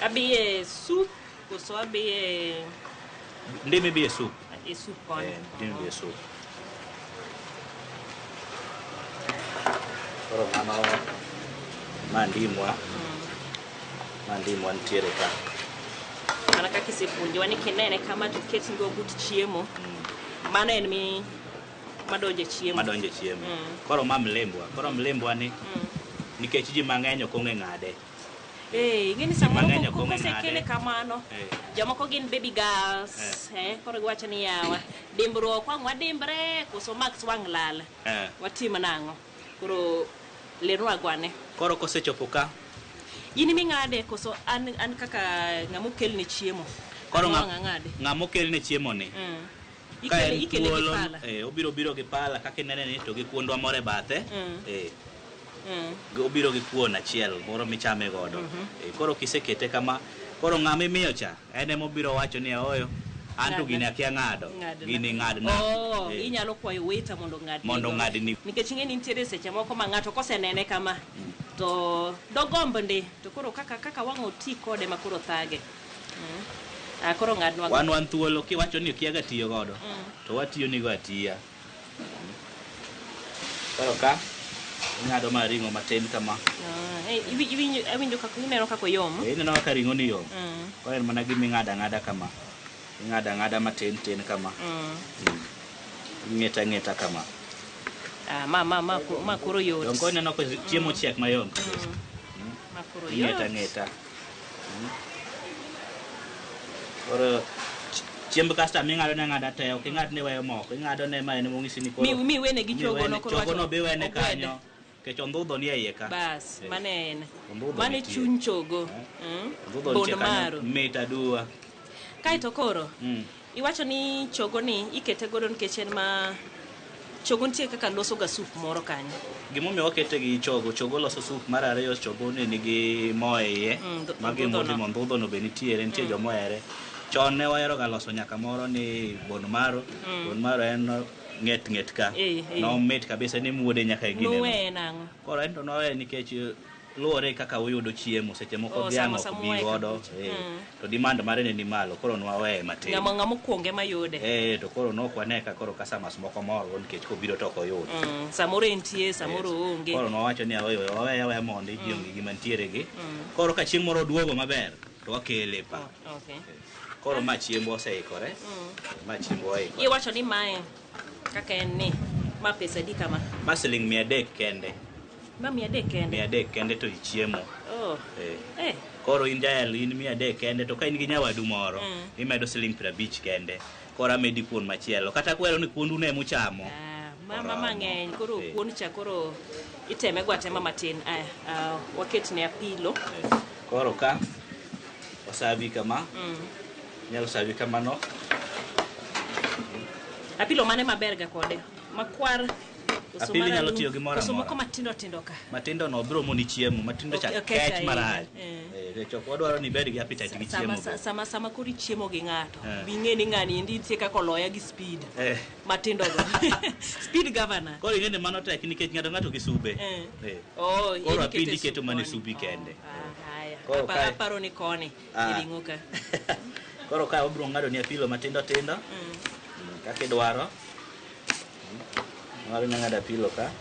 Abiye soup koso abiye Ndim ibiye soup. E soup koni. Eh, ndim ibiye soup. Koro mano ma ndimwa. Ma ndimwa nitiere ka. Mana kaka isepuonjowa ni kinene kama to ket go but chiemo. Mano en mi madonjo e chiemo. Madonjo e chiemo. Koro ma mlembwa. Koro mlembwa ni nikech ji mang'eny ok ong'e ng'ade. Eh, ing'e ni samoro mang'eny ok ong'e kosekele ng'ade. kamano. Eh. Jomoko gin baby girls, eh, koro giwacho ni yawa. Dimbruok wang' wadimbre koso Max wang' lal. Eh. Watim nang'o? Koro lernwa gwane. Koro kosechopo ka In ming'ade koso an kaka ng'ama okelne chiemo. Koro Wang' ang'ade. ng'ama okelne chiemo ni. Ka Ikele en ikele gi thuolo, pala. Obiro biro gi pala kaka inene ni to gi kuondwa moro e bathe. Obiro gi kuon achiel moro michame godo. Koro kisekete kama, koro ng'ama imiyo cha en ema obiro wacho ni ooyo, an to Ng'adna. gini akia ng'ado. Ng'adna. Gini ng'adna. Oh, inyalo kwayo waiter mondo ong'adni. Mondo go. ong'adni. Nikech ing'e ni nitiere seche moko ma ng'ato kosenene kama to dogomb ndi to koro kaka wang' oti kode ma koro thage. Ah, koro ng'adnwa go. Wan thuolo kiwacho ni okiaga tiyo godo to watiyo nigo atiya. Koro ka ing'ado ma ring'o matin kama. Ah, awinjo kaka ineno kaka oyom. Ineno kaka ring'o ni yom. Koro en mana gima ing'ado ang'ada kama. Ing'ado ang'ada matin tin kama. Ing'eta ang'eta kama. Ah, ma koro yot. Donge koro ineno ka chiemo ochiek mayom kabisa. Ma koro Ing'eta yot. ang'eta. Koro chiemb kasto ming'ado ne ang'ada te, ok ing'ad ni weyo moko, ing'ado ne ma en mong'isi ni koro. Mi wene gi chogo no koro Chogo no wacho be iwene ogwede. kanyo. Nikech ondhudho ni e iye ka. Bas, mano en. Ondhudho Mano e nitie. chuny chogo. Ondhudho Bond nitie kanyo, maro. mit aduwa. Kaeto koro, iwacho ni chogo ni ikete godo nikech en ma chogo nitie kaka loso ga soup moro kanyo. Gimomiyo wakete gi chogo, chogo loso soup mar ariyo, chogo ni nigi mo e iye. Magi Ondhudho no. motimo ondhudho no be nitiere, nitie joma ohere. Chon ne wahero ga loso nyaka moro ni bon maro. Bon maro en ng'et ng'et ka. Nomit kabisa ni muode nyaka e gine. Nuweye nang'o? Koro en to noweye nikech luwore kaka uyudo chiemo seche moko Oh, dhiang' sama ok bi wae godo, kakucho. To demand mare ne ni malo, koro nwaweye matin. Ng'ama okuonge mayude. To koro nok wane ka koro customers moko mor go nikech kobiro to ok oyud. Samoro entie, samoro oonge. Koro nwawacho ni oyo waweye aweya mondi ji onge gima nitiere gi. Koro ka chieng' moro oduogo maber to wakele pa. Oh, okay. Koro ma chiembo oseikore. Ma chiembo oikore. Iwacho ni mae kaka en ni ma pesa adi kama? Ma siling 300 kende. Ma 300 kende. 300 kende to ichiemo. Oh. Koro in jael in 300 kende to ka in gi nyawadu moro imedo siling 50 kende. Koro amedi kuon machielo. Kata kwero ni kuondu ne muchamo. Ah, ma mang'eny koro kuon cha koro iteme go atema matin. Aya, waket ne apilo. Koro ka osavi kama. Inyalo savi kamano. Apilo mane maber ga kode? Makwar. Apilo inyalo tiyo gi moro Koso amora. moko matindo tindo ka. Matindo no biro moni chiemo, matindo cha Ok, kech ahinya. marach. Nikech ok wadwaro ni ibed gi appetite gi chiemo. Sama koro ichiemo gi ng'ato, bing'e ni ng'ani endi nitie kaka oloya gi speed. Matindo go. Speed governor. Koro ing'e ni mano tek nikech ng'ato ng'ato gi sube. Oh, Koro en apindi ikete iketo mana e sup subi koni. kende. Haya. Koro kae Aparo ni koni. Iring'o ka. Koro kae wabiro ng'ado ni apilo matindo tindo. Kaka idwaro. Ng'ado ng'ado apilo ka.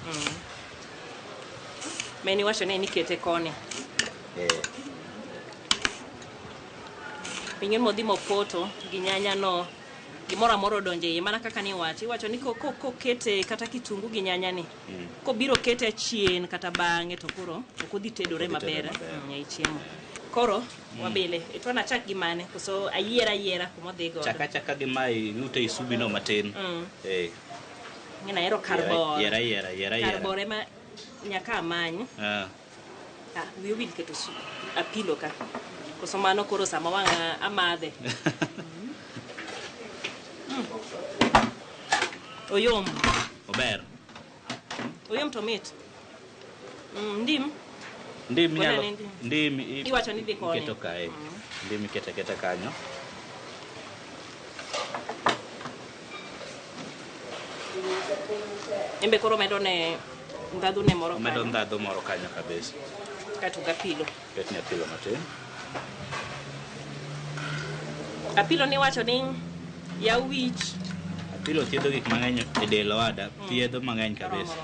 Meni wacho ni nikete koni. Ping'e modhi mopoto gi nyanya no. Gimoro amora odonje iye mana kaka niwacho. Iwacho ni kokete kata kitungu gi nyanya ni. Kobiro kete chien kata bang'e to koro ok odhi tedore maber ei chiemo. Koro wabile. To nachak gi mane koso ayiera ayiera kuma odhi godo. Chaka chaka gi mae ilute isubi no matin. Ng'ina ahero kar bor. Yiera yiera yiera Kar yiera. bor ema nyaka amany. Ah, wiya owil keto apilo ka. Koso mano koro sama wang' amadhe. Oyom. Ober. Oyom to mit. Ndim. Ndim Kona nyalo ni ndim. ndim Iwacho ni dhi koni. Iketo kae. Ndim iketo aketa kanyo. Embe koro medo ne ndhadhu ne moro Omedo kanyo. ndhadhu moro kanyo kabisa. Kaeto gapilo. Ketne apilo matin. Apilo ni wacho ni yaw wich. Apilo thiedho gik mang'eny e del owada, thiedho mang'eny kabisa.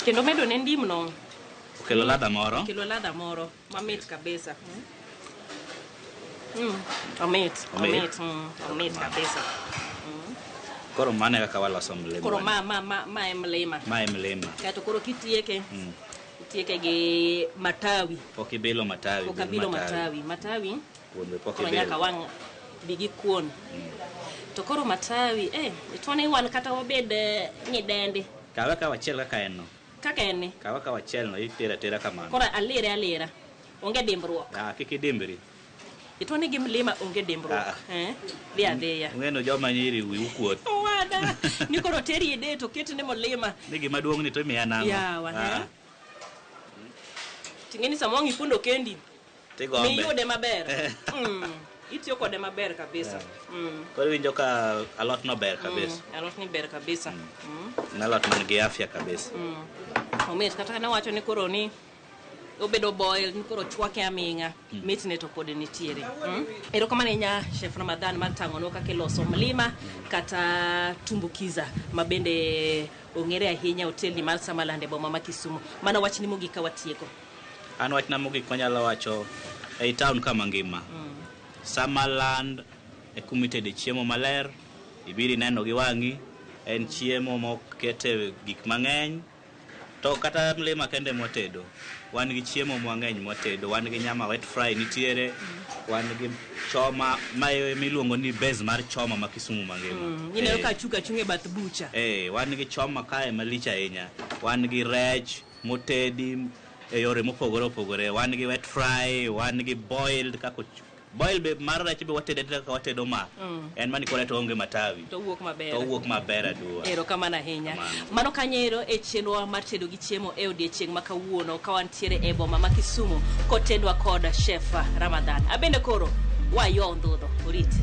Kendo medo ne ndim no. Okelo ladha moro. Okelo ladha moro mamit kabisa. Omit, omit, omit kabisa. Koro mano e kaka waloso mlima. Koro ma e mlima. Ma e mlima. Kaeto koro kitieke. Itieke gi matawi. Pok ibilo matawi. Pok abilo matawi. Matawi. Kuon be pok ibilo. Nyaka wang' bi gi kuon. To koro matawi, itone wan kata wabed nyidendi. Kawe kaw achiel kaka en no. Kaka en ni. Kawe kaw achiel no itero atera kamano. Koro alire alira. Onge dimbruok. Kik idimbri. Itone gi mlima onge dimbruok. Dhi adhiya. Ung'eno joma nyiri wiu kuot. Owada. Ni koro teri e det oketne mlima. Ni gima duong' ni to imiya nang'o? Yawa. Ting'eni sama wang' ipondo kendi. Tigombe. Miyude maber. Itiyo kode maber kabisa. Koro iwinjo ka alot no ber kabisa. Alot ni ber kabisa. En alot man gi afya kabisa. Omit kata ne wacho ni koro ni obedo boil ni koro chwake aming'a. Mitne to pod nitiere. Erokamano ahinya Chef Ramadhan mar tang'onwa kaka iloso mlima kata tumbukiza ma bende ong'ere ahinya otelni mar Samaland e boma ma Kisumu. Mano wachni mogik ka watieko. An wachna mogik manyalo wacho ei town kama ngima. Samaland e kuma itede chiemo maler, ibiro ineno gi wang'i, en chiemo mokete gik mang'eny. To kata mlima kende mwatedo, wan gi chiemo mang'eny mwatedo, wan gi nyama wet fry nitiere, wan gi choma, ma miluongo ni base mar choma ma Kisumu mangima. Ineno ka achung' achung' e bath bucha. Wan gi choma kae malich ahinya, wan gi rech motedi e yore mopogore opogore, wan gi wet fry, wan gi boiled kaka boil be mar rech be watede kaka watedo ma. En mani kore to onge matawi. To wuok maber. To wuok maber aduwa. Erokamano ahinya. Mano kanyo e chenro mar tedo gi chiemo e odiechieng' ma kawuono ka wantiere e boma ma Kisumu kotedwa kod Chef Ramadhan. Abende koro wayo ndhudho. Oriti.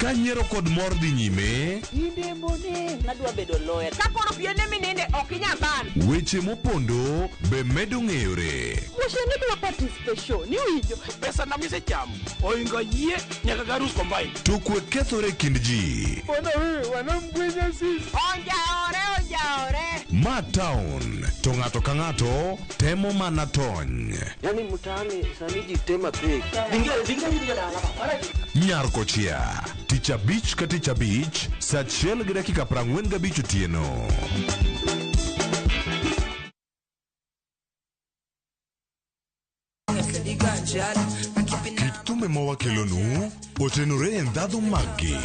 Kanyiero kod mor dhi nyime. Nadwa bedo lawyer. Ka koro piene mininde ok inyal ban. Weche mopondo be medo ng'eyore. Weche ni dwa participation ni winjo. Pesa na misechamo oingo yie nyaka garus combine. To kwe kethore kind ji. Ona wewe wanamgwenya sisi. Onjaore onjaore. Ma town to ng'ato ka ng'ato temo mana tony. Yani mtaani sani ji tema pek. Nyar kochia. Tich abich ka tich abich, saa 1:45 otieno. Kit thumbe mawakelonu otenore e ndhadhu maggi.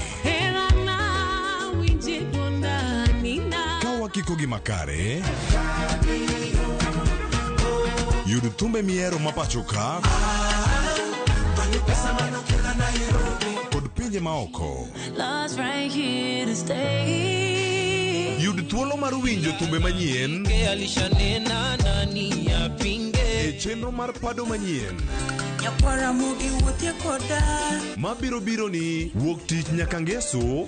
Ka wakiko gi makare, yud thumbe mihero ma pacho ka kod pinje maoko. Yud thuolo mar winjo thumbe manyien e chenro mar pado manyien mabiro biro ni wuok tich nyaka ngeso.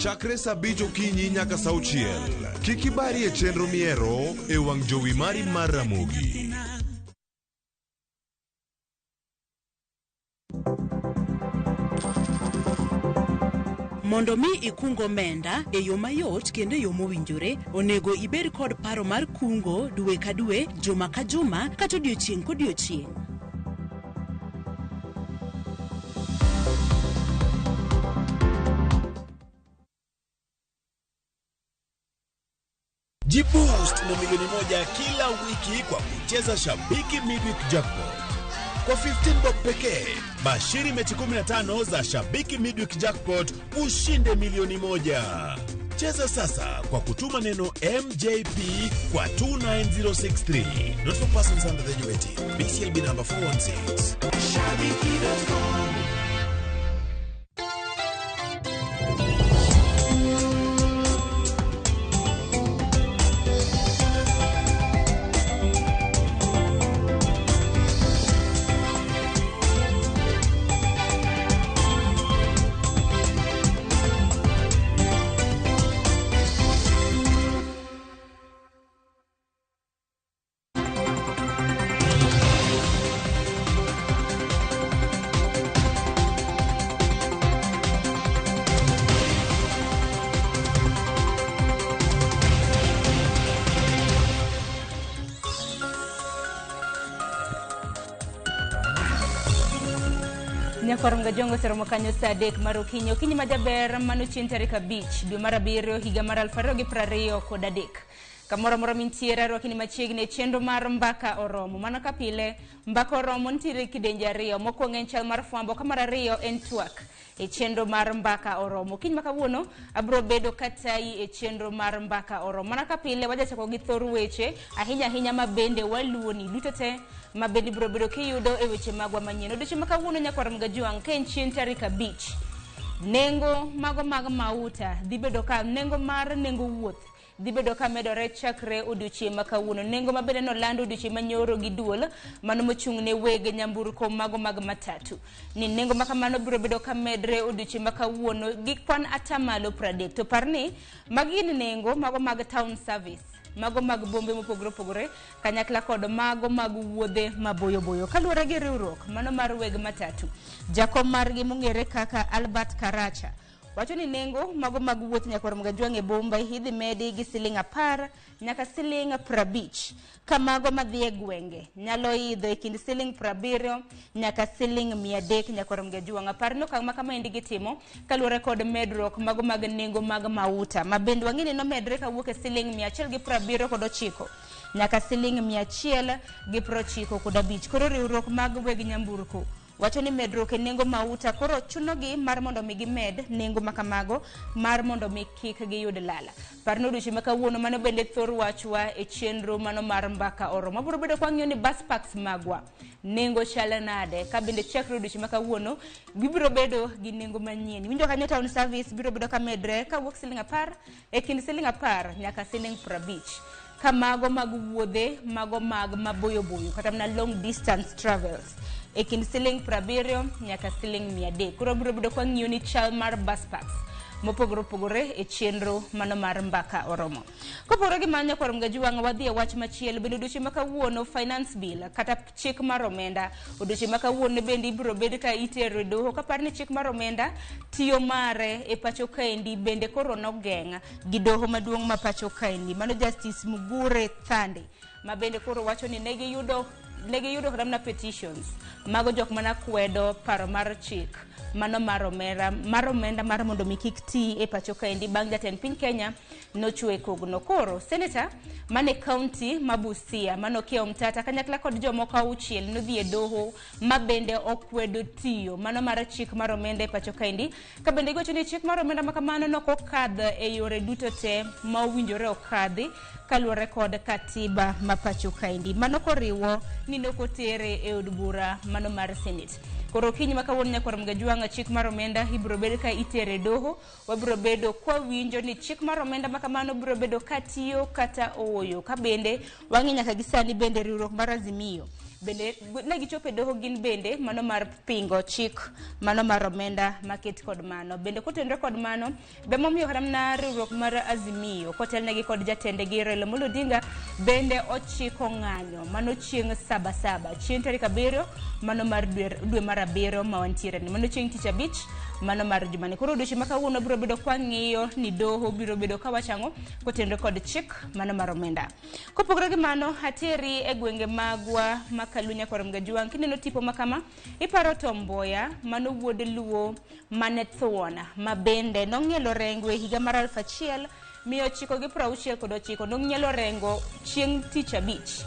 Chakre saa 5 okinyi nyaka saa 6. Kik ibari e chenro miero e wang' jowi mari mar Ramogi. Mondo mi ikung omenda e yo mayot kendo e yo mowinjore, onego ibed kod paro mar kungo dwe ka dwe, juma ka juma, kata odiochieng' kodiochieng'. Jiboost na milioni 1 kila wiki kwa kucheza Shabiki Midweek Jackpot. Kwa 15 bob pekee, bashiri mechi 15 za Shabiki Midweek Jackpot ushinde milioni 1. Cheza sasa kwa kutuma neno MJP kwa 29063. Not for persons under the age of 18. BCLB number 416. Shabiki.com. Nyakwar Mgajongo oseromo kanyo saa 3 mar okinyi. Okinyi majaber mano chieng' tarik 5 dwe mar 7 higa mar 2023. Kamoro amora mintiere arwakini machiegni e chenro mar Mbaka Oromo. Mana ka pile, Mbaka Oromo nitiere kidienje ariyo. Mokwongo en chal mar fwambo, ka mar ariyo en twak e chenro mar Mbaka Oromo. Okinyi ma kawuono abiro bedo katayi e chenro mar Mbaka Oromo. Mana ka pile wajachako gi thor weche ahinya ahinya ma bende waluoni duto te ma bende ibiro bedo kiyudo e weche magwa manyien. Odiochieng' ma kawuono nyakwar Mgajuang' ka en chieng' tarik 5, nengo mago mag mauta dhi bedo ka nengo mar nengo wuoth dhi bedo ka medore chakre odiochieng' ma kawuono. Nengo ma bende nolando odiochieng' manyoro gi duol mano mochung' ne weg nyamburko mago mag matatu ni nengo ma kamano biro bedo ka medre odiochieng' ma kawuono gi kwan 30%. To par ni magi gin nengo mago mag town service, mago mag bombe mopogore opogore kanyakla kod mago mag wuodhe maboyo boyo. Kaluwore gi riwruok mano mar weg matatu, jakom margi mong'ere kaka Albert Karacha wacho ni nengo mago mag wuoth nyakwar Mgajuang' e bombe idhi medi gi siling 10 nyaka siling 50, ka mago madhi e gwenge nyalo idho e kind siling 70 nyaka siling 300 nyakwar Mgajuang'. Apar ni okang' ma kamaendi gitimo kaluwore kod medruok mago mag nengo mag mauta ma bende wang'e ni nomedre kawuok e siling 179 nyaka siling 195. Koro riwruok mag weg nyamburko wacho ni medruok e nengo mauta koro chunogi mar mondo mi gimed nengo makamago mar mondo mi kik giyud lala. Par ni odiochieng' ma kawuono mano bende thor wachwa e chenro mano mar Mbaka Oromo. Wabiro bedo kwang'iyo ni bus parks magwa nengo chal nade, ka bende chakre odiochieng' ma kawuono gibiro bedo gi nengo manyien. Iwinjo kanyo town service biro bedo ka medre kawuok siling 10 e kind siling 10 nyaka siling 50. Ka mago mag wuodhe mago mag maboyo boyo kata mana long distance travels e kind siling 70 nyaka siling 300. Koro biro bedo kwang'iyo ni chal mar bus parks mopogore opogore e chenro mano mar Mbaka Oromo. Kopogore gi mano nyakwar Mgajuang' wadhi e wach machielo bende odiochieng' ma kawuono finance bill kata chik mar omenda odiochieng' ma kawuono bende ibiro bed ka itero e doho kapar ni chik mar omenda tiyo mare e pacho kaendi bende koro nogeng' gi doho maduong' ma pacho kaendi mano Justice Mugure Thande ma bende koro wacho ni negiyudo kata mana petitions mago jok mana kwedo paro mar chik mano mar omenda mar mondo mi kik ti e pacho kaendi bang' jatend piny Kenya nochwe kogno. Koro senator mane county ma Busia mano Okiya Omtata kanyakla kod jomoko 6 nodhi e doho ma bende okwedo tiyo mano mar chik mar omenda e pacho kaendi ka bende giwacho ni chik mar omenda makamano nokokadh e yore duto te ma owinjore okadhi kaluwore kod katiba ma pacho kaendi mano koriwo ni nokotere e od bura mano mar Senate. Koro okinyi ma kawuono nyakwar Mgajuang' chik mar omenda ibiro bed ka itere doho, wabiro bedo kwa winjo ni chik mar omenda makamano biro bedo ka tiyo kata ooyo. Ka bende wang'e nyaka gi sani bende riwruok mar Azimio Bende ne gichopo e doho gin bende mano mar pingo chik mano mar omenda maket kod mano. Bende kotenore kod mano, be momiyo kata mana riwruok mar Azimio kotelnegi kod jatendgi Raila Amolo Odinga bende ochiko ng'anyo mano chieng' Sabasaba, chieng' tarik 7 mano mar dwe mar 7 ma wantiere ni, mano chieng' tich abich mano mar jumani. Koro odiochieng' ma kawuono biro bedo kwang'iyo ni doho biro bedo kawacho ang'o kotenore kod chik mano mar omenda. Kopogore gi mano, ateri e gwenge magwa ma Kalunya kod Mgajuang'. Kineno tipo ma kama, iparo Tom Mboya, mano wuod Luo mane thuon, ma bende nong'ielo rengo e higa mar 1969, nong'ielo rengo chieng' tich abich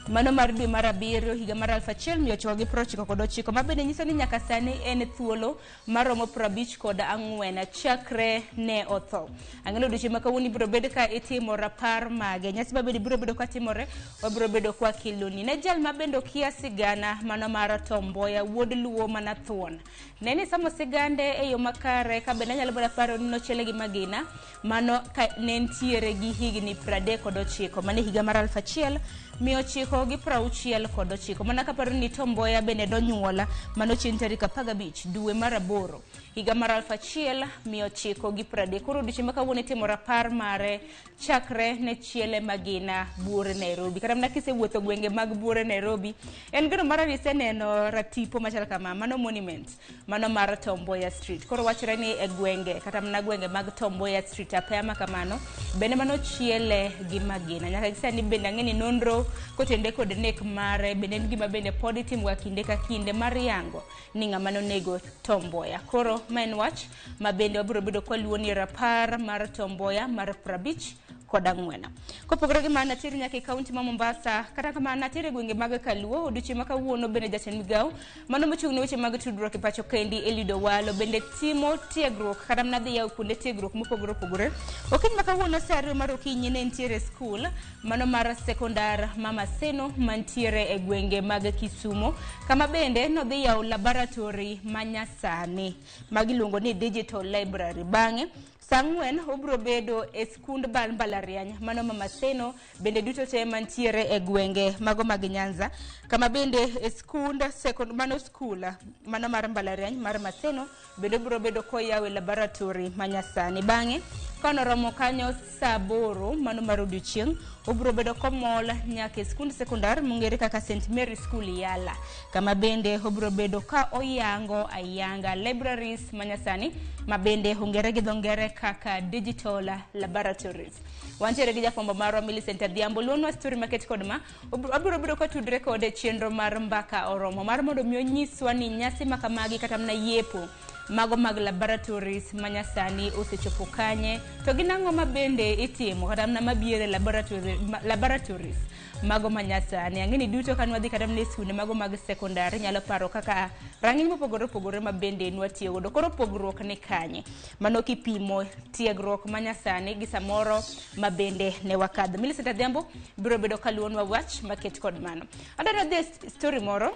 mano mar dwe mar 7 higa mar 1999, ma bende nyiso ni nyaka sani en thuolo maromo 54 chakre ne otho. Ang'eno odiochieng' ma kawuono ibiro bed ka itimo rapar mage. Nyasi ma bende biro bedo ka timore, wabiro bedo kwa keloni. Ne jal ma bende okia sigana mano mar Tom Mboya, wuod Luo mana thuon. Ne ni somo sigande e yo makare, ka bende anyalo mana paro ni nochiele gi magina, mano ka ne nitiere gi higni 39, mano e higa mar 1969. Mana kaparo ni Tom Mboya bende nonyuola mano chieng' tarik 15 dwe mar 8 higa mar 1930. Koro odiochieng' ma kawuono itimo rapar mare chakre ne chiele magina buore Nairobi. Kata mana kisewuotho gwenge mag buore Nairobi, en geno mar iseneno ratipo machal kama, mano monument mano mar Tom Mboya Street. Koro wachore ni e gwenge kata mana gwenge mag Tom Mboya Street apaya ma kamano bende mano chiele gi magina. Nyaka gi sani bende ang'e ni nonro kotende kod nek mare bende en gima bende pod itimoga kinde ka kinde mar yango ni ng'ama nonego Tom Mboya. Koro ma en wach ma bende wabiro bedo kwaluwo ni rapar mar Tom Mboya mar 54. Kopogore gi mano, natiere nyaka e kaunti ma Mombasa. Kata kamano, natiere e gwenge mag Kaluo. Odiochieng' ma kawuono bende jatend migawo mano mochung' ne weche mag tudruok e pacho kendi Eliud Owalo bende timo tiegruok kata mana dhi yawo kuonde tiegruok mopogore opogore. Okinyi ma kawuono sa 2 mar okinyi ne nitiere skul mano mar sekondar ma Maseno mantiere e gwenge mag Kisumo, kama bende nodhi yawo laboratory ma nyasani ma giluongo ni digital library. Bang'e saa 4 obiro bedo e skund mbalariany mano ma Maseno bende duto te mantiere e gwenge mago mag Nyanza, kama bende e skund mano skul mano mar mbalariany mar Maseno bende obiro bedo koyawo e laboratory ma nyasani. Bang'e kanoromo kanyo saa 8 mano mar odiochieng' obiro bedo komol nyaka e skund sekondar mong'ere kaka St Mary School Yala, kama bende obiro bedo ka oyango ayanga libraries ma nyasani ma bende ong'ere gi dho ngere kaka digital laboratories. Wantiere gi jafwambo marwa Millicent Adhiambo luonwa story maket kod ma abiro bedo kotudre kode chenro mar Mbaka Oromo mar mondo mi onyiswa ni nyasi ma kamagi kata mana yepo mago mag laboratories ma nyasani osechopo kanye, to gin ang'o ma bende itimo kata mana mabiro e laboratories mago ma nyasani. Ang'e ni duto ka nwadhi kata mana e skunde mago mag sekondar, inyalo paro kaka rang'iny mopogore opogore ma bende nwatiyo godo. Koro pogruok ni kanye? Mano kipimo tiegruok ma nyasani gi samoro ma bende ne wakadho. Millicent Adhiambo biro bedo kaluwonwa wach maket kod mano. Adwaro dhi e story moro.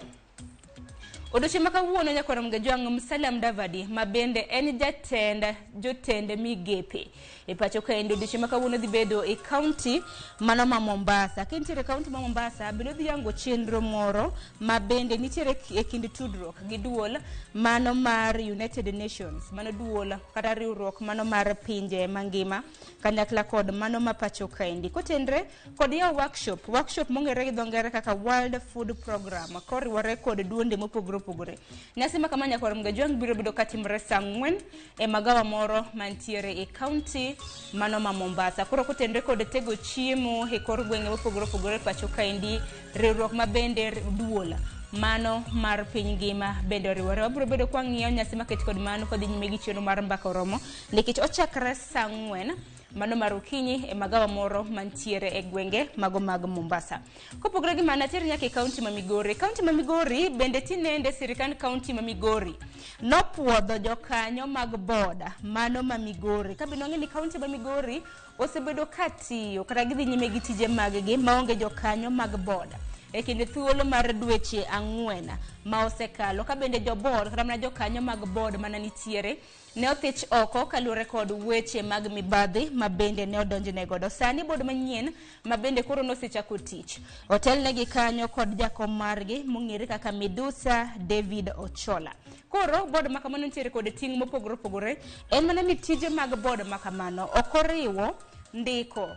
Odiochieng' ma kawuono nyakwar Mgajwang' Musalia Mudavadi ma bende en jatend jotend migepe e pacho kaendi, odiochieng' ma kawuono dhi bedo e kaunti mano ma Mombasa. Ka entiere e kaunti ma Mombasa, bende odhi yango chenro moro ma bende nitiere e kind tudruok gi duol mano mar United Nations, mano duol kata riwruok mano mar pinje mangima kanyakla kod mano ma pacho kaendi. Kotenre kod yawo workshop mong'ere gi dho ngere kaka World Food Program koriwore kod duonde mopogore opogore. Nyasi ma kama nyakwar Mgajwang' biro bedo katimore saa 4 e magawa moro mantiere e kaunti mano ma Mombasa. Koro kotenre kod tego chiemo e kor gwenge mopogore opogore pacho kaendi, riwruok ma bende duol mano mar piny ngima bende oriwore. Wabiro bedo kwang'iyo nyasi maket kod mano kodhi nyime gi chenro mar Mbaka Oromo nikech ochakre saa 4 mano mar okinyi e magawa moro mantiere e gwenge mago mag Mombasa. Kopogore gi mano, natiere nyaka e kaunti ma Migori. Kaunti ma Migori bende tinende sirikand kaunti ma Migori nopuodho jokanyo mag boda mano ma Migori. Ka bende wang'e ni kaunti ma Migori osebedo katiyo kata gidhi nyime gi tije mag gi maonge jokanyo mag boda e kinde thuolo mar dweche 4 ma osekalo, ka bende jo board kata mana jokanyo mag board mana nitiere Ne othich oko kaluwore kod weche mag mibadhi ma bende ne odonjne godo. Sani bod manyien ma bende koro nosechako tich otelnegi kanyo kod jakom margi mong'ere kaka Midusa David Ochola. Koro bod ma kamano nitiere kod ting' mopogore opogore. En mana ni tije mag bod ma kamano ok oriwo ndiko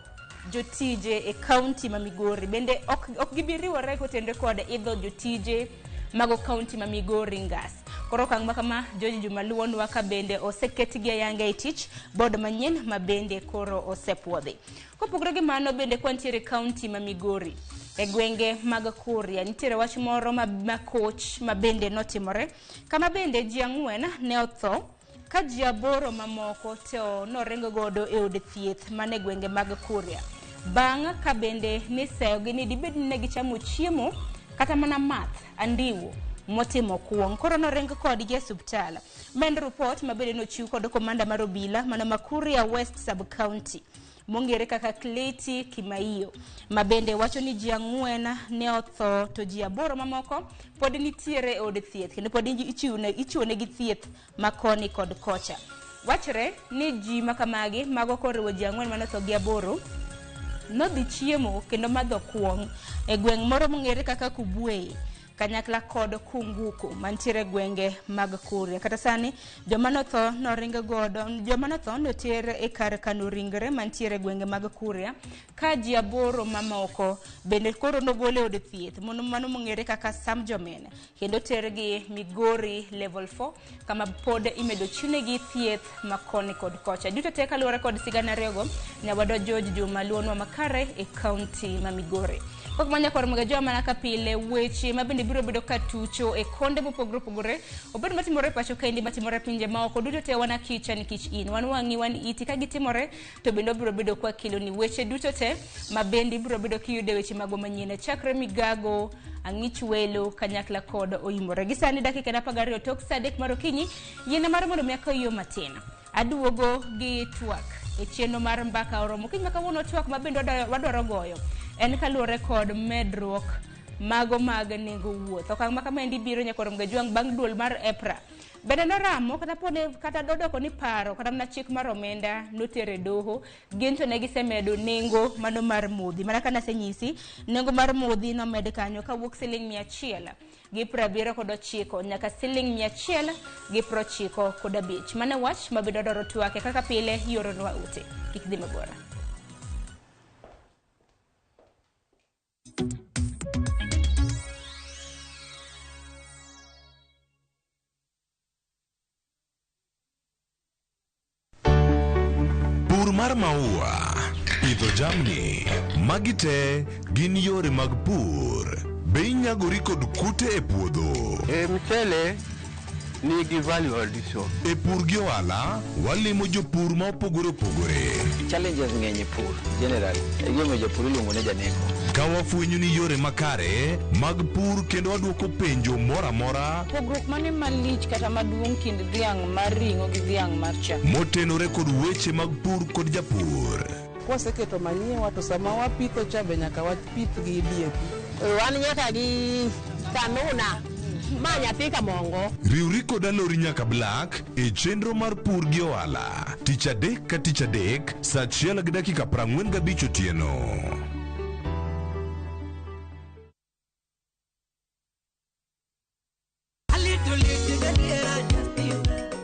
jotije e kaunti ma Migori. Bende ok gibi riwore kotenore kod idho jotije mago kaunti ma Migori ngas. Koro okang' ma kama George Juma luwonwa ka bende oseketgi ayanga e tich bod manyien ma bende koro osepuodhi. Kopogore gi mano bende kwantiere kaunti ma Migori e gwenge mag Kuria nitiere wach moro ma koch ma bende notimore kama bende ji 4 ne otho ka ji 8 mamoko to noringo godo e od thieth mane gwenge mag Kuria. Bang' ka bende niseyogi ni dibed ni ne gichamo chiemo kata mana math andiwo motimo kuong'. Koro noring kodgi e osiptal. Mend report ma bende nochiw kod komanda mar obila mana ma Kuria West Sub-County mong'ere kaka Kleti Kimaiyo ma bende wacho ni ji 4 ne otho to ji 8 mamoko pod nitiere e od thieth kendo pod ichiwonegi thieth ma koni kod kocha. Wachre ni ji makamagi mago koriwo ji 4 manotho gi 8 nodhi chiemo kendo madho kuong' e gweng' moro mong'ere kaka Kubwe kanyakla kod Kunguku mantiere gwenge mag Kuria. Kata sani joma notho noring godo, joma notho noter e kar kano ringre mantiere gwenge mag Kuria ka ji 8 mamoko bende koro nogol e od thieth mano mong'ere kaka Sam Jomen kendo tergi Migori level 4 kama pod imedo chiwnegi thieth ma koni kod kocha. Duto te kaluwore kod sigana ariyogo, nyawadwa George Juma luwonwa makare e kaunti ma Migori. Kok manya kor mga mana ka pile weche ma bende biro bedo katucho e konde mopogore opogore obed matimore pacho kendi matimore pinje maoko duto te wan akicha nikech in wan wang'i wan iti ka gitimore to bende obiro bedo kwa kelo ni weche duto te ma bende ibiro bedo kiyude weche mago manyien chakre migago ang'ich welo kanyakla kod oimore. Gi sani dakika 12 tok saa 3 mar okinyi yiena mar mondo mi akayo matin aduogo gi twak e chenro mar mbaka oromo kiny ma kawuono twak ma bende wadwaro goyo en kaluwore kod medruok mago mag nengo wuoth. Okang' ma kamaendi biro nyakoro Mgajwang' bang' duol mar EPRA bende noramo kata pone kata dodoko ni paro kata mana chik mar omenda notere doho gin to ne gisemedo nengo mano mar modhi. Mana ka nasenyisi nengo mar modhi nomed kanyo kawuok siling 179 nyaka siling 195. Mano wach ma bende wadwaro twake kaka pile yoronwa ute. Kik dhi mabor. Pur mar maua, pidho jamni, magi te gin yore mag pur. Be inyagori kod kute e puodho? E mchele nigi value addition. E pur gi ohala, walimo jopur ma opogore opogore. Challenges ng'eny e pur generally. E gima japur iluongo ni janeko. Ka wafwenyo ni yore makare mag pur kendo waduoko penjo moro amora Pogruok mane malich kata maduong' kind dhiang' mar ring'o gi dhiang' mar chak? motenore kod weche mag pur kod japur. Kwaseketo manyiwa to sama wapitho cha be nyaka wapith gi DAP. Wan nyaka gi kanuna ma nyathi kamongo. Riwri kod Alori nyaka Black e chenro mar pur gi ohala tich adek ka tich adek saa 1:45 otieno.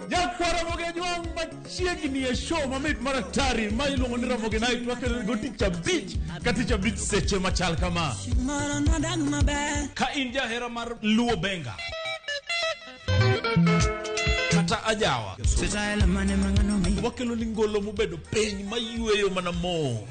Nyakwara Ramogi machiegni e show mamit mar atari ma iluongo ni Ramogi Night wakelo go tich abich ka tich abich seche machal kama. Ka in jahera mar Luo Benga kata ajawa wakelo ni ngolo mobedo piny mayweyo mana mo.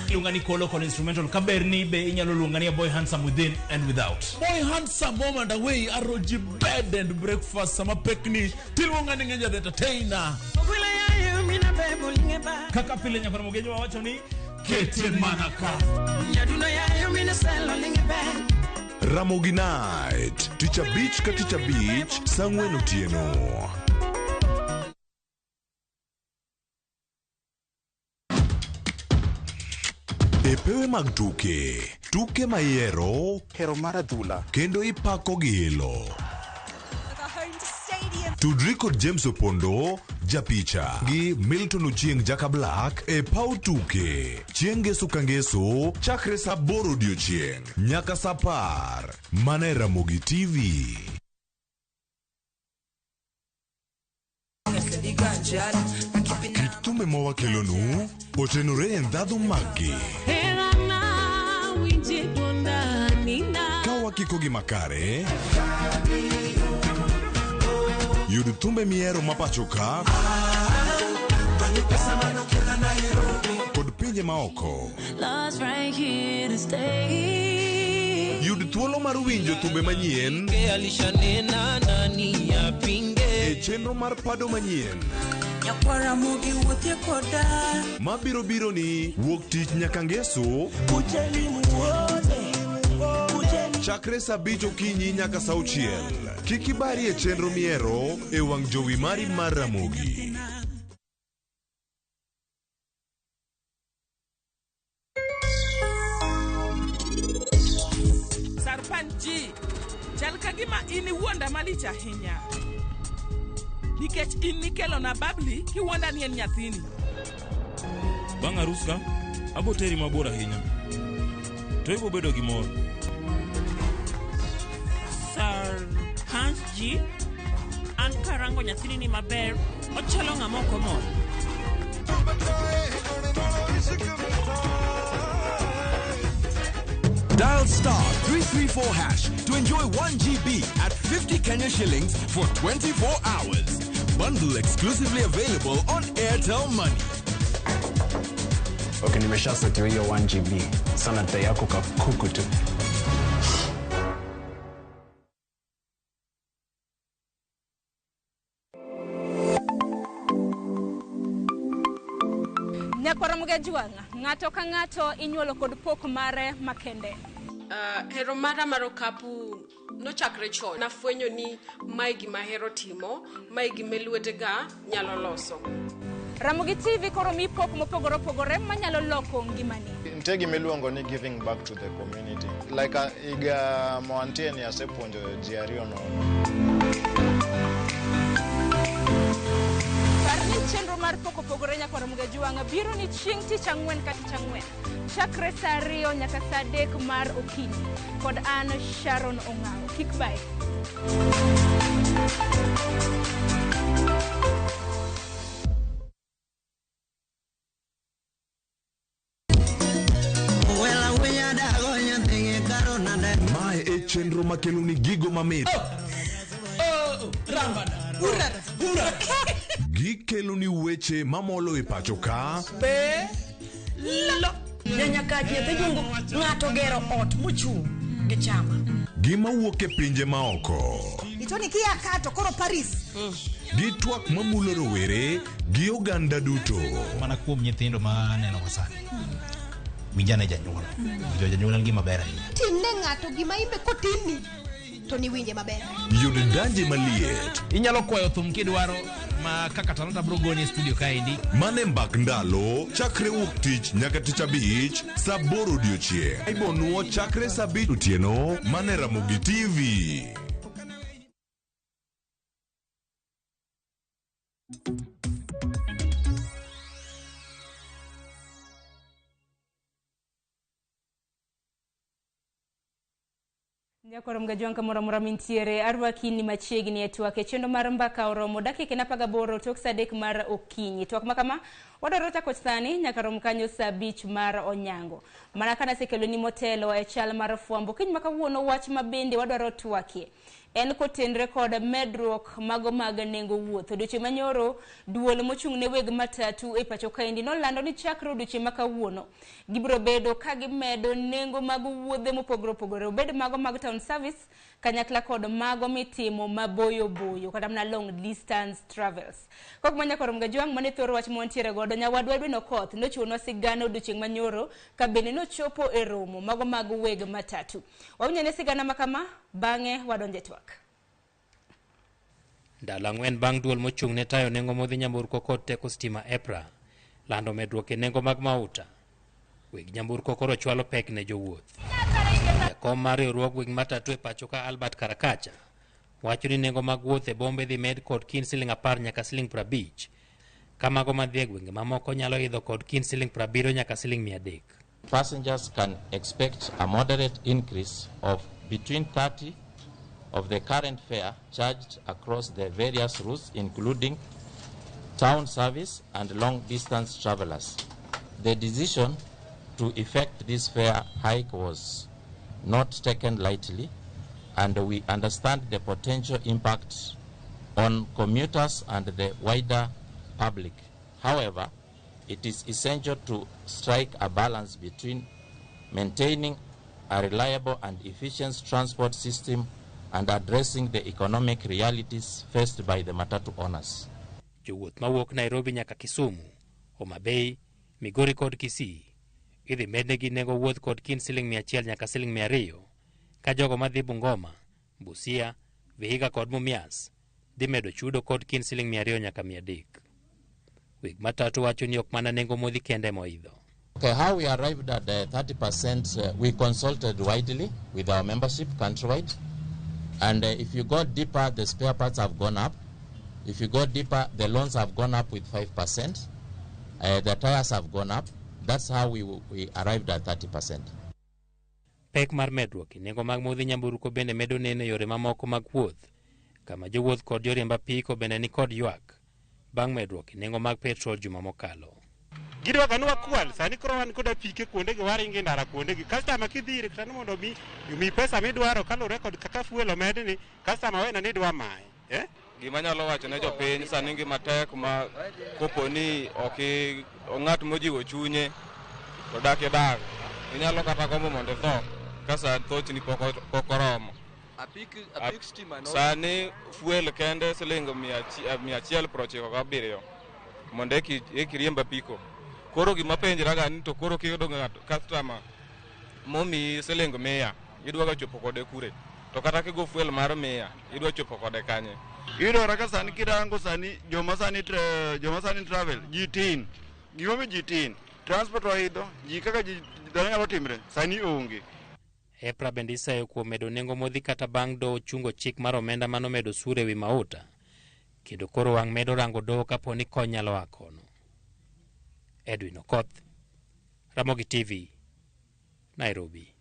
Iluonga ni Kolo kod instrumental kaber ni be inyalo luonga ni a boy handsome within and without. Boy handsome home and away aroji bed and breakfast sama pekni tiluonga ni ng'enya the entertainer. Kaka pile nyakwar Mogejo wawacho ni kete mana ka. Ramogi Night tich abich ka tich abich saa 4 otieno. E pewe mag tuke, tuke mayiero, hero mar adhula kendo ipako gi ilo. Tudri kod James Opondo, japicha gi Milton Ochieng Jaka Black e paw tuke. Chieng' ngeso ka ngeso chakre saa 8 odiochieng' nyaka saa 10. Mana e Ramogi TV. Kit thumbe ma wakelonu otenore e ndhadhu maggi. Ka wakikogi makare, yud thumbe mihero ma pacho ka kod pinje maoko. Yud thuolo mar winjo thumbe manyien e chenro mar pado manyien mabiro biro ni wuok tich nyaka ngeso chakre saa 5 okinyi nyaka saa 6. Kik ibari e chenro mihero e wang' jowi mari mar Ramogi. Sarpanch ji, chal ka gima in iwuonda malich ahinya. Nikech in nikelona Babli kiwuonda ni en nyathini. Bang' arus ka, abo teri mabor ahinya. To ibo bedo gi mor. Sarpanch ji, an karango nyathini ni maber, ochalo ng'ama ok omor. Dial star 334 hash to enjoy 1 GB at 50 Kenya shillings for 24 hours. Bundle exclusively available on Airtel Money. Okay, nimeshasetiwa hiyo 1 GB. Sana dai yako kakuku tu. Nyakwara Mugajwang', ng'ato ka ng'ato inyuolo kod pok mare makende. Hero mara mar okapu nochakre chon. Nafwenyo ni mae gima ahero timo, mae gima lwetega nyalo loso. Ramogi TV koro mi pok mopogore opogore manyalo loko ngimani. Nitie gima iluongo ni giving back to the community. Like higa mawantie ni asepuonjo ji ariyo nono. Par ni chenro mar pok opogore nyakwara Mugajwang' biro ni chieng' tich ang'wen ka tich ang'wen. Chakre saa 2 nyaka saa 3 mar okinyi. Kod an Sharon Ong'awo. Kik bae. Mae e chenro makeloni gigo mamit. Gikeloni weche mamolo e pacho ka. Ng'ato gero ot mochung' gi chama. Gima wuok e pinje maoko. Itoni kia kato koro Paris. Gi twak mamulo rowere gi oganda duto. Mana kuom nyithindo ma aneno go sani. Winjane janyuol. Winjo janyuol en gima ber ahinya. Timne ng'ato gima imbe kotimni to niwinje maber. Yud danje maliet. Inyalo kwayo thum kidwaro ma kaka Talanta bro goni e studio kaendi. Mane mbak ndalo chakre wuok tich nyaka tich abich saa 8 odiochieng'. Ibonuo chakre saa 5 otieno mane Ramogi TV. Nyakwara Mugajwang' kamoro amora mintiere, arwaki ni machiegni e twak e chenro mar mbaka oromo dakika 18 tok saa 3 mar okinyi. Twak makama wadwaro chako sani nyaka rom kanyo saa 5 mar onyango. Mana kana asekeloni motelo e chal mar fwambo kiny ma kawuono wach mabende wadwaro twakie en kotenre kod medruok mago mag nengo wuoth. Odiochieng' manyoro duol mochung' ne weg matatu e pacho kaendi nolando ni chakre odiochieng' ma kawuono gibiro bedo ka gimedo nengo mag wuodhe mopogore opogore, obed mago mag town service kanyakla kod mago mitimo maboyo boyo kata mana long distance travels. Kok manya koro Mugajwang' mane thoro wach montiere godo nyawadwa Edwin Okoth nochiwonwa sigana odiochieng' manyoro ka bende nochopo e romo mago mag weg matatu. Wawinjane sigana makama bang'e wadonje twak. Ndalo ang'wen bang' duol mochung' ne tayo nengo modhi nyamburko kod teko stima EPRA lando medruok e nengo mag mauta. Weg nyamburko koro chwalo pek ne jowuoth. Jakom mar riwruog weg matatu e pacho ka Albert Karakacha wacho ni nengo mag wuoth e bombe dhi med kod kind siling 10 nyaka siling 50, ka mago madhi e gwenge mamoko nyalo idho kod kind siling 70 nyaka siling 300. Passengers can expect a moderate increase of between 30 of the current fare charged across the various routes, including town service and long-distance travelers. The decision to effect this fare hike was not taken lightly, and we understand the potential impact on commuters and the wider public. However, it is essential to strike a balance between maintaining a reliable and efficient transport system and addressing the economic realities faced by the matatu owners. Jowuoth mawuok Nairobi nyaka Kisumu, Homa Bay, Migori kod Kisii idhi mednegi nengo wuoth kod kind siling 100 nyaka siling 200, ka jogo madhi Bungoma, Busia, Vihiga kod Mumias dhi medo chudo kod kind siling 200 nyaka 300. Weg matatu wacho ni ok mana nengo modhi kende moidho. Okay, how we arrived at the 30%, we consulted widely with our membership countrywide. And if you go deeper, the spare parts have gone up. If you go deeper, the loans have gone up with 5%. The tires have gone up. That's how we arrived at 30%. Pek mar medruok e nengo mag modhi nyamburko bende medo neno e yore mamoko mag wuoth, kama jowuoth kod joriemb apiko bende ni kod ywak bang' medruok e nengo mag petrol juma mokalo. Gidwaga ni wakwal, sani koro wan kod apike kuondegi, waringo e ndara kuondegi. Customer kidhi ire kata ni mondo mi pesa midwaro kaluwore kod kaka fuel omedni, customer wena ni dwa maye. Gima anyalo wacho ne jopiny sani ngima tek ma kopo ni ok ng'at mojiwo chunye to dak e dak. Inyalo kata gombo mondo itho ka sa thochni pok oromo. Sani fuel kende siling 197 mondo eki riemb apiko. Koro gima penjraga ni to koro kiyudo ng'ato customer momiyi siling 100 idwaga chopo kode kure? To kata kigo fuel mar 100 idwa chopo kode kanye? Iyudo kaka sani kirango sani joma sani travel ji tin. Gimomiyo ji tin, transport oidho, ji kaka ji dhano nyalo timre sani onge. EPRA bende isayo kuom medo nengo modhi kata bang' doho chungo chik mar omenda manomedo osuru ewi mauta, kendo koro wang' medo rango doho kapo ni kony nyalo a kono. Edwin Okoth, Ramogi TV, Nairobi.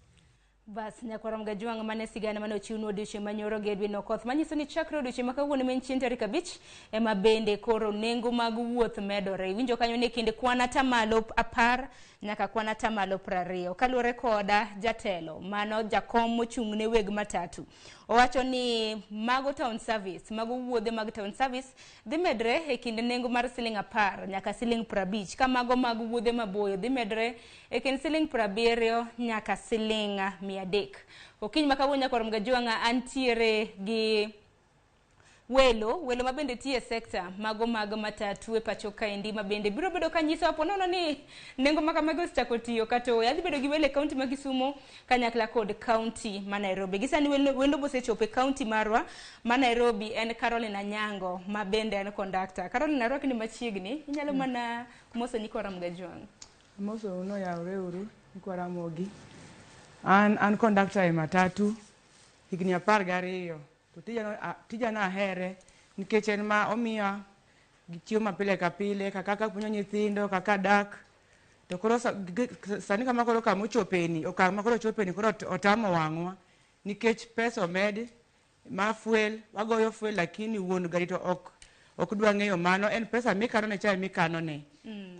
Bas nyakwara Mgajwang' mane sigana mane ochiwnu odiochieng' manyoro gi Edwin Okoth manyiso ni chakre odiochieng' ma kawuono ma en chieng' tarik 5 ema bende koro nengo mag wuoth medore. Iwinjo kanyo ni kind kwan atamalo 10 nyaka kwan atamalo 20. Kaluwore koda jatelo mano jakom mochung' ne weg matatu, owacho ni mago town service, mago wuodhe mag town service dhi medre e kind nengo mar siling 10 nyaka siling 50, ka mago mag wuodhe maboyo dhi medre e kind siling 70 nyaka siling 300. Okinyi ma kawuono nyakwar Mgajwang'a antiere gi welo mabende tiyo e sekta mago mag matatu e pacho kaendi mabende biro bedo ka nyiso apo nono ni nengo ma kamago osechako tiyo kata ooyo. Adhi bedo gi welo e kaunti ma Kisumu kanyakla kod kaunti ma Nairobi. Gi sani wendo mosechopo e kaunti marwa ma Nairobi en Caroline Anyango ma bende en kondakta. Caroline, arwaki ni machiegni, inyalo mana moso nyikwa Ramogi. Moso uno yawre uru nyikwa Ramogi. An kondakta e matatu higni 12. To tijano ahere nikech en ma omiya chiemo mapile ka pile, kaka puonjo nyithindo, kaka dak. To koro sani kama koro kama ochopeni, okang' ma koro ochopeni koro otamo wang'wa nikech pesa omedi ma fuel, wagoyo fuel lakini wuon gari to ok dwa ng'eyo mano, en pesa mikanone cha emikanone.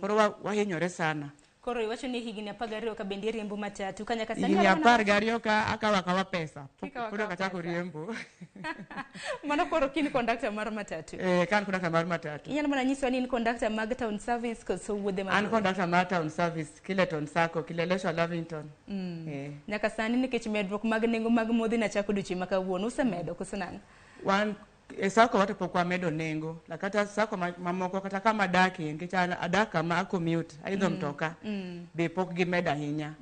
Koro wahinyore sana. Koro iwacho ni higni 12 ka bende iriembo matatu ka nyaka sani Higni 12 ka akawo akawa pesa. Pok achako riembo. Mano koro kin kondakta mar matatu. Ka an kondakta mar matatu. Inyalo mana nyiso ni in kondakta mag town service koso wuodhe maboyo? An kondakta mar town service, Kileton Sacco, Kileleshwa Lavington. Nyaka sani nikech medruok mag nengo mag modhi nachako odiochieng' ma kawuono, usemedo koso nang'o? Wan e sacco wato pok wamedo nengo, kata sacco mamoko kata kama adakie, nikech an adak kama a commute, aidho mtoka, be pok gimedo ahinya.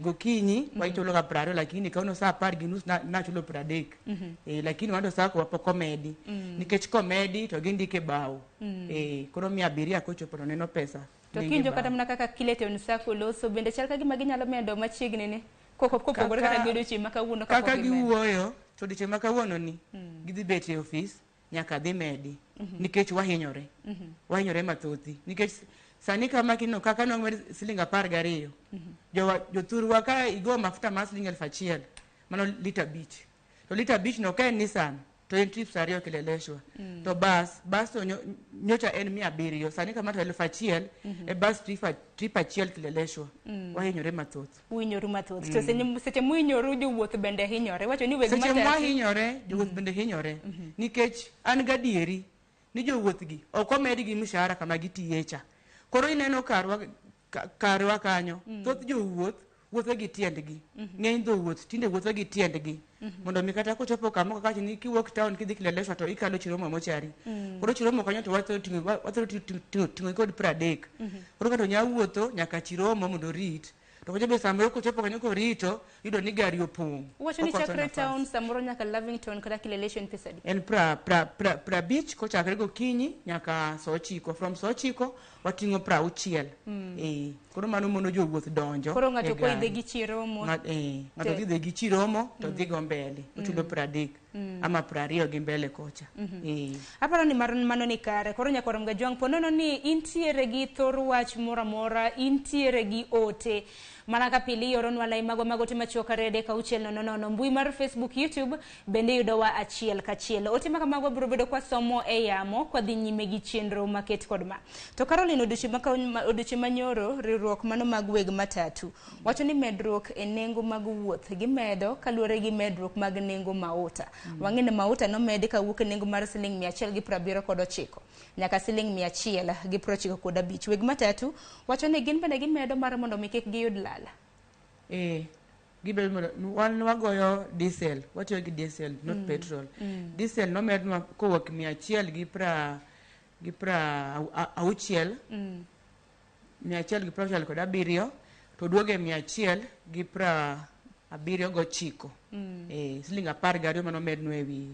Gokinyi wachulo ga 20 lakini kawuono saa 10:30 nachulo 30. Lakini wan to sacco wapok omedi. Nikech komedi to gindike bao. Koro miyo abiria kochopo to neno pesa. To kinjo kata mana kaka Kileton Sacco loso bende chal ka gima ginyalo medo machiegni ni kopogore kata gi odiochieng' ma kawuono kapok gimedo. Kaka giwuoyo To odiochieng' ma kawuono ni gidhi bet e ofis nyaka dhi medi nikech wahinyore. Wahinyore mathothi nikech sani kama kineno kaka nomed siling 12 jowa jothurwa ka igo mafuta mar siling 1000 mano lita 5 to lita 5 no ka en Nissan to en trips 2 Kileleshwa. To bas to nyocha en 700 sani kama to 1000 e bas trip 1 Kileleshwa. Wahinyore mathoth. Uhinyoru mathoth. To seche muhinyoru jowuoth bende hinyore. Wacho ni weg Seche matatu. mwahinyore jowuoth bende hinyore nikech an gadieri ni jowuoth gi ok omedgi mshahara kama gitiye cha. Koro ineno karwa kanyo thoth jowuoth wuotho gi tiendgi. Ng'eny jowuoth tinde wuotho gi tiendgi. Mondo mi kata kochopo kama kaka ni kiwuok town kidhi Kileleshwa to ikalo Chiromo mochari. Koro Chiromo kanyo to wathoro ting'o kod 30. Koro ng'ato nyalo wuotho nyaka Chiromo mondo orit. To kochopo be samoro kochopo kanyo korito yudo ni gari opong'. Wacho ni Okoso chakre nafas. town samoro nyaka Lavington kata Kileleshwa en pesa adi? En 50 kochakre gokinyi nyaka saa 9. From saa 9 wating'o 60. Koro mano mono jowuoth donjo. Koro ng'ato e koidhe gari. gi Chiromo. Ng'ato dhi gi Chiromo to dhi go mbele. Ochulo 30 ama 20 gi mbele kocha. Aparo ni mano ni kare. Koro nyaka warom ga Jwang' po nono ni intiere gi thor wach moro amora, intiere gi ote. Mana ka pile ioronwa lai magwa mag ote machuok 2 3 6 0 0. Mbui mar Facebook, YouTube bende yudowa achiel kachiel. Ote ma kamago biro bedo kwasomo e yamo kwadhi nyime gi chenro maket kod ma. To Caroline, odiochieng' manyoro riwruok mano mag weg matatu wacho ni medruok e nengo mag wuoth gimedo kaluwore gi medruok mag nengo mauta. Wang'e ni mauta nomedi kawuok e nengo mar siling 179 nyaka siling 195. Weg matatu wacho ni gin bende gimedo mar mondo mi kik giyud lal. Gibedo mondo wan wagoyo diesel, watiyo gi diesel not petrol. Diesel nomednwa kowuok 160, 167 to duoge 179. Siling 12 manomednwa e wiye.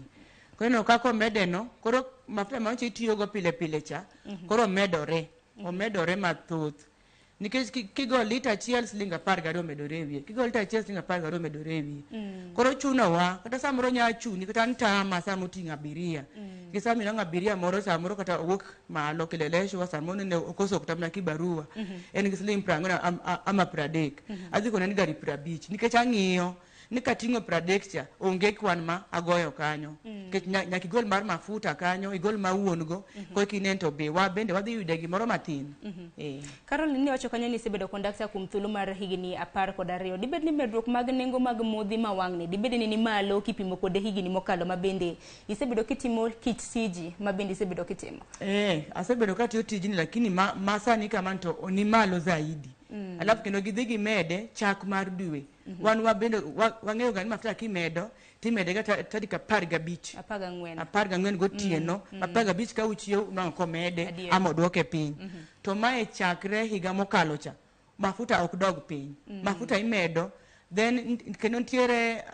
Koro ineno kaka omedeno, koro mafuta ma nyocha itiyogo pile pile cha, koro omedore, omedore mathoth. Nikech kigo lita 1 siling 12 omedore e wiye, kigo lita 1 siling 12 omedore e wiye. Koro chunowa, kata samoro nya chuni, kata ntama sama oting'o abiria. Gi sama inwang'o abiria moro samoro kata owuok malo Kileleshwa, samoro nene okoso kata mana kibarua. En gi siling 40 ama 30. Adhi kone ni gari 50, nikech ang'iyo ni kating'o 30 cha, onge kwan ma agoyo kanyo. Nikech nyaka igol mar mafuta kanyo, igol ma wuon go, koka inen to be wa bende wadhi yude gimoro matin. Caroline, ni wacho kanyo ni isebedo kondakta kuom thuolo mar higni 12. Dibed ni medruok mag nengo mag modhi ma wang'ni, dibed ni ni malo kipimo kod higni mokalo ma bende isebedo kitimo kit tiji ma bende isebedo kitimo? Asebedo katiyo tijni lakini ma sani kama to ni malo zaidi. Alafu kendo gidhi gimede chak mar dwe. Wan wabende wang'eyo ga ni mafuta kimedo timede ga tarik 15. 14. 14 gotieno, 15 ka uchiew nwang'o komede ama oduoke piny. To mae chakre higa mokalo cha, mafuta ok dog piny. Mafuta imedo, then kendo nitiere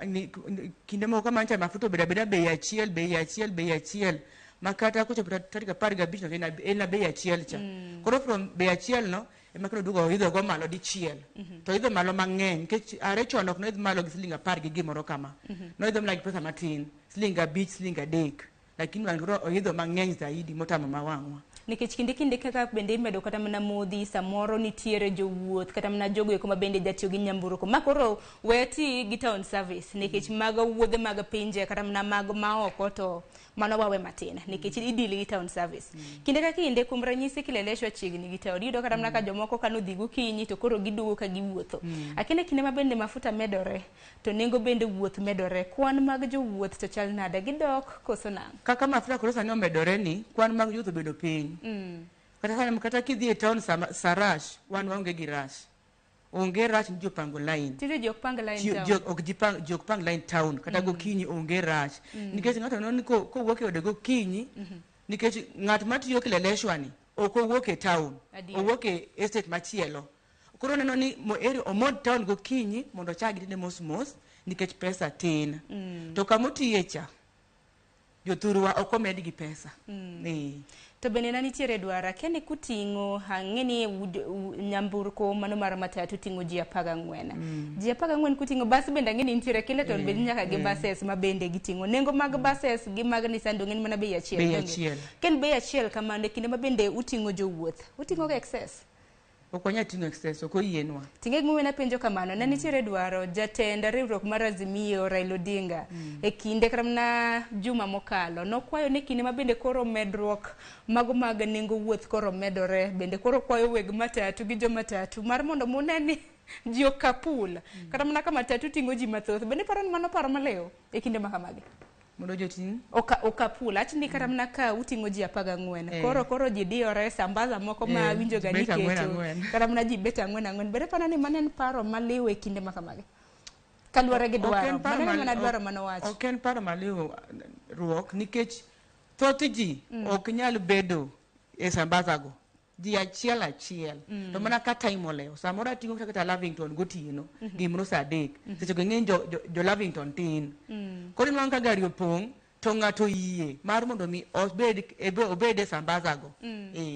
kinde moko kama ncha mafuta obedo abeda bei achiel, bei achiel, bei achiel. Ma kata kochopo tarik 15 no en bei achiel cha. Koro from bei achiel no, ema koro duogo oidho go malo dichiel. To oidho malo mang'eny, nikech are chon ok noidh malo gi siling 10 gi gimoro kama. Noidho mana gi pesa matin, siling 5, siling 3. Lakini wang' koro oidho mang'eny zaidi motamo ma wang'wa. Nikech kinde kinde kaka bende imedo kata mana modhi, samoro nitiere jowuoth kata mana jogo eko ma bende jatiyo gi nyamburko. Ma koro we ti gi town service, nikech mag wuodhe mag pinje kata mana mag maoko to mano wawe matin, nikech idil gi town service. Kinde ka kinde, kuom ranyisi Kileleshwa chiegni gi town, iyudo kata mana ka jomoko kano dhi gokinyi to koro giduogo ka giwuotho. Akine kinde ma bende mafuta medore, to nengo bende wuoth medore. Kwan mag jowuoth to chal nade? Gidok koso nang'o? Kaka mafuta koro sani omedore ni, kwan mag jowuoth obedo piny. Kata sani, kata kidhi e town sa rush, wan waonge gi rush. Onge rush ni ji opango line. Tinde ji ok pang line town. Ji ok ji pang, ji ok pang line town, kata gokinyi onge rush. Nikech ng'ato neno ni kowuok e ode gokinyi, nikech ng'at matiyo Kileleshwa ni, ok owuok e town, owuok e estate machielo. Koro neno ni eri omod town gokinyi mondo ochak gitinde mos mos, nikech pesa tin. To kama otiye cha, jothurwa ok omed gi pesa. To bende na nitiere dwaro, akia ni kuting'o, ang'e ni nyamburko mano mar matatu ting'o ji 14. Ji 14 kuting'o, bas bende ang'e ni nitiere Kileton bende nyaka gi buses ma bende giting'o. Nengo mag buses gi mag Nissan dong' en mana bei achiel. Bei donge? achiel. Ka en bei achiel kamano, e kinde ma bende uting'o jowuoth, uting'o ga excess? Ok wanyal ting'o excess, ok oyienwa. Ting'e gimomiyo napenjo kamano, ne nitiere dwaro jatend riwruok mar Azimio Raila Odinga e kinde kata mana juma mokalo nokwayo ni kinde ma bende koro medruok mago mag nengo wuoth koro medore, bende koro kwayo weg matatu gi jomatatu mar mondo mune ni ji okapul kata mana ka matatu ting'o ji mathoth. Bende iparo ni mano paro maliw e kinde ma kamagi? Mondo joting' Okapul ach ni kata mana ka uting'o ji 14 koro ji diyore sambaza moko ma winjo ga ni bet ang'wen keto ang'wen. Kata mana ji bet ang'wen ang'wen. Bende iparo ni mano en paro maliw e kinde ma kamagi kaluwore gi Ok dwaro? en paro Mano en mana dwaro manowacho. Ok en paro maliw ruok nikech thoth ji ok nyal bedo e sambaza go. Ji achiel achiel. To mana ka time olewo. Samoro ating'o kata Lavington gotieno. Gimoro saa 3. Seche go ing'e ni jo Lavington tin. Koro inwang'o ka gari opong' to ng'ato oyie mar mondo mi obed e sambaza go.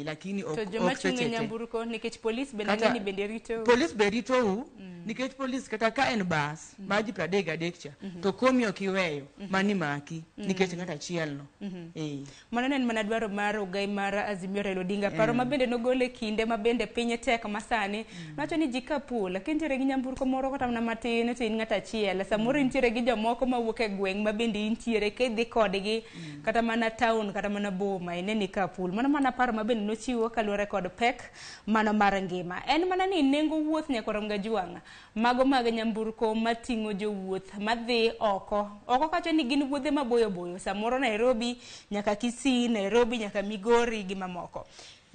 Lakini To joma ok chung' e seche te. nyamburko nikech polis bende Kata ang'e ni bende ritou. Polis be ritou nikech polis kata ka en bas mar ji 33 cha to komi ok iweyo mani maki nikech ng'ato achiel no. Mano ne en mana dwaro mar ogai mar Azimio Raila Odinga. Paro ma bende nogolo e kinde ma bende piny tek masani. Nowacho ni ji kapul, ka intiere gi nyamburko moro kata mana matin to in ng'ato achiel. Samoro intiere gi jomoko mawuok e gweng' ma bende intiere kidhi kodgi kata mana town kata mana boma ine ni kapul. Mano mana paro ma bende nochiwo kaluwore kod pek mano mar ngima. En mana ni nengo wuoth nyaka rom gajwang'. Mago mag nyamburko mating'o jowuoth madhi oko. Oko kacho ni gin wuodhe maboyo boyo. Samoro Nairobi nyaka Kisii, Nairobi nyaka Migori gi mamoko.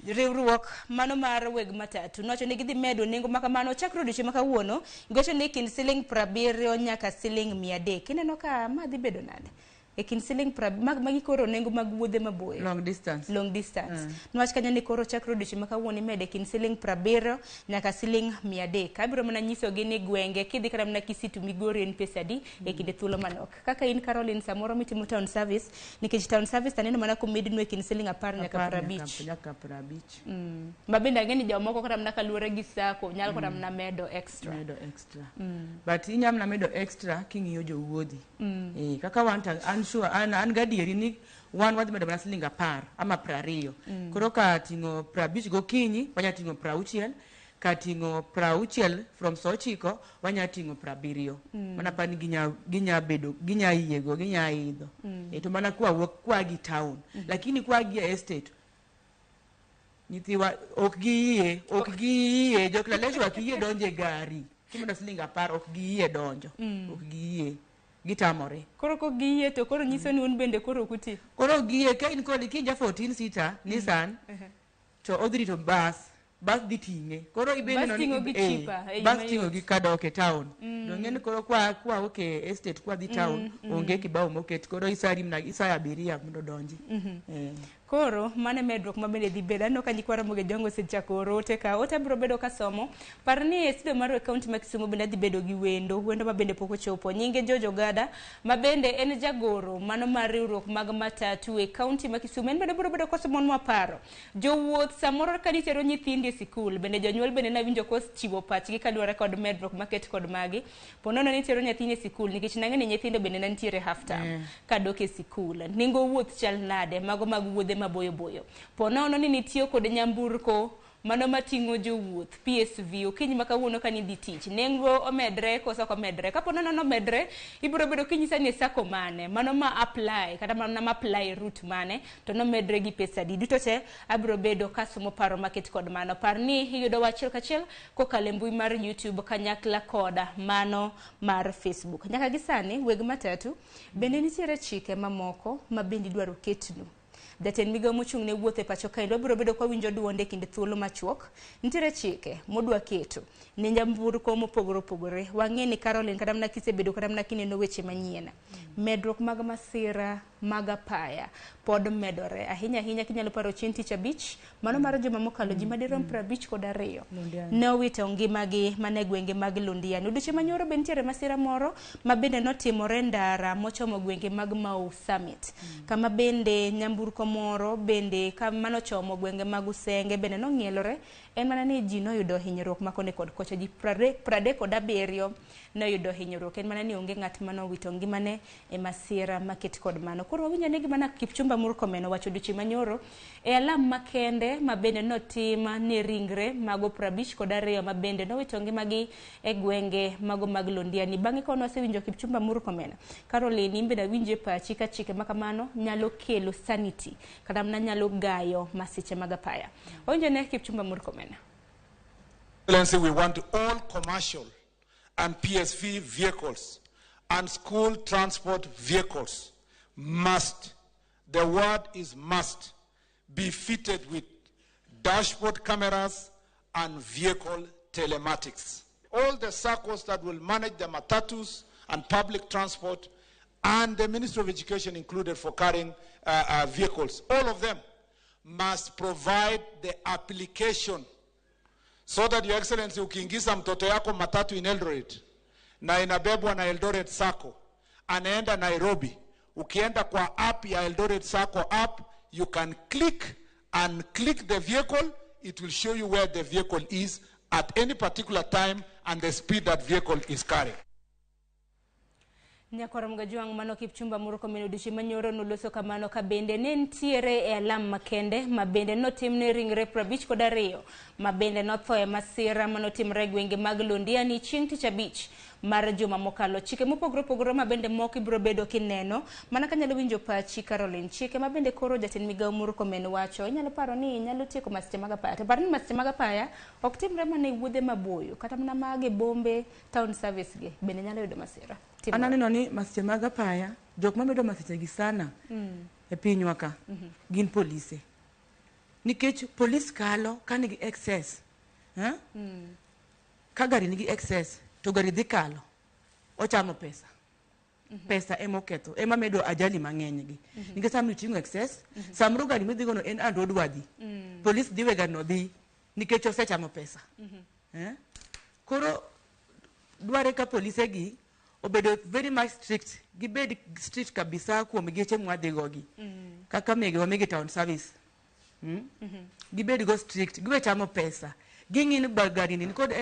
Riwruok mano mar weg matatu nowacho ni gidhi medo nengo ma kamano chakre odiochieng' ma kawuono. Giwacho ni kind siling 70 nyaka siling 300. Ineno ka ma dhi bedo nade? E kind siling magi koro nengo mag wuodhe maboyo. Long distance. Long distance. Niwach kanyo ni koro chakre odiochieng' ma kawuono imede kind siling 70 nyaka siling 300. Abiro mana nyisogi ni gwenge kidhi kata mana Kisii to Migori en pesa adi e kinde thuolo manok. Kaka in Caroline samoro mitimo town service nikech town service aneno mana komednu e kind siling 10 nyaka 50. Nyaka 50. Ma bende ang'e ni jomoko kata mana kaluwore gi sako nyalo kata mana medo extra. Medo extra. But inyalo mana medo extra king'iyo jowuodhi. Kaka wan to an sure an gadieri ni wan wadhi medo mana siling 10 ama 20. Koro ka ting'o 50 gokinyi wanya ting'o 60, ka ting'o 60 from saa 9 wanya ting'o 70. Mana pani ginya bedo, ginya yiego, ginya idho. To mana kwa wuok kwa gi town. Lakini kwa gi estate nyithiwa ok giyie, jo Kileleshwa ok giyie donjo e gari. Kimedo siling 10 ok giyie donjo. Ok giyie. Gitamore. Koro kok giyie to koro nyiso ni un bende koro ok uti. Koro giyie ka in kod kinja 14 seater Nissan to odhi rito bas. Bas dhi ting'e. Koro ibende Bas ting'o gi cheaper, e yo bas mayot. ting'o gi kadok e town. Donge ni koro kwa wuok e estate kwa dhi town onge kibao moket. Koro isari mana isayo abiria mondo odonji. Koro mano e medruok ma bende dhi bedo. Aneno ka nyikwa Ramogi Ojwang' osechako oro ote ka. Ote abiro bedo kasomo. Par ni e studio mar e kaunti ma Kisumu bende adhi bedo gi wendo. Wendo ma bende pok ochopo. Nyinge George Ogada ma bende en jagoro mano mar riwruok mag matatu e kaunti ma Kisumu. En bende biro bedo kosomonwa paro. Jowuoth samoro ka nitero nyithindi e sikul bende jonyuol bende nawinjo kochiwo pachgi kaluwore kod medruok maket kod magi. Po nono nitero nyathini e sikul nikech nang'e ni nyithindo bende ne nitiere half term kadok e sikul. Nengo wuoth chal nade? Mago mag wuodhe maboyo boyo. Po nono ni nitiyo kod nyamburko mano mating'o jowuoth PSV okinyi ma kawuono ka nidhi tich nengo omedre koso ok omedre? Kapo nono nomedre ibiro bedo kinyisa ni e sacco mane mano ma apply kata mana ma apply route mane to nomedre gi pesa adi. Duto te abiro bedo kasomo paro maket kod mano. Par ni iyudo wa achiel kachiel kokalo e mbui mar YouTube kanyakla koda mano mar Facebook. Nyaka gi sani weg matatu bende nitiere chike mamoko ma bende idwaro ketnu. Jatend migawo mochung' ne wuoth e pacho kaendi wabiro bedo kwa winjo duonde e kinde thuolo machuok. Nitiere chike modwa keto ne nyamburko mopogore opogore. Wang'e ni Caroline kata mana kisebedo kata mana kineno weche manyien. Medruok mag masira mag apaya pod medore ahinya ahinya. Kinyalo paro chieng' tich abich mano mar juma mokalo, ji madirom 52 ne owito ngimagi mana e gwenge mag Londiani. Odiochieng' manyoro be nitiere masira moro ma bende notimore ndara mochomo gwenge mag Mau Summit, kama bende nyamburko moro bende kama nochomo gwenge mag Usenge bende nong'ielore. En mana ni ji noyudo hinyruok makone kod kocha, ji 37 noyudo hinyruok. En mana ni onge ng'at manowito ngimane e masira maket kod mano. Koro wawinjo ne gima na Kipchumba Murkomen owacho odiochieng' manyoro e alam makende ma bende notim ne ringre mago 52 ma bende nowito ngimagi e gwenge mago mag Londiani. Bang'e ka wasewinjo Kipchumba Murkomen, Caroline, in bende awinjo e pachi ka chike ma kamano nyalo kelo sanity kata mana nyalo gayo masiche mag apaya. Wawinjo ne Kipchumba Murkomen. Excellency, we want all commercial and PSV vehicles and school transport vehicles must, the word is must, be fitted with dashboard cameras and vehicle telematics. All the circles that will manage the matatus and public transport, and the Ministry of Education included for carrying vehicles, all of them must provide the application so that, Your Excellency, ukiingiza mtoto yako matatu in Eldoret na inabebwa na Eldoret Sacco, anaenda Nairobi, ukienda kwa app ya Eldoret Sacco app, you can click and click the vehicle. It will show you where the vehicle is at any particular time and the speed that vehicle is carrying. Nyakwar Mgajwang' mano Kipchumba Murkomen odiochieng' manyoro noloso kamano ka bende ne nitiere e alam makende ma bende notimne ringre 52 ma bende notho e masira manotimre e gwenge mag Londiani chieng' tich abich mar juma mokalo. Chike mopogore opogore ma bende moko ibiro bedo kineno mana kanyalo winjo pachi Caroline. Chike ma bende koro jatend migawo Murkomen wacho, inyalo paro ni nyalo tieko masiche mag apaya. To par ni masiche mag apaya ok timre mana e wuodhe maboyo, kata mana mag e bombe, town service gi bende nyalo yudo masira. An aneno ni masiche mag apaya, jok mamedo masiche gi sana e pinywa ka gin polise. Nikech polis kalo ka nigi excess. Ka gari nigi excess, to gari dhi kalo, ochamo pesa. Pesa ema oketho, ema medo ajali mang'eny gi. Nikech sama iting'o excess, samoro gari midhigo no en and odwa dhi. Polis dhi we gari no dhi, nikech osechamo pesa. Koro dware ka polise gi obedo very much strict, gibed strict kabisa kuom geche mwadhigo gi. Kaka megewa mege town service. Gibed go strict, giwe chamo pesa. Ging'i ni gari ni nikod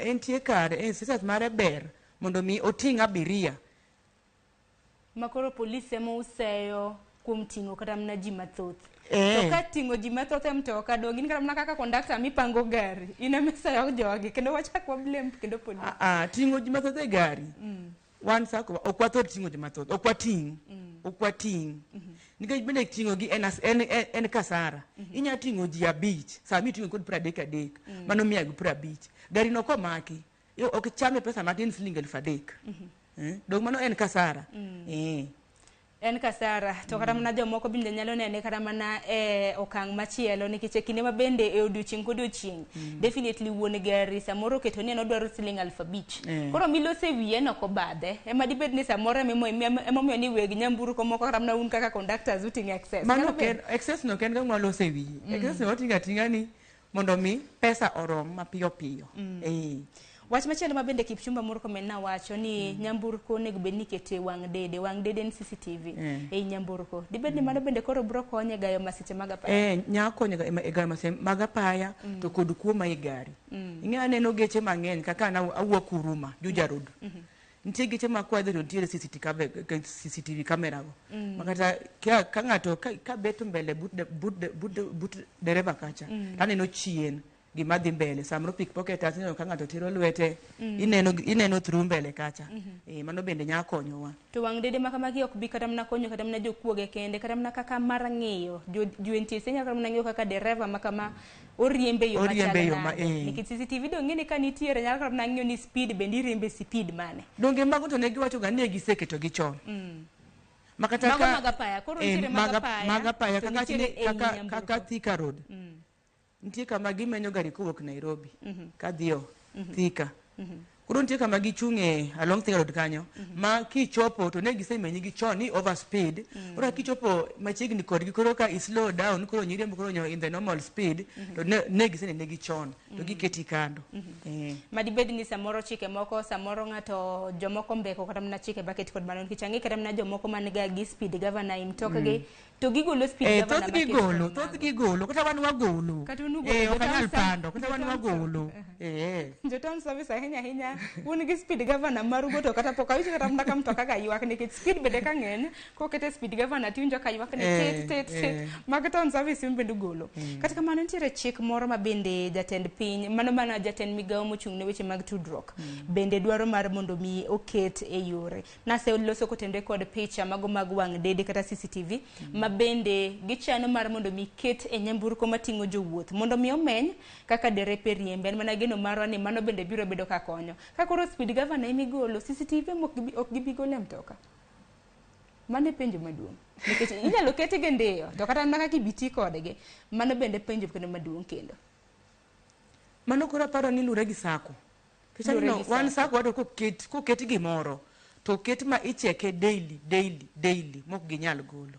entie kare, en status mare ber mondo mi oting' abiria. Makoro polise ema useyo kuom ting'o kata mana ji mathoth. To ka ting'o ji mathoth e mtoka, dong' in kata mana kaka kondakta mipango gari, in ema iseyo jogi, kendo wachak wa blame kendo polise. Ting'o ji mathoth e gari. Wan sako ok wathor ting'o ji mathoth, ok wating'. Ok wating'. Nikech bende ting'o gi en kasara. Inya ting'o ji 5, sama iting'o kod 33, mano 150. Gari no komaki, ok chame pesa matin siling 3,000. Dong mano en kasara. En kasara. To kata mana jomoko bende nyalo nene kata mana e okang' machielo, nikech e kinde ma bende e odiochieng' kodiochieng', definitely wuon gari samoro oketo ni en odwaro siling 5,000. Koro milose wiye no kobadhe. Ema dibed ni samoro emomiyo ni weg nyamburko moko kata mana un kaka conductors uting'o excess. Mano excess no ken gima walose wiye. Excess no wating'o ating'a ni mondo mi pesa orom mapiyo piyo. Wach machielo ma bende Kipchumba Murkomen nawacho ni nyamburko onego bed ni ikete wang' dede, wang' dede en CCTV ei nyamburko. Dibed ni mano bende koro biro konyo e gayo masiche mag apaya? Nya konyo e gayo masiche mag apaya to kod kuo ma e gari. Ing'e aneno geche mang'eny kaka an awuok Huruma, Juja Road. Nitie geche ma kwadhi to nitiere CCTV camera go. Makata ka ng'ato ka bet mbele but dereva kacha, taneno chien gima dhi mbele. Samoro pickpocket ineno ka ng'ato tero lwete, ineno through mbele kacha. Mano bende nya konyowa. To wang' dede ma kamagi ok bi kata mana konyo kata mana jokuoge kende, kata mana kaka mar ng'iyo jo NTSA nyalo kata mana ng'iyo kaka dereva ma kama oriembe yo machalo nade. Nikech CCTV dong' ng'e ni ka nitiere nyalo kata mana ng'iyo ni speed bende iriembe speed mane. Donge mago to ne giwacho ga ni giseketo gi chon. Makata Mago mag apaya, koro nitiere mag apaya, mag apaya to nitiere ei nyamburko. Kaka Thika Road. Nitie kama gimenyo gari kowuok Nairobi, kadhiyo Thika. Koro nitie kama gichung'e along Thika Road kanyo ma kichopo to ne gisemenyi gi chon ni over speed. Koro kichopo machiegni kodgi koro ka i slow down koro nyiriembo koro nyo in the normal speed to ne gisenene gi chon to giketi kando. Madibed ni samoro chike moko, samoro ng'ato jomoko mbeko kata mana chike baket kod mano, nikech ang'e kata mana jomoko man ga gi speed governor e mtokgi to gigolo speed governor thoth maket gigolo, kod thoth gigolo, kata wan wagolo. Kata un ugolo, Ok anyal pando, kata wan jo town wagolo. Jo town service ahinya ahinya un gi speed governor marugo, to kata pok awinjo kata mana ka mtoka ga ywak, nikech speed bende ka ng'eny kokete speed governor tiwinjo ka ywak ni tit tit tit. Mag town service un bende ugolo. Kata kamano, nitiere chik moro ma bende jatend piny, mano mana jatend migawo mochung' ne weche mag tudruok, bende dwaro mar mondo mi oket e yore. Naseloso kotenore kod picha mago mag wang' dede kata CCTV ma bende gichano mar mondo mi ket e nyamburko mating'o jowuoth mondo mi omeny kaka derepe riembe. En mana geno marwa ni mano bende biro bedo ka konyo. Ka koro speed governor emigolo, CCTV ema ok gibi golo e mtoka. Mano e penjo maduong', nikech inyalo ketgi ndiyo, to kata mana kaka ibi ti kodgi, mano bende penjo kendo maduong' kendo. Mano koro aparo ni lure gi sako. Nikech Lure aneno gi wan sako. sako wato koket gimoro to oket ma icheke daily daily daily mok ginyal golo.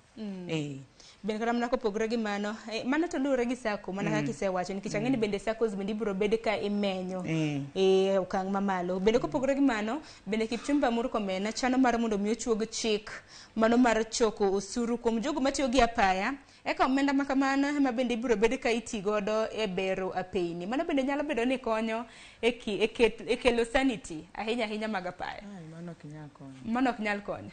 Bende kata mana kopogore gi mano, mano to luwore gi sako mana kaka isewacho, nikech ang'e ni bende SACCOs bende ibiro bed ka imenyo e okang' mamalo. Bende kopogore gi mano, bende Kipchumba Murkomen chano mar mondo mi ochuog chik mano mar choko osuru kuom jogo matiyo gi apaya, eka omenda ma kamano ema bende ibiro bed ka iti godo e bero apeyni. Mano bende nyalo bedo ni konyo e kelo sanity ahinya ahinya mag apaya. Ai, mano ok nyal konyo. Mano ok nyal konyo.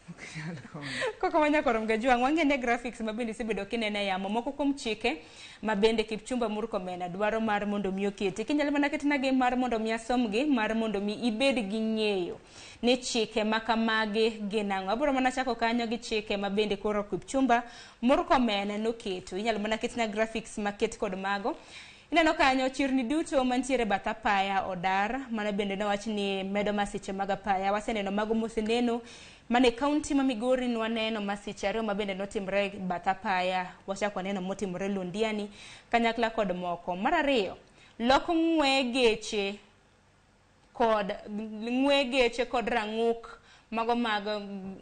Ok nyal konyo. Koko manyakoro Mgajwang', wang'e graphics ma bende isebedo kineno e yamo, moko kuom chike ma bende Kipchumba Murkomen dwaro mar mondo mi oketi. Kinyalo mana ketnagi mar mondo mi asomgi, mar mondo mi ibed gi ng'eyo ni chike ma kamagi gin ang'o. Abiro mana chako kanyo gi chike ma bende koro Kipchumba Murkomen noketo. Inyalo mana ketna graphics maket kod mago. Ineno kanyo chirni duto mantiere bath apaya odar, mano bende nowach ni medo masiche mag apaya. Waseneno mago moseneno mane kaunti ma Migori, nwaneno masiche ariyo ma bende notimore bath apaya, wachako waneno motimore Londiani kanyakla kod moko. Mar ariyo, loko ng'we geche kod ng'we geche kod rang'uk mago mag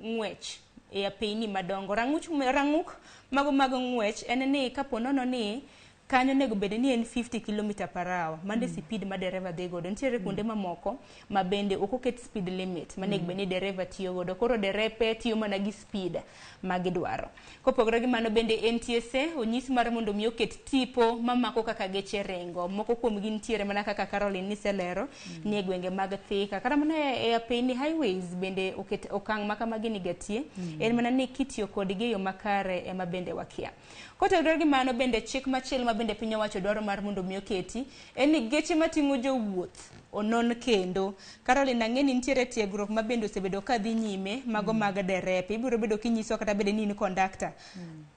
ng'wech e apeyni madongo. Rang'uk mago mag ng'wech en ni kapo nono ni kanyo onego bed ni en 50 km per hour, mano e speed ma dereva dhi godo. Nitiere kuonde mamoko ma bende ok oket speed limit manego bed ni dereva tiyo godo, koro derepe tiyo mana gi speed ma gidwaro. Kopogore gi mano, bende NTSA onyis mar mondo mi oket tipo mamako kaka geche ringo. Moko kuomgi nitiere mana kaka Caroline niselero ni e gwenge mag Thika, kata mana e apeyni highways bende oket okang' ma kamagi nigatie. En mana ni kitiyo kodgi e yo makare ema bende wakia. Kotenore gi mano, bende chik machielo ma bende piny owacho dwaro mar mondo mi oketi en ni geche mating'o jowuoth onon kendo. Caroline, ang'e ni nitiere tiegruok ma bende osebedo ka dhi nyime mago mag derepe. Ibiro bedo kinyisowa, kata bede ni in kondakta,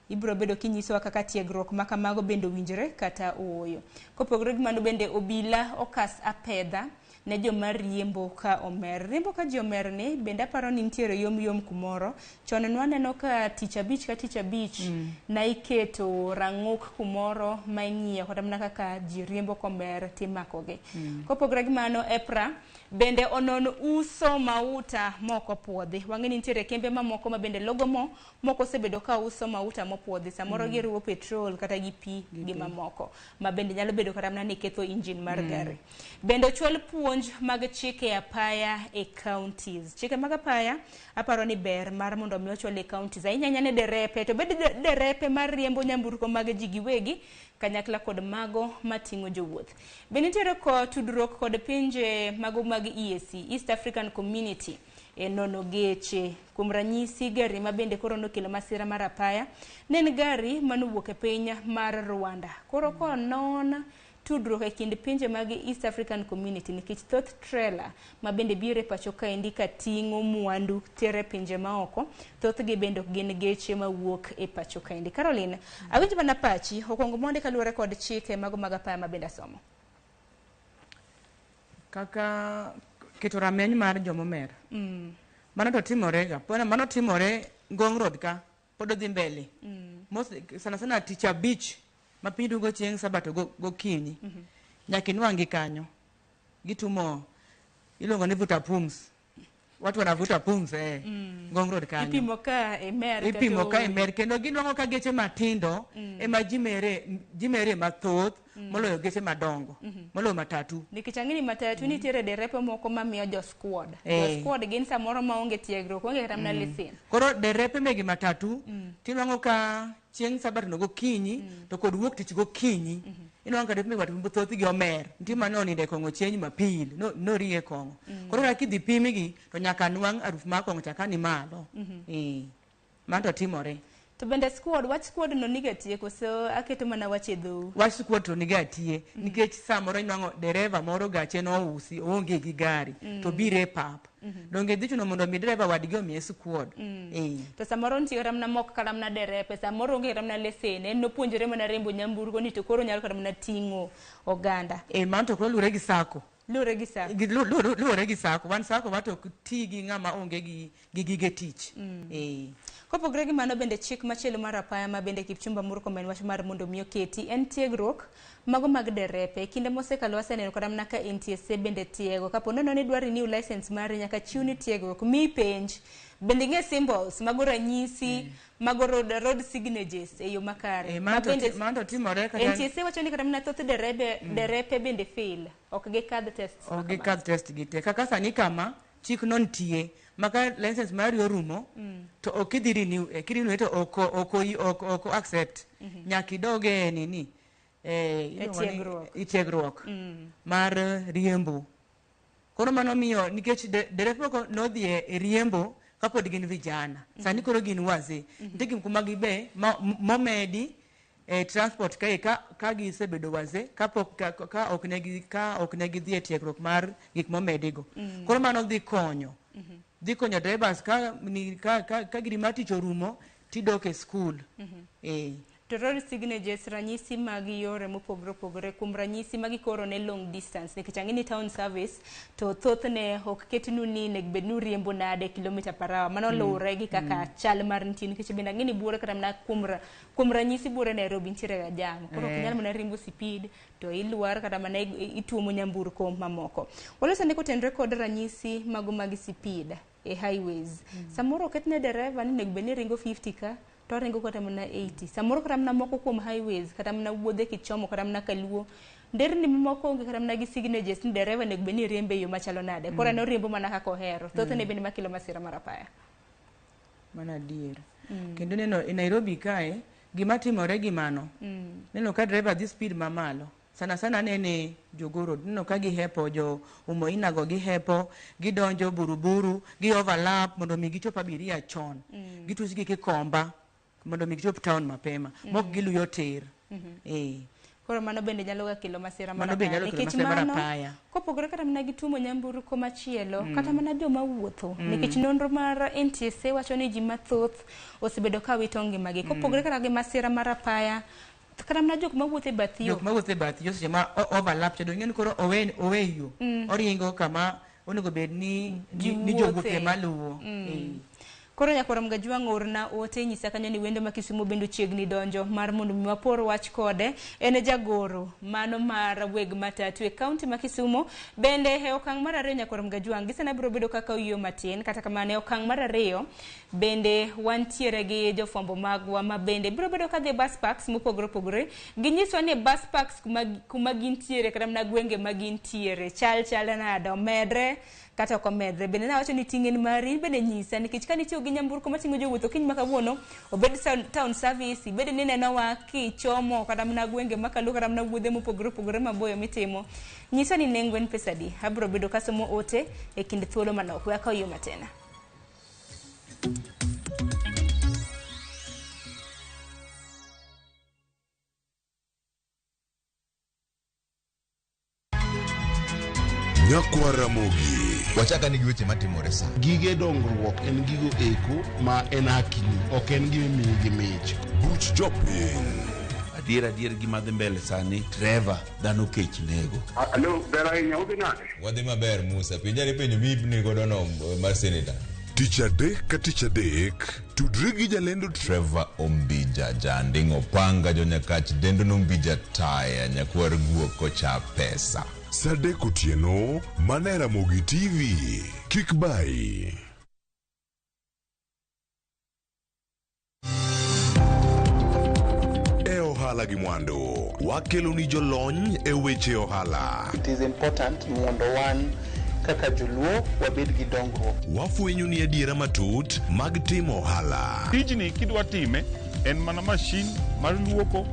ibiro bedo kinyisowa kaka tiegruok ma kamago bende owinjore kata ooyo. Kopogore gi mano, bende obila okas apedha ne joma riembo ka omer. Riembo ka ji omer ni bende aparo ni nitiere yom yom kumoro. Chon nwaneno ka tich abich ka tich abich na iketo rang'uk kumoro ma ing'iyo kata mana kaka ji riembo komer timakogi. Kopogore gi mano, EPRA bende onon uso mauta mok opuodhi. Wang'e ni nitiere kembe mamoko ma bende logo mo moko osebedo ka uso mauta mopuodhi. Samoro giriwo petrol kata gi pi gi mamoko ma bende nyalo bedo kata mana ni ketho engine mar gari. Bende ochwal puonj mag chike apaya e counties. Chike mag apaya aparo ni ber mar mondo mi ochwal e counties. Ahinya ahinya ne derepe, to bed derepe mar riembo nyamburko mag ji giwegi kanyakla kod mago mating'o jowuoth. Bende nitiere ko tudruok kod pinje mago mag EAC, East African Community, e nono geche. Kuom ranyisi, gari ma bende koro nokelo masira mar apaya ne en gari manowuok e piny mar Rwanda. Koro konon tudruok e kind pinje mag East African Community, nikech thoth trailer ma bende biro e pacho kaendi ka ting'o mwandu tere pinje maoko, thothgi bende ok gin geche mawuok e pacho kaendi. Caroline, awinj mana pachi okwongo mondi kaluwore kod chike mago mag apaya ma bende asomo. Kaka keto rameny mar jomomer. Mano to timore ga. Mano timore Ngong Road ka pod odhi mbele. Sana sana tich abich ma piny duogo chieng' Sabato gokinyi. Nyaka inwang' gi kanyo. Gitumo. Iluongo ni vuta pums. Watu wanavuta pums Ngong Road kanyo. Ipimo ka imer kata Ipimo ka onge. imer kendo ginwang'o ka geche matindo ema ji mere mathoth moloyo geche madongo, moloyo matatu. Nikech ang'e ni matatu nitiere derepe moko mamiyo jo squad. Jo squad gin samoro maonge tiegruok, onge kata mana lesen. Koro derepe mege matatu tinwang'o ka chieng' sabato no gokinyi to kod wuok tich gokinyi inwang'o ka derepe mege matatu thothgi omer. Nitie mane onindo e kong'o chieng' Jumapil, norie kong'o. Koro ka kidhi pimgi to nyaka nwang' aruf mar kong'o cha ka ni malo. Mano to timore. To bende squad, wach squad no niga tie koso aketo mana wach e dhou? Wach squad to niga tie nikech samoro inwang'o dereva moro gache nousi, oonge gi gari to biro e pap. Donge dhi chuno mondo mi dereva wadgi omiye squad. To samoro nitie kata mana mok kata mana derepe, samoro onge kata mana lesen, en nopuonjore mana riembo nyamburko ni to koro onyalo kata mana ting'o oganda. Mano to koro luwore gi sako. Luwore gi sako. Luwore gi sako. Wan sako wa to ok ti gi ng'ama onge gi gige tich. Kopogore gi mano bende chik machielo mar apaya ma bende Kipchumba Murkomen wacho mar mondo mi oketi en tiegruok mago mag derepe. Kinde mosekalo waseneno kata mana ka NTSA bende tiego. Kapo nono ni idwa renew license mari nyaka chiwni tiegruok, miyi penj. Bende ing'e symbols mago ranyisi, mago road signages e yo makare. Ma bende Mano to timore kata NTSA wacho ni kata mana thoth derepe bende fail, ok gikadh tests Ok gikadh test gi te. Kaka sani kama chik no nitie maka license mari orumo to ok idhi renew, kirenew to ok accept. Nyaka idog e nini, iluongo ni tiegruok. E tiegruok mar riembo. Koro mano miyo nikech derepe moko nodhi e riembo kapod gin vijana. Sani koro gin wazee. Nitie gik moko ma gibe momedi e transport kae ka gisebedo wazee kapok ka ok ne gi, ka ok ne gidhi e tiegruok mar gik momedigo. Koro mano dhi konyo. Dhi konyo drivers ka giri mar tich orumo tidok e skul. To road signages ranyisi mag yore mopogore opogore, kuom ranyisi magi koro ne long distance, nikech ang'e ni town service to thothne ok ketnu ni nego bed ni uriembo nade kilomita per hour, mano luwore gi kaka chal mar nitie, nikech bende ang'e ni buore kata mana kuom ranyisi buore Nairobi nitiere ga jam, koro ok inyal mana riembo speed to ilwar kata mana ituomo nyamburko mamoko. Waloso ni kotenore kod ranyisi mago mag speed e highways, samoro oketne dereva ni onego bed ni ringo 50 ka to oringo kata mana 80, samoro kata mana moko kuom highways kata mana wuodhe kichomo kata mana kaluo nderni mamoko onge kata mana gi signages ni dereva onego bed ni riembe e yo machalo nade, koro en oriembo mana kaka ohero, thothne bende makelo masira mar apaya. Mano adier. Kendo neno e Nairobi kae gima timore gi mano. Neno ka driver dhi speed mamalo. Sana sana anene Jogoo Road, neno ka gihepo jo Umoina go gihepo, gidonjo Buruburu, gi overlap mondo mi gichop abiria chon. Gituch gi Kikomba mondo mi gichop town mapema. Mok giluyo tir. Koro mano bende nyalo ga kelo masira mar Mano bende apaya. nyalo kelo Nikech masira mar mano, apaya. kopogore kata mana gi tuomo nyamburko machielo, kata mana joma wuotho, nikech nonro mar NTSA wacho ni ji mathoth osebedo ka wito ngimagi. Kopogore kata gi masira mar apaya, kata mana jok mawuotho e bath yo. Jok mawuotho e bath yo seche ma overlap cha dong' ing'e ni koro owe yo. Oringo kama onego bed Ji ni jowuoth wuothe. ema luwo. Koro nyakwar Mgajwang' orna ote nyisa kanyo ni wendo ma Kisumu bende ochiegni donjo mar mondo mi wapor wach kode. En e jagoro mano mar weg matatu e kaunti ma Kisumu. Bende e okang' mar ariyo nyakwar Mgajwang' gi sani biro bedo kaka oyueyo matin, kata kamano e okang' mar ariyo bende wantiere gi jofwambo magwa ma bende biro bedo kadhi e bus parks mopogore opogore. Ginyiswa ni bus parks kuma gintiere kata mana gwenge ma gintiere chal chal nade, omedre kata ok omedre. Bende nawacho ni ting' en mari, in bende nyisa, nikech ka nitiyo gi nyamburko mating'o jowuoth okinyi ma kawuono, obed town service, ibed ni inenowa kichomo kata mana gwenge makaluo kata mana wuodhe mopogore opogore maboyo mitimo, nyisa ni nengo en pesa adi. Abiro bedo kasomo ote e kind thuolo manok. We akaw yo matin. Nyakwar Ramogi. Wachaka ni gi weche matimore sa. Gige dongruok en gigo eko ma en hakini, ok en gima imiyi gi mich. Buch jopiny. Adier adier gima dhi mbele sani, Trevor, dhano kech nego. Alo, ber ahinya, udhi nade? Wadhi maber Musa, penjane penjo mipni godo no mar senator. Tich adek ka tich adek, tudri gi jalendo Trevor Ombija, Janding Opanga, Jonyakach, Dendo Nombija Taya, Nyakwar Guok kocha pesa. Sa adek otieno, mana e Ramogi TV. Kik bayi. E ohala gi mwandu, wakelo ni jolony e weche ohala. It is important mondo wan kaka joluo wabed gi dongruok. Wafwenyo ni adiera matut mag timo ohala. Tijni kidwa time en mana mashin mar luoko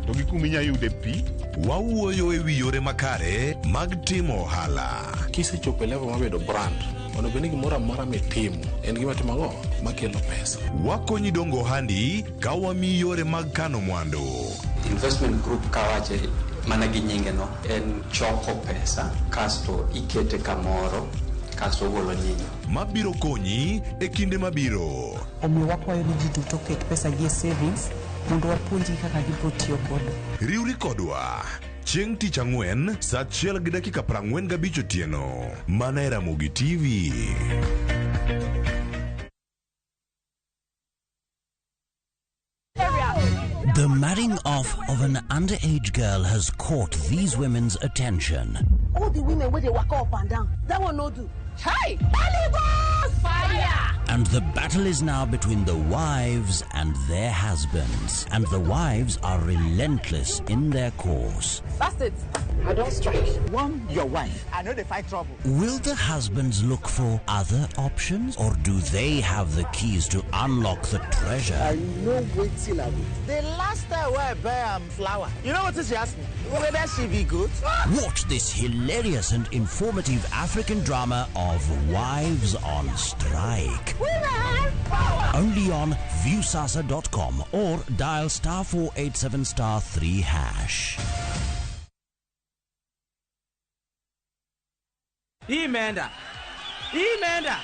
to gi kuma inya yude pi. Wawuoyo e wi yore makare mag timo ohala. Kisechopo e level mar bedo brand, onego bed ni gimoro amora mitimo en gima timo ang'o makelo pesa. Wakonyi dongo ohandi ka wamiyi yore mag kano mwandu. Investment group kawache mana gi nyinge no en choko pesa kasto ikete kamoro kasto ogolo nyinyo. Mabiro konyi e kinde mabiro. Omiyo wakwayo ni ji duto oket pesa gi e savings mondo wapuonjgi kaka gibiro tiyo godo. Riwri kodwa chieng' tich ang'wen sa 1:45 otieno mana e Ramogi TV. The marrying off of an underage girl has caught these women's attention. All the women wey dey waka up and down, that one no do. Hey! Holy Ghost fire! And the battle is now between the wives and their husbands. And the wives are relentless in their course. That's it. I don strike. One, your wife. I no dey fight trouble. Will the husbands look for other options, or do they have the keys to unlock the treasure? I no wetin I go do. The last time wey I buy am flower, you know wetin she ask me? Whether she be good? Watch this hilarious and informative African drama of Wives on Strike. Women power! Only on viewsasa.com or dial star 487 star 3 hash. Hii imeenda, hii imeenda,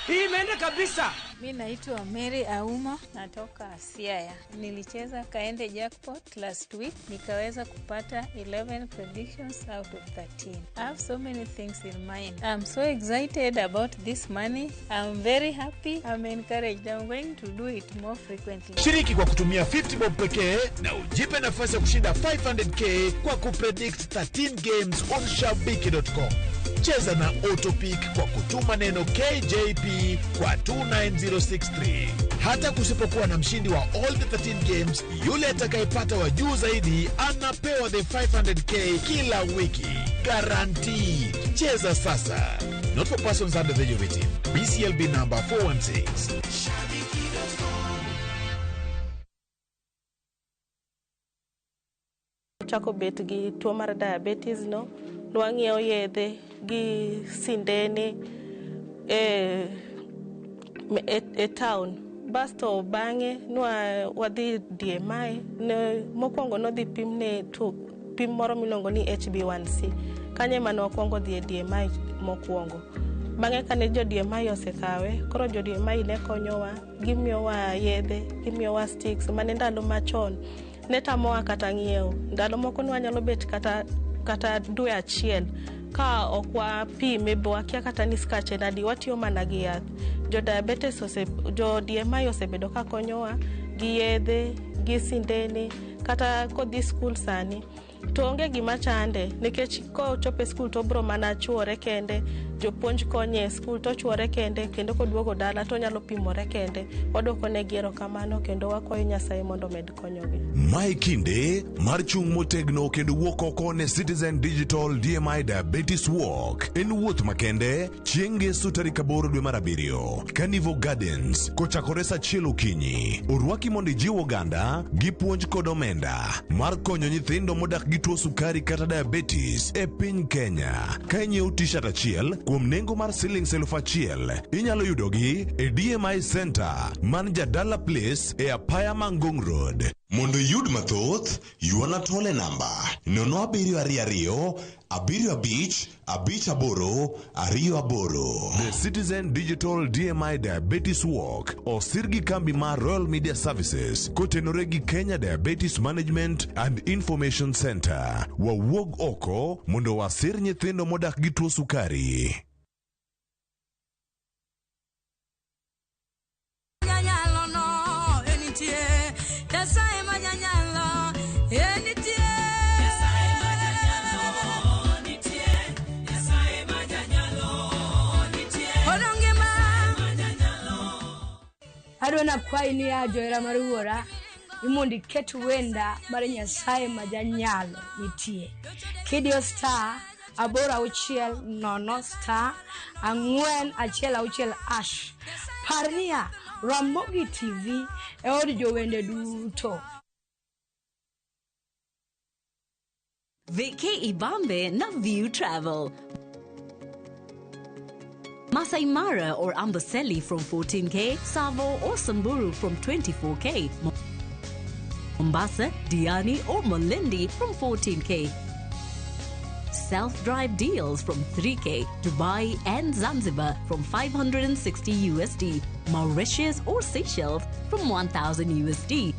hii imeenda kabisa. Mi naitwa Mary Auma, natoka Siaya. Nilicheza Kaende Jackpot last week, nikaweza kupata 11 predictions out of 13. I have so many things in mind. I'm so excited about this money. I'm very happy. I'm encouraged. I'm going to do it more frequently. Shiriki kwa kutumia 50 bob pekee na ujipe nafasi ya kushinda 500k kwa kupredict 13 games on shabiki.com. Cheza na Autopick kwa kutuma neno KJP kwa 29063. Hata kusipokuwa na mshindi wa all the 13 games, yule atakayepata wa juu zaidi anapewa the 500k kila wiki. Guaranteed. Cheza sasa. Not for persons under the age of 18. BCLB number 416. Chako bet gi tuo mar diabetes no, nwang'iewo yedhe gi sindene e town. Basto bang'e nwa wadhi DMI, ne mokwongo nodhi pimne tuo pim moro miluongo ni HbA1c. Kanyo ema ne wakwongo dhi e DMI mokwongo. Bang'e kane jo DMI osekawe, koro jo DMI ne konyowa, gimiyowa yedhe, gimiyowa sticks, mane ndalo machon ne tamowa kata ng'iewo. Ndalo moko ne wanyalo bet kata dwe achiel ka ok wapime bo wakia kata ni skach en adi, watiyo mana gi yath. Jo diabetes ose, jo DMI osebedo ka konyowa gi yedhe, gi sindene, kata kodhi skul sani to onge gima chande nikech kochopo e skul to obro mana chuore kende, jopuonj konye e skul to ochuore kende, kendo koduogo dala to onyalo pimore kende. Wadwoko negi erokamano kendo wakwayo Nyasaye mondo omed konyogi. Mae kinde mar chung' motegno kendo wuok oko ne Citizen Digital DMI Diabetes Walk. En wuoth makende chieng' ngeso tarik 8 dwe mar 7, Carnival Gardens, kochakore sa 1 okinyi. Orwaki mondo ijiw oganda gi puonj kod omenda mar konyo nyithindo modak gi tuo sukari kata diabetes e piny Kenya. Ka inyiewo t-shirt achiel kuom nengo mar siling 1000, inyalo yudogi e DMI Center man Jadala Place e Apaya Mangong Road. Mondo iyud mathoth, ywana tole namba 0722 75 58 28. The Citizen Digital DMI Diabetes Walk osir gi kambi mar Royal Media Services kotenore gi Kenya Diabetes Management and Information Center. Wawuog oko mondo wasir nyithindo modak gi tuo sukari. Adwa nakwayi niya johera mar wuora ni mondo iket wenda mar Nyasaye ma janyalo nitie. Kidiyo star 860 star 4 1 6 hash. Par niya, Ramogi TV e od jowende duto. Vacay Ibambe na View Travel. Masai Mara or Amboseli from 14K, Tsavo or Samburu from 24K, Mombasa, Diani or Malindi from 14K. Self-drive deals from 3K, Dubai and Zanzibar from 560 USD, Mauritius or Seychelles from 1000 USD.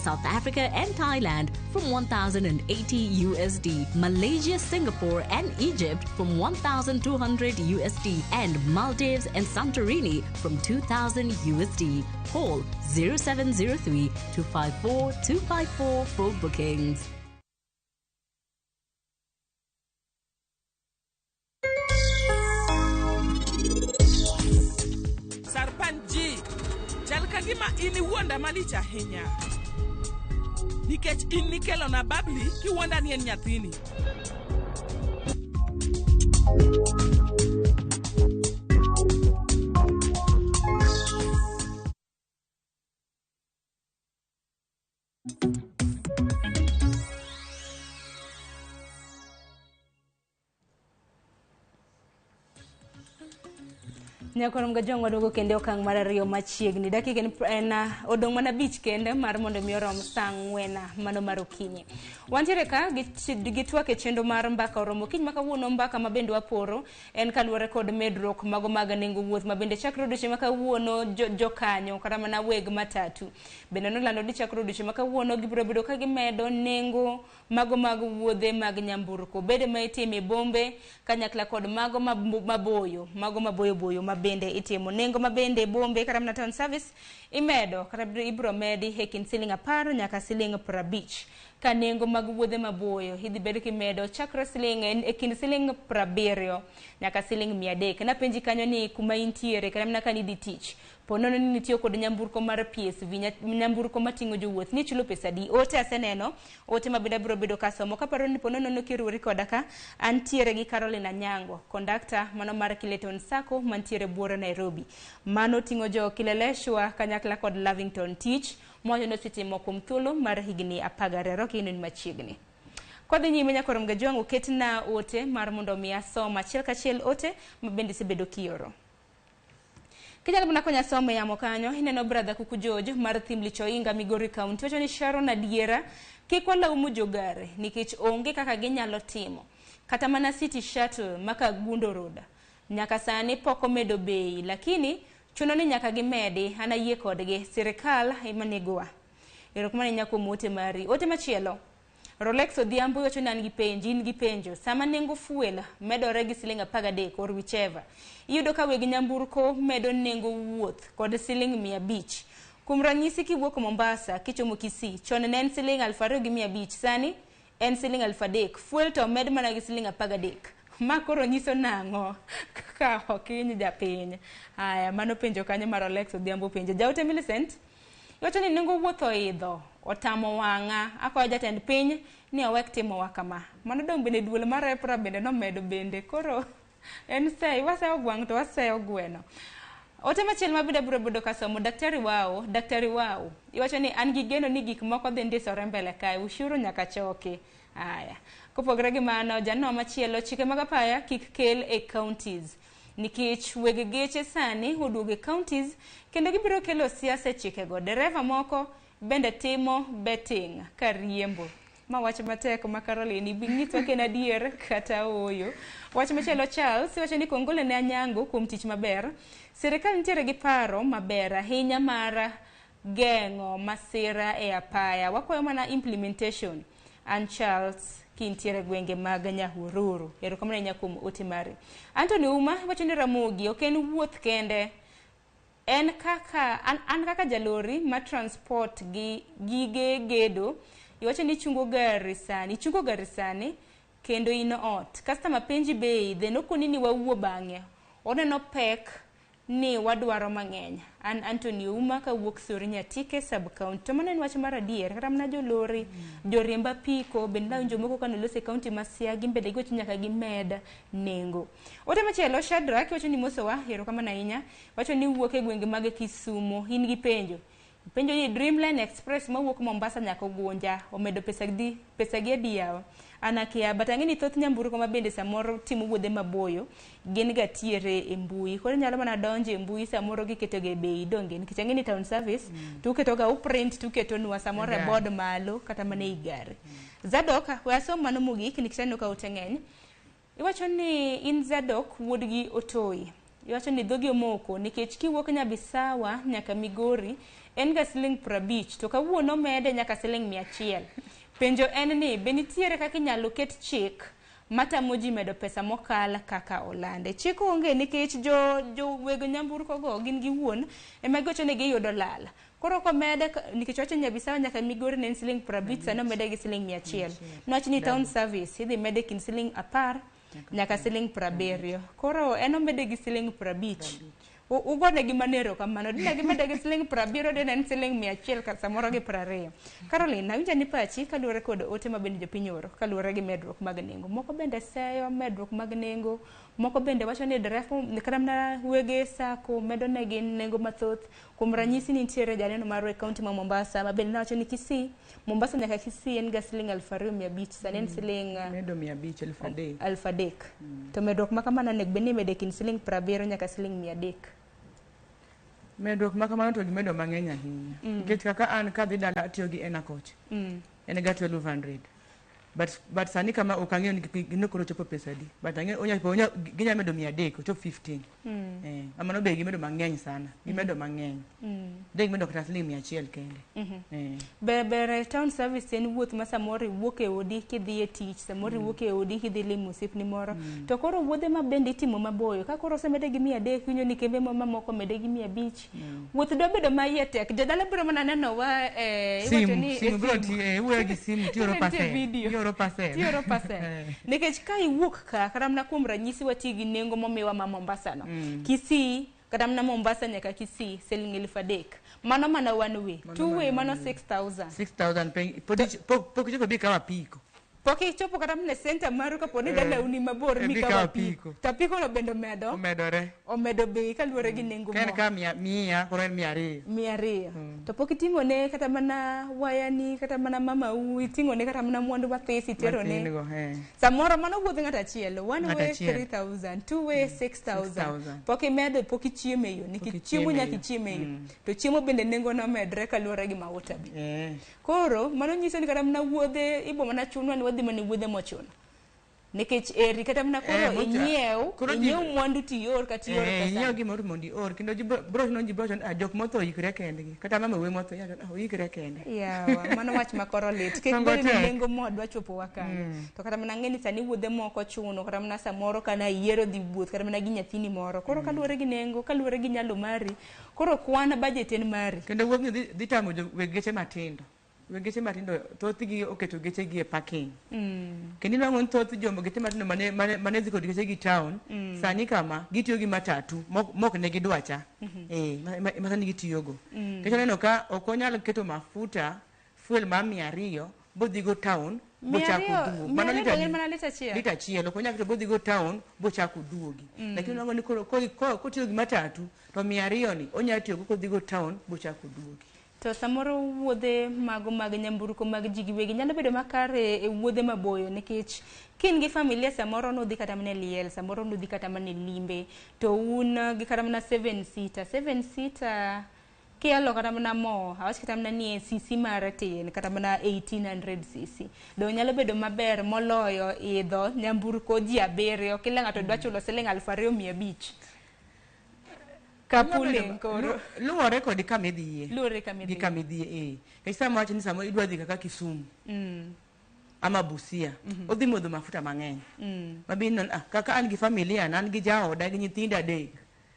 South Africa and Thailand from 1080 USD, Malaysia, Singapore and Egypt from 1200 USD, and Maldives and Santorini from 2000 USD. Call 0703 254 254 for bookings. Sarpan ji, chal ka gima in iwuonda malich ahinya. Nikech in nikelona Babli kiwuonda ni en nyathini. Nyakwar Mgajwang' waduogo kendo e okang' mar ariyo machiegni. Dakika en odong' mana 5 kende mar mondo mi orom sa 4 mano mar okinyi. Wantiere ka gi twak e chenro mar mbaka oromo kiny ma kawuono. Mbaka ma bende waporo en kaluwore kod medruok mago mag nengo wuoth ma bende chakre odiochieng' ma kawuono jokanyo kata mana weg matatu bende nolando ni chakre odiochieng' ma kawuono gibiro bedo ka gimedo nengo mago mag wuodhe mag nyamburko, bede ma itimo e bombe kanyakla kod mago maboyo, mago maboyo boyo ma bende itimo. Nengo ma bende e bombe kata mana town service imedo kata ibiro medi e kind siling 10 nyaka siling 50, ka nengo mag wuodhe maboyo idhi bed kimedo chakre siling e kind siling 70 nyaka siling 300. Napenji kanyo ni kuma intiere kata mana ka nidhi tich, po nono ni nitiyo kod nyamburko mar PSV, nyamburko mating'o jowuoth, nichulo pesa adi? Ote aseneno, ote ma bende abiro bedo kasomo. Kaparo ni po nono kiruori koda ka antiere gi Caroline Anyango, kondakta mano mar Kileton Sacco mantiere buore Nairobi, mano ting'o jo Kileleshwa kanyakla kod Lavington, tich mwacho ni osetimo kuom thuolo mar higni 12 kendo ni machiegni. Kwadhi nyime, nyakwar Mgajwang', oketna ote mar mondo mi asom achiel kachiel ote ma bende isebedo kioro. Kinyalo mana konya somo yamo kanyo, ineno brother Kuku George mar Thimlich Oinga, Migori County, wacho ni Sharon, adiera kik walaumu jogare nikech onge kaka ginyalo timo. Kata mana City Shuttle maka Gundo Road nyaka sani pok omedo bei, lakini chuno ni nyaka gimedi. An ayie kodgi, sirikal ema negowa. Erokamano ahinya kuom ote mari. Ote machielo, Rolex Odhiambo wacho ni an gi penjo, in gi penjo. Sama nengo fuel medore gi siling 13 or whichever, iyudo ka weg nyamburko medo nengo wuoth kod siling 500. Kuom ranyisi, kiwuok Mombasa kichomo Kisii, chon ne en siling 2500, sani en siling 3000. Fuel to omed mana gi siling 13. Ma koro nyiso nang'o kaka ok hiny japiny? Haya, mano penjo kanyo mar Rolex Odhiambo penjo. Jaote Millicent iwacho ni nengo wuoth oidho otamo wang'a, akwayo jatend piny ni owek timowa kama. Mano dong' bende duol mar EPRA bende nomedo bende koro en sei waseyo gwang' to waseyo gweno. Ote machielo ma bende abiro bedo kasomo, daktari wao, daktari wao iwacho ni an gi geno ni gik moko dhi ndisore mbele kae, ushuru nyaka choki. Aya, kopogore gi mano, janeno machielo, chike mag apaya kik kel e counties nikech weg geche sani oduogo e counties kendo gibiro kelo siasa e chikego. Dereva moko bende timo betting ka riembo. Ma wach matek ma Caroline, ibi nyiswa ka en adier kata ooyo. Wach machielo, Charles iwacho ni kongole ne Anyango kuom tich maber. Sirikal nitiere gi paro maber ahinya mar geng'o masira e apaya. Wakwayo mana implementation. An Charles kintiere gwenge mag Nyahururu. Erokamano ahinya kuom ote mari. Anthony Uma wacho ni Ramogi ok en wuoth kende, en kaka an kaka jalori ma transport gi gige gedo, iwacho ni ichungo gari sani, ichungo gari sani kendo in ot, customer penji bei, then okoni ni wawuo bang'e, oneno pek ni wadwaro mang'eny. An Anthony Ouma kawuok Sori Nyatike sub county. To mano en wach mar adier, kata mana jolori, joriemb apiko bende nawinjo moko kane oloso e kaunti ma Siaya gin bende giwacho nyaka gimed nengo. Ote machielo Shadrack wacho ni mosowa, erokamano ahinya, wacho ni wuok e gwenge mag Kisumo, in gi penjo. Penjo ni Dreamline Express mawuok Mombasa nyaka Ugunja omedo pesa di pesa gi adi yawa? An akia but ang'e ni thoth nyamburko ma bende samoro timo wuodhe maboyo gin ga tiere e mbui. Koro inyalo mana donjo e mbui samoro giketo ga e bei donge nikech ang'e ni town service to uketo ga uprint to uketonwa samoro e Yeah. board malo kata mana ei gari. Zadok, we asom mano mogik nikech aneno ka ote ng'eny. Iwacho ni in Zadok wuodgi Otoyi. Iwacho ni dhogi omoko nikech kiwuok Nyabisawa nyaka Migori en ga siling 50 to kawuono omede nyaka siling 100. Penjo en ni be nitiere kaka inyalo ket chik matamo ji medo pesa mokal kaka olande. Chik onge nikech jo, jo weg nyamburko go gin giwuon ema giwacho ni giyudo lal. Koro komede nikech wacho ni Nyabisawa nyaka Migori ne en siling 50 sani omede gi siling 100. Niwach ni town service idhi mede kind siling 10 nyaka siling 70. Koro en omede gi siling 50. Ugonegi mana erokamano. Dine gimede gi siling 70 dine en siling 100 kata samoro gi 20. Caroline, awinjo ni pachi kaluwore kod ote ma bende jopiny oro kaluwore gi medruok mag nengo. Moko bende seyo medruok mag nengo, moko bende wacho ni deref kata mana wege sacco medo negi nengo mathoth. Kuom ranyisi nitiere janeno marwa e kaunti ma Mombasa ma bende nowacho ni Kisii, Mombasa nyaka Kisii en ga siling 2500 sani en siling Medo 500 3,000. 3,000. To medruok ma kamano onego bed ni imedo e kind siling 70 nyaka siling 300. Medruok ma kamano to gimedo mang'eny ahinya. Nikech kaka an kadhi dala atiyo gi Ena coach. En ga 1200. But sani kama ok ang'eyo ni gino koro chopo pesa adi. But ang'eyo ginya medo 300 ochop 15. Mano be gimedo mang'eny sana. Gimedo mang'eny. De gimedo kata siling 100 kende. Ber ber town service en wuoth ma samoro iwuok e odi kidhi e tich, samoro iwuok e odi kidhi limo osiepni moro. To koro wuodhe ma bende itimo maboyo, ka koro osemede gi 300 iwinjo ni kembe mamoko omede gi 500. Wuoth dwa bedo ma iye tek. Jodala biro mana nenowa e iwacho ni e Simu biro simu. ti iwuoyo gi simu tioro Nitie parcel. video. Ioro parcel. Tioro parcel. Nikech ka iwuok ka, kata mana kuom ranyisi wati gi nengo momiwa ma Mombasa no. Kisii, kata mana Mombasa nyaka Kisii, siling 3,000. Mano mana one way. Two way mano 6,000. 6,000 pok ichopo bi kawo apiko. Pok ichopo kata mana e center maru kapo ni dalau ni mabor mi mikawo kawo apiko. apiko. To apiko no bende omedo. Omedore. Omedo bei kaluwore gi nengo Ka en mo. ka 100 koro en 200. 200. To pok iting'o ne kata mana wayani, kata mana mamau, iting'o ne kata mana mwandu mathis itero ne. Matin go, eh. Samoro mano wuodh ng'ato achiel, one Ng'ato way achiel. 3,000, two way 6,000. 6,000. Pok imedo, pok ichiemo e yo, nikech Pok chiemo ichiemo e nyaka yo. ichiem e yo. To chiemo bende nengo nomedre kaluwore gi mauta be. Koro mano nyiso ni kata mana wuodhe ibo mana chunwa ni wadhi mana e wuodhe mochuno. Nikech eri kata mana koro inyiew, inyiew mwandu tior kata ior pesa. Inyiew gimoro mondo ior kendo ji bro chuno ji bro wacho ni ah, jok motho oikre kendgi. Kata mama wuoyi motho iwacho ni ah, oikre kende. Yawa, mano wach ma koro lit. Kik Songo bed ni tek. nengo mo dwa chopo wa kanyo. To kata mana ng'e ni sani wuodhe moko chuno, kata mana samoro kana iyiero dhi wuoth kata mana gi nyathini moro. Koro kaluwore gi nengo, kaluwore gi nyalo mari, koro kwan budget en mari. Kendo wuodhni dhi tamo weg geche matindo. Weg geche matindo thothgi oketo gechegi e parking. Kendo inwang'o ni thoth joma geche matindo mane dhi kod gechegi town, sani kama gitiyo gi matatu mok ne gidwa cha. Ma sani gitiyogo. Nikech aneno ka ok onyal keto mafuta fuel mar 200 bodhigo town bochako duogo. Mia ariyo en mana lita achiel. Lita achiel ok onyal keto bodhigo town bochako duogi. Lakini inwang'o ni koro kotiyo gi matatu to 200 ni onyalo tiyogo kodhigo town bochako duogi. To samoro wuodhe mago mag nyamburko mag ji giwegi nyalo bedo makare e wuodhe maboyo nikech ka in gi familia samoro nudhi kata mana e liel, samoro nudhi kata mana e limbe, to un gi kata mana 7 seater, 7 seater kielo kata mana mo, awach kata mana ni cc mare tin, kata mana 1800 cc. Dong nyalo bedo maber moloyo idho nyamburko ji 7, kila ng'ato dwa chulo siling 2500. Carpooling koro. Luwore kod kama idhiye. Luwore kama idhiye. Gi kama idhiye, eh. Nikech sama wacho ni samoro idwa dhi kaka Kisumu. Ama Busia. Odhi modho mafuta mang'eny. Mabi ineno, kaka an gi familia na, an gi jaoda gi nyithindo 3.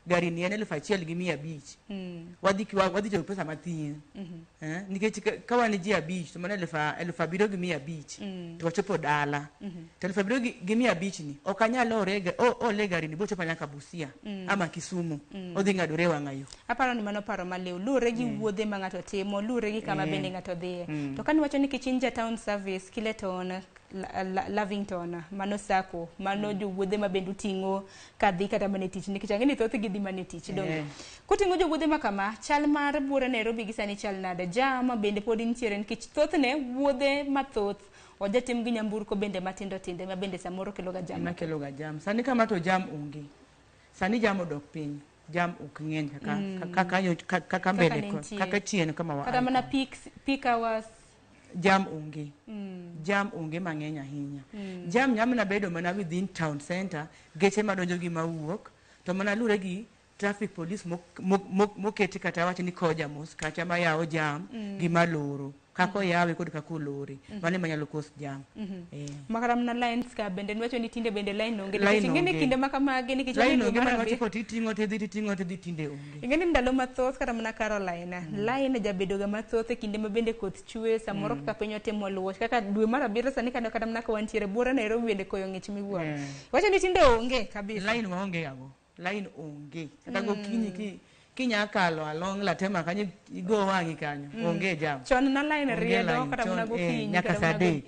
gari ni en 1500. Wadhi wadhi tiyo gi pesa mathin. Eh, nikech ka wan ji abich to mano 7500 to wachopo dala. To 7500 ni ok anyal ore e ole e gari ni bochopo nyaka Busia ama Kisumu. Odhi ng'adore e wang'a yo. Aparo ni mano paro maliw luwore gi wuodhe ma ng'ato timo, luwore gi kama bende ng'ato dhiye. To kaniwacho ni Kichinja Town Service, Kileton, Lavington, mano sako, mano jowuodhe ma bende uting'o kadhi kata mana e tich, nikech ang'e ni thothgi dhi mana e tich, donge? Kuting'o jowuodhe ma kama, chal mar buora Nairobi gi sani chal nade? Jam bende pod nitiere nikech thothne wuodhe mathoth ojatim gi nyamburko bende matindo tindo ma bende samoro kelo ga jam. Ema kelo ga jam. Sani kama to jam onge. Sani jam odok piny. Jam ok ng'eny kaka kaka kaka mbele kaka chien kama wa. Kata mana peak hours jam onge. Jam onge mang'eny ahinya. Jam nyamna bedo mana within town center, geche madonjo gi mawuok, to mana lure gi traffic police moketi kata wach ni koja mos kacha mayawo jam gi maloro. Kaka oyawe kod kaka olore. Mano ema nyalo cause jam. Makata mana lines ka bende niwacho ni tinde bende line onge. Line Nikech ing'e ni onge. kinde ma kamagi nikech Line wang'e onge dwe mar mana wachiko titing'o tidhi titing'o tidhi tinde onge. Ing'e ni ndalo mathoth kata mana Caroline, line jabedo ga mathoth e kinde ma bende koth chwe, samoro kaka piny otimo luoch, kaka dwe mar abiriyo sani kano kata mana ka wantiere buora Nairobi bende koyo ng'ich miwuoro. Wacho ni tinde onge kabisa. Line waonge gago. Line onge. Kata gokinyi kinya kalo along Latema kanyo igo wang'i kanyo. Onge jam. Chon na line Onge riedo line, kata mana chon, gokinyi. nyaka kata saa mana adek.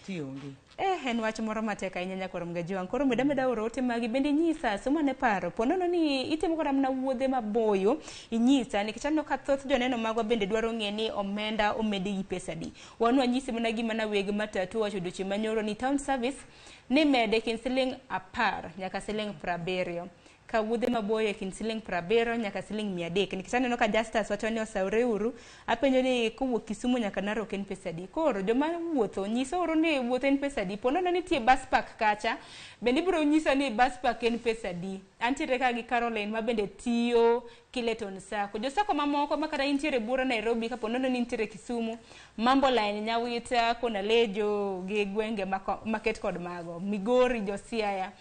Ti onge. En wach moro matek ahinya nyakwar Mgajiwang'. Koro meda meda oro ote magi bende inyisa somo ne paro. Po nono ni itimo kata mana wuodhe maboyo inyisa nikech aneno ka thoth joneno magwa bende dwaro ng'e ni omenda omedi gi pesa adi. Wan wanyisi mana gima na weg matatu wacho odiochieng' manyoro ni town service ni mede kind siling 10 nyaka siling 70. Ka wuodhe maboyo e kind siling 70 nyaka siling 300. Nikech aneno ka Justus wacho ni osawre uru, apenjo ni kowuok Kisumu nyaka Narok en pesa adi. Koro joma wuotho nyiso uru ni wuoth en pesa adi. Po nono nitie bus park kacha, bende ibiro nyisa ni bus park en pesa adi. Antiere ka gi Caroline ma bende tiyo Kileton Sacco. Jo Sacco mamoko ma kata intiere buora Nairobi kapo nono ni intiere Kisumu, Mambo Line, Nyawita, Konalejo gi gwenge maket kod mago, Migori, jo Siaya.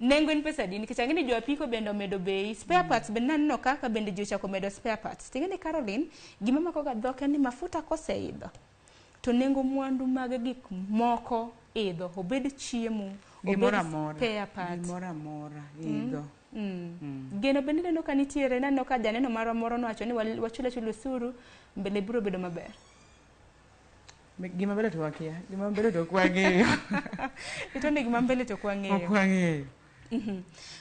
Nengo en pesa adi? Nikech ang'e ni jo apiko bende omedo bei. Spare parts bende naneno kaka bende ji ochako medo spare parts. Ting'e ni Caroline, gima mako ga dhok en ni mafuta koseidho to nengo mwandu mag gik moko idho, obed chiemo, obed Gimoro amora. spare parts. Gimoro amora idho. Geno bende ineno ka nitiere, naneno ka janeno marwa moro nowacho ni wachul achula osuru, mbele biro bedo maber. Gima mbele to wakia, gima mbele to ok wang'eyo. Ito ni gima mbele to ok wang'eyo. Ok wang'eyo.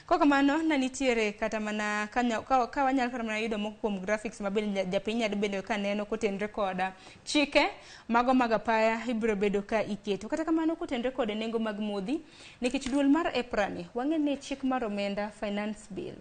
Kok kamano, na nitiere kata mana ka wanyalo kata mana yudo moko kuom graphics ma bende japiny nyalo bedo ka neno kotenre koda chike mago mag apaya ibiro bedo ka iketo. Kata kamano kotenre kod nengo mag modhi, nikech duol mar EPRA ni wang'e ni chik mar omenda finance bill,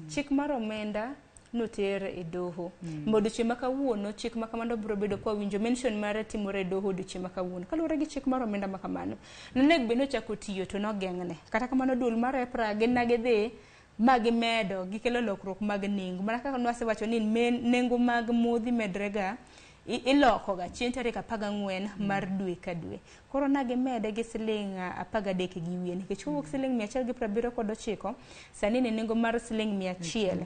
chik mar omenda noter e doho. Ma odiochieng' ma kawuono chik ma kamano biro bedo kwa winjo mention mare timore e doho odiochieng' ma kawuono. Kaluwore gi chik mar omenda ma kamano, nonego bed ni ochako tiyo to nogeng'ne. Kata kamano duol mar EPRA gin na gidhi ma gimedo gikelo lokruok mag nengo. Mana kaka nwasewacho ni nengo mag modhi medre ga iloko ga chieng' tarik 14 mar dwe ka dwe. Koro na gimede gi siling 13 gi wiye nikech kowuok siling 179 sani ni nengo mar siling 195.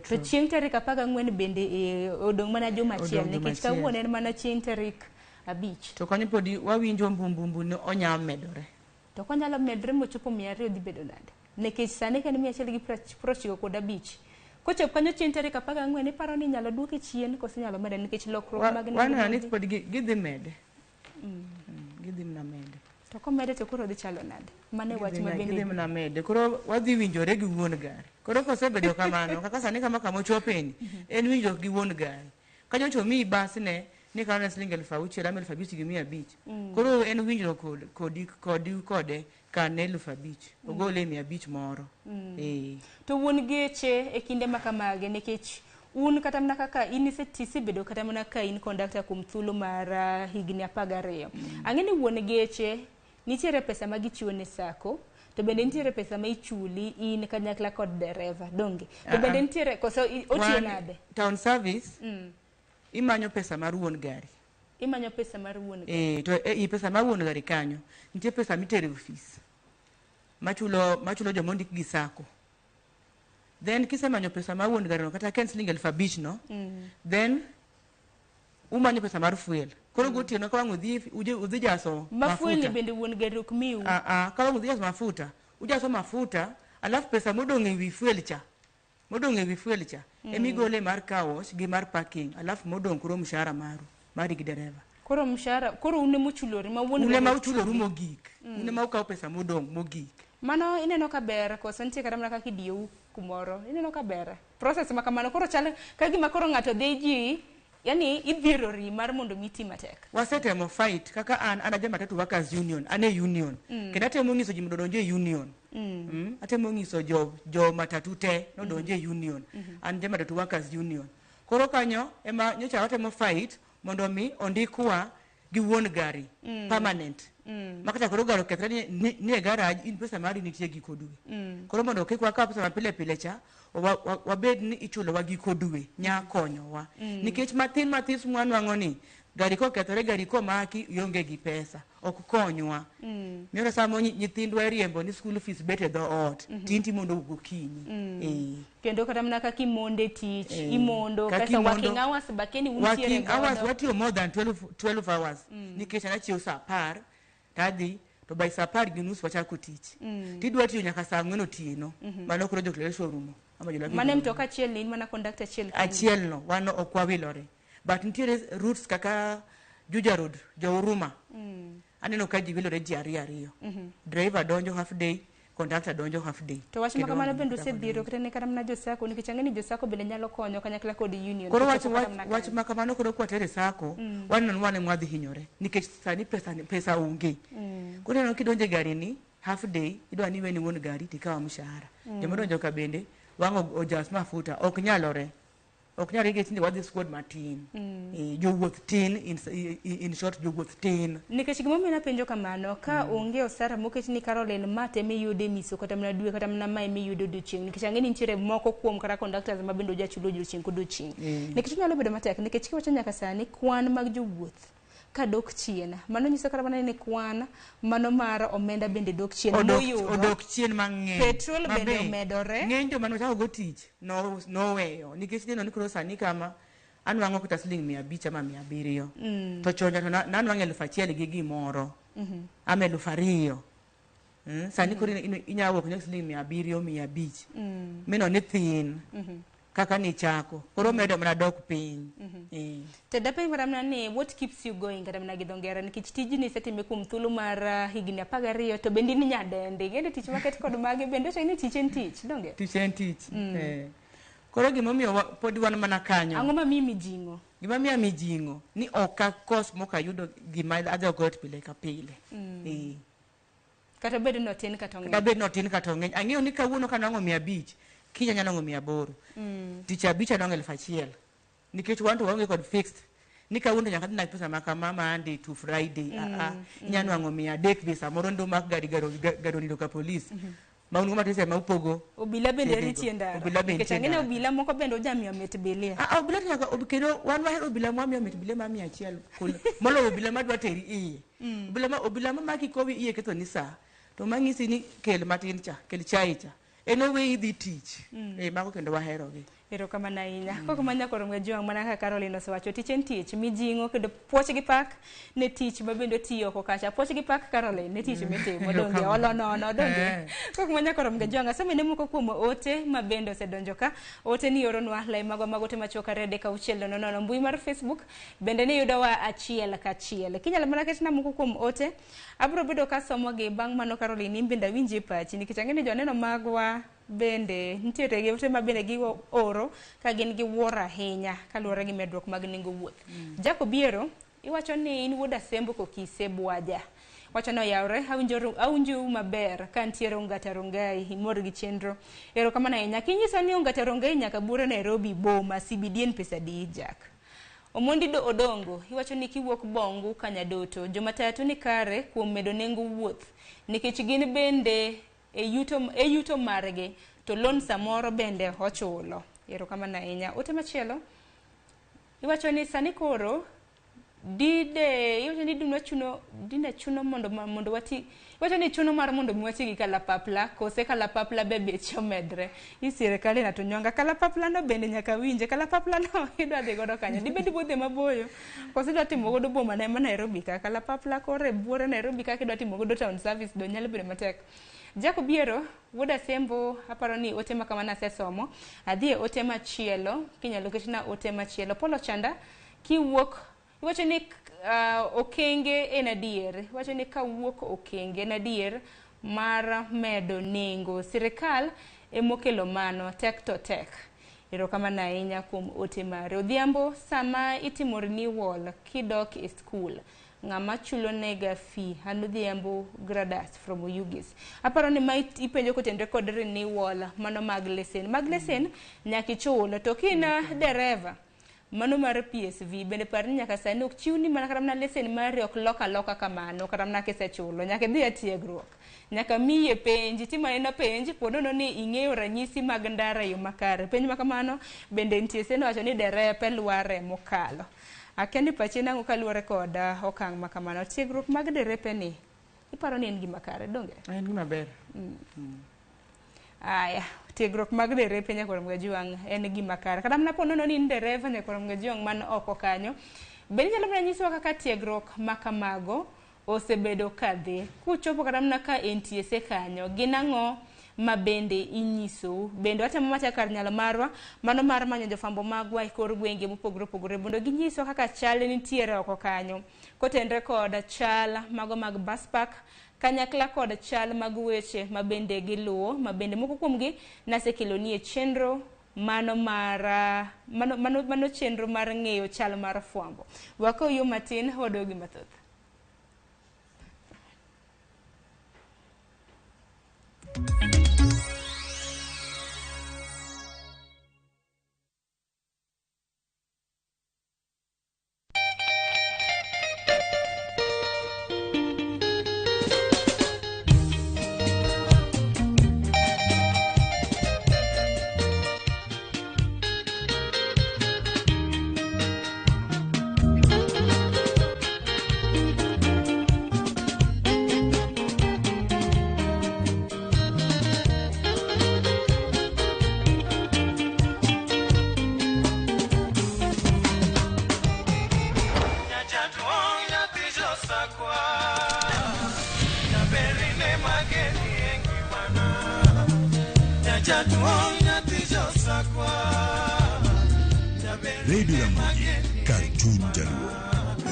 To chieng' tarik 14 bende odong' mana juma achiel nikech kawuono en mana chieng' tarik 5. To kanyo podi wawinjo mbumbumbu ni onya medore. To konyalo medre mochopo 200 dhi bedo nade? Nikech sani ka en 195. Kochopo kanyo chieng' tarik 14 iparo ni inyalo duoke chien koso inyalo mede nikech lokruok mag nengo Waneno ni modhi? pod gidhi mede. Gidhi mana mede. To komede to koro dhi chalo nade? Mano e wach ma bende Gidhi mana mede. Koro wadhi winjore gi wuon gari. Koro kosebedo kamano, kaka sani kama kama ochopeni, en winjruok gi wuon gari. Kanyo to miyi basne ni kawo na siling 6,000 ama 5,500. Koro en winjruok kodi kode kane 5,000. Ogole 500 moro. To wuon geche e kinde ma kamage nikech un kata mana kaka in isebedo kata mana ka in conductor kuom thuolo mar higni 12. Ang'e ni wuon geche nitiere pesa ma gichiwo ne sacco, to bende nitiere pesa ma ichuli in kanyakla kod dereva, donge? To bende nitiere koso otiyo nade? Town service imanyo pesa mar wuon gari. Imanyo pesa mar wuon gari. To e pesa mar wuon gari kanyo nitie pesa mitero e ofis. machulo machulo joma ondik gi sako. Then kisemanyo pesa mar wuon gari no kata ka en siling 5,000 no, then umanyo pesa mar fuel. Koro gotieno ka wang' udhi udhi jaso Ma fuel ni mafuta. bende wuon gari ok miu. Ah, ah, ka wang' udhi jaso mafuta, ujaso mafuta, alafu pesa modong' ewi fuel cha, modong' ewi fuel cha, emigole mar car wash gi mar parking, alafu modong' koro mshahara maru, mari gi dereva. Koro mshahara, koro un ema uchulori ma wuon Un gari ema ok uchuloru chuli. mogik. Un ema ukawo pesa modong' mogik. Mano ineno ka ber koso nitie kata mana kaka idiyou kumoro. Ineno ka ber. Process ma kamano koro chal ka gima koro ng'ato dhi ji, yani idhierori mar mondo mi iti matek. Wasetemo fight kaka an an aja matatu workers union, an e union. Kendo atemo nyiso ji mondo odonj e union. Atemo nyiso jo jo matatu te nodonj e union. An ja matatu workers union. Koro kanyo ema nyocha watemo fight mondo mi ondikwa gi wuon gari permanent. Makata koro gari okethre ni, ni, ni e garage in pesa mari nitie giko dwe. Koro mondo kik wakaw pesa mapile pile cha, wabed ni ichulowa giko dwe nya konyowa. Nikech mathin mathis mwanwang'o ni gari kokethore gari komaki ionge gi pesa ok konywa. Miyo samo nyithindwa iriembo ni school fees bet e dho ot, tinti mondo gokinyi. Kendo kata mana kaka imonde tich, imondo, Kaka kasa imondo- working hours bakeni untiere Working hours godo. watiyo more than 12 hours. Nikech an achiew saa 10 tadhi to by saa 10:30 wachako tich. Tidwa tiyo nyaka saa 4 otieno. Mano koro jo Kileleshwa orumo. Ama jo Mano e mtoka achiel ni in mana conductor achiel kendi. Achiel no, wan ok wawilore. But nitiere routes kaka Juja Road, jo Huruma. Aneno ka ji wilore ji ariyo ariyo. Driver donjo half day, conductor donjo half day. To wach ma Kendo kamano waneno bende kaka osedhiro kata ne kata mana jo sako nikech ang'e ni jo sako bende nyalo konyo kanyakla kod union. Koro wach, Kochopo kata mana wach kanyo. ma kamano koro kwatere sako, waneno ni wan ema wadhi hinyore nikech sani pesa, pesa onge. Koro ineno kidonjo e gari ni half day, idwa ni iweni wuon gari tikaw mshahara. Joma odonjo ka bende wang' ojas mafuta ok nyalore. Ok nyalore nikech tinde wadhi squad matin. Jowuoth tin, in short jowuoth tin. Nikech gimomiyo napenjo kamano, ka onge osara moket ni Caroline ma te miyudo e miso kata mana dwe kata mana mae miyudo odiochieng' nikech ang'e ni nitiere moko kuom kata conductors ma bende ojachulo odiochieng' kodiochieng'. Nikech onyalo bedo matek nikech kiwacho nyaka sani kwan mag jowuoth kadok chien, mano nyiso kata mana ni kwan mano mar omenda bende dok chien moyudo. Odok chien mang'eny. Petrol bende Mabe, omedore. Ng'eny joma nochako go tich noweyo nikech neno ni koro sani kama anwang'o kata siling 500 ama 700. To chon to nanwang'o 1,000 gi gimoro. Ama 2,000. Sani koro inyalo wuok nyaka siling 700, 500. Mino ni thin. Kaka nichako. Koro medo mana dok piny. To dapenj kata mana ni what keeps you going kata mana gi dho ngere nikech tijni isetime kuom thuolo mar higni 12 to bende in nyadendi. Ing'e ni tich maket kod mage bende wacho ni tich en tich, donge? Tich en tich. Koro gimomiyo pod wan mana kanyo. Ang'o ma miyi mijing'o? Gima miya mijing'o ni ok akos mok ayudo gima adhi go ot pile ka pile. Kata bed ni otin kata ong'eny. Kata bed ni otin kata ong'eny. Ang'eyo ni kawuono ka anwang'o 500, kiny anyalo nwang'o 800. Tich abich anwang'o 1,000. Nikech wan to waonge kod fixed. Ni kawuono nyaka adhi pesa ma kama Monday to Friday. Inyalo nwang'o 300 be samoro ndo mak gari gari onindo ka polis. Ma un go matis ema upogo. Obila bende Chedego. ritie ndara. Obila bende Nikech nitie ang'e ni ndara. obila moko bende ojamiyo mit bilia. Obila to nyaka, kendo wan wahero obila mwamiyo mit bilia ma 100 moloyo obila madwa teri iye. Obila ma maki kowi iye ketho ni saa. To mang'isi ni kel matin cha, kel chai cha. En oweyi idhi tich. Mago kendo waherogi. Erokamano ahinya. Kok ma nyaka rom ga jwang' mana kaka Caroline osewacho, tich en tich, mijing'o kendo puoch gi pak ne tich ma bende otiyo oko kacha. Puoch gi pak Caroline ne tich mitimo, donge olo nono, donge. Kok ma nyaka rom ga jwang', asome ne moko kuom ote ma bende osedonjo ka. Ote ni oronwa lai magwa mag ote machuok 2 3 6 0 0 mbui mar Facebook bende ni yudowa achiel kachiel. Kinyalo mana ketna moko kuom ote, abiro bedo ka somogi bang' mano Caroline in bende awinji e pachi nikech ang'e ni joneno magwa bende nitiere gi ote ma bende gioro ka gin gi wuoro ahinya kaluwore gi medruok mag nengo wuoth. Jack Obiero, iwacho ni in wuod Asembo Kokise Bwaja. Wacho ni oyawre, awinjou maber ka ntiere Ongata Rongai, imor gi chenro. Erokamano ahinya. Kinyiso ni Ongata Rongai nyaka bure Nairobi boma CBD en pesa adi Jack? Omondi do Odongo, iwacho ni kiwuok Bongu Kanyadoto, jomatatu ni kare kuom medo nengo wuoth nikech gin bende e yuto margi to loan samoro bende ochulo. Erokamano ahinya. Ote machielo iwacho ni sani koro Dide iwacho ni dine chuno dine chuno mondo mondo wati iwacho ni chuno mar mondo mi wati gi kalapapla kose kalapapla be beche omedre. Hii sirikal inatunyonga kalapapla no bende nyaka winje kalapapla no idwa dhi godo kanyo dibed wuodhe maboyo kose idwa timo godo boma ne ma Nairobi ka kalapapla kore buore Nairobi ka kidwa timo godo town service do nyalo bedo matek. Jack Obiero wuod Asembo aparo ni ote ma kamano asesomo. Adhi e ote machielo kinyalo ketna ote machielo. Paul Ochanda kiwuok iwacho ni okenge en adier. Iwacho ni kawuok okenge en adier mar medo nengo. Sirikal emokelo mano tek to tek. Erokamano ahinya kuom ote mare. Odhiambo sama itimo renewal kidok e skul ng'ama chulo nega fee an Odhiambo Gradas from Oyugis. Aparo ni ma ipenjo kotenore kod renewal mano mag lesen. Mag lesen nyaka ichul to ka in dereva mano mar PSV bende par ni nyaka sani ok chiwni mana kata mana lesen mari ok lok aloka kamano kata mana kisechulo nyaka idhi e tiegruok nyaka miye penj itimo anena penj ponono ni ing'eyo ranyisi mag ndara e yo makare penj ma kamano bende nitie seno wacho ni derepe lware mokalo akia ni pachi nang'o kaluwore kod okang' ma kamano tiegruok mag derepe ni iparo ni en gima kare donge En gima ber. Aya, tiegruok mag derepe nyakwar Mgajuang' en gima kare. Kata mana ponono ni in dereva nyakwar Mgajuang' man oko kanyo, bende inyalo mana nyisowa kaka tiegruok ma kamago osebedo kadhi. Kuchopo kata mana ka NTSA kanyo, gin ang'o ma bende inyisou. Bende watemo matek kar nyalo marwa, mano mar manyo jofwambo magwa e kor gwenge mopogore opogore mondo ginyiswa kaka chal nitiere oko kanyo. Kotenre kod chal mago mag bus park, kanyakla kod chal mag weche ma bende giluwo, ma bende moko kuomgi nasekeloni e chenro mano mar mano, mano, mano chenro mar ng'eyo chal mar fwambo. Wakaw yo matin waduogi mathoth. Radio Ramogi, kar chuny jaluo.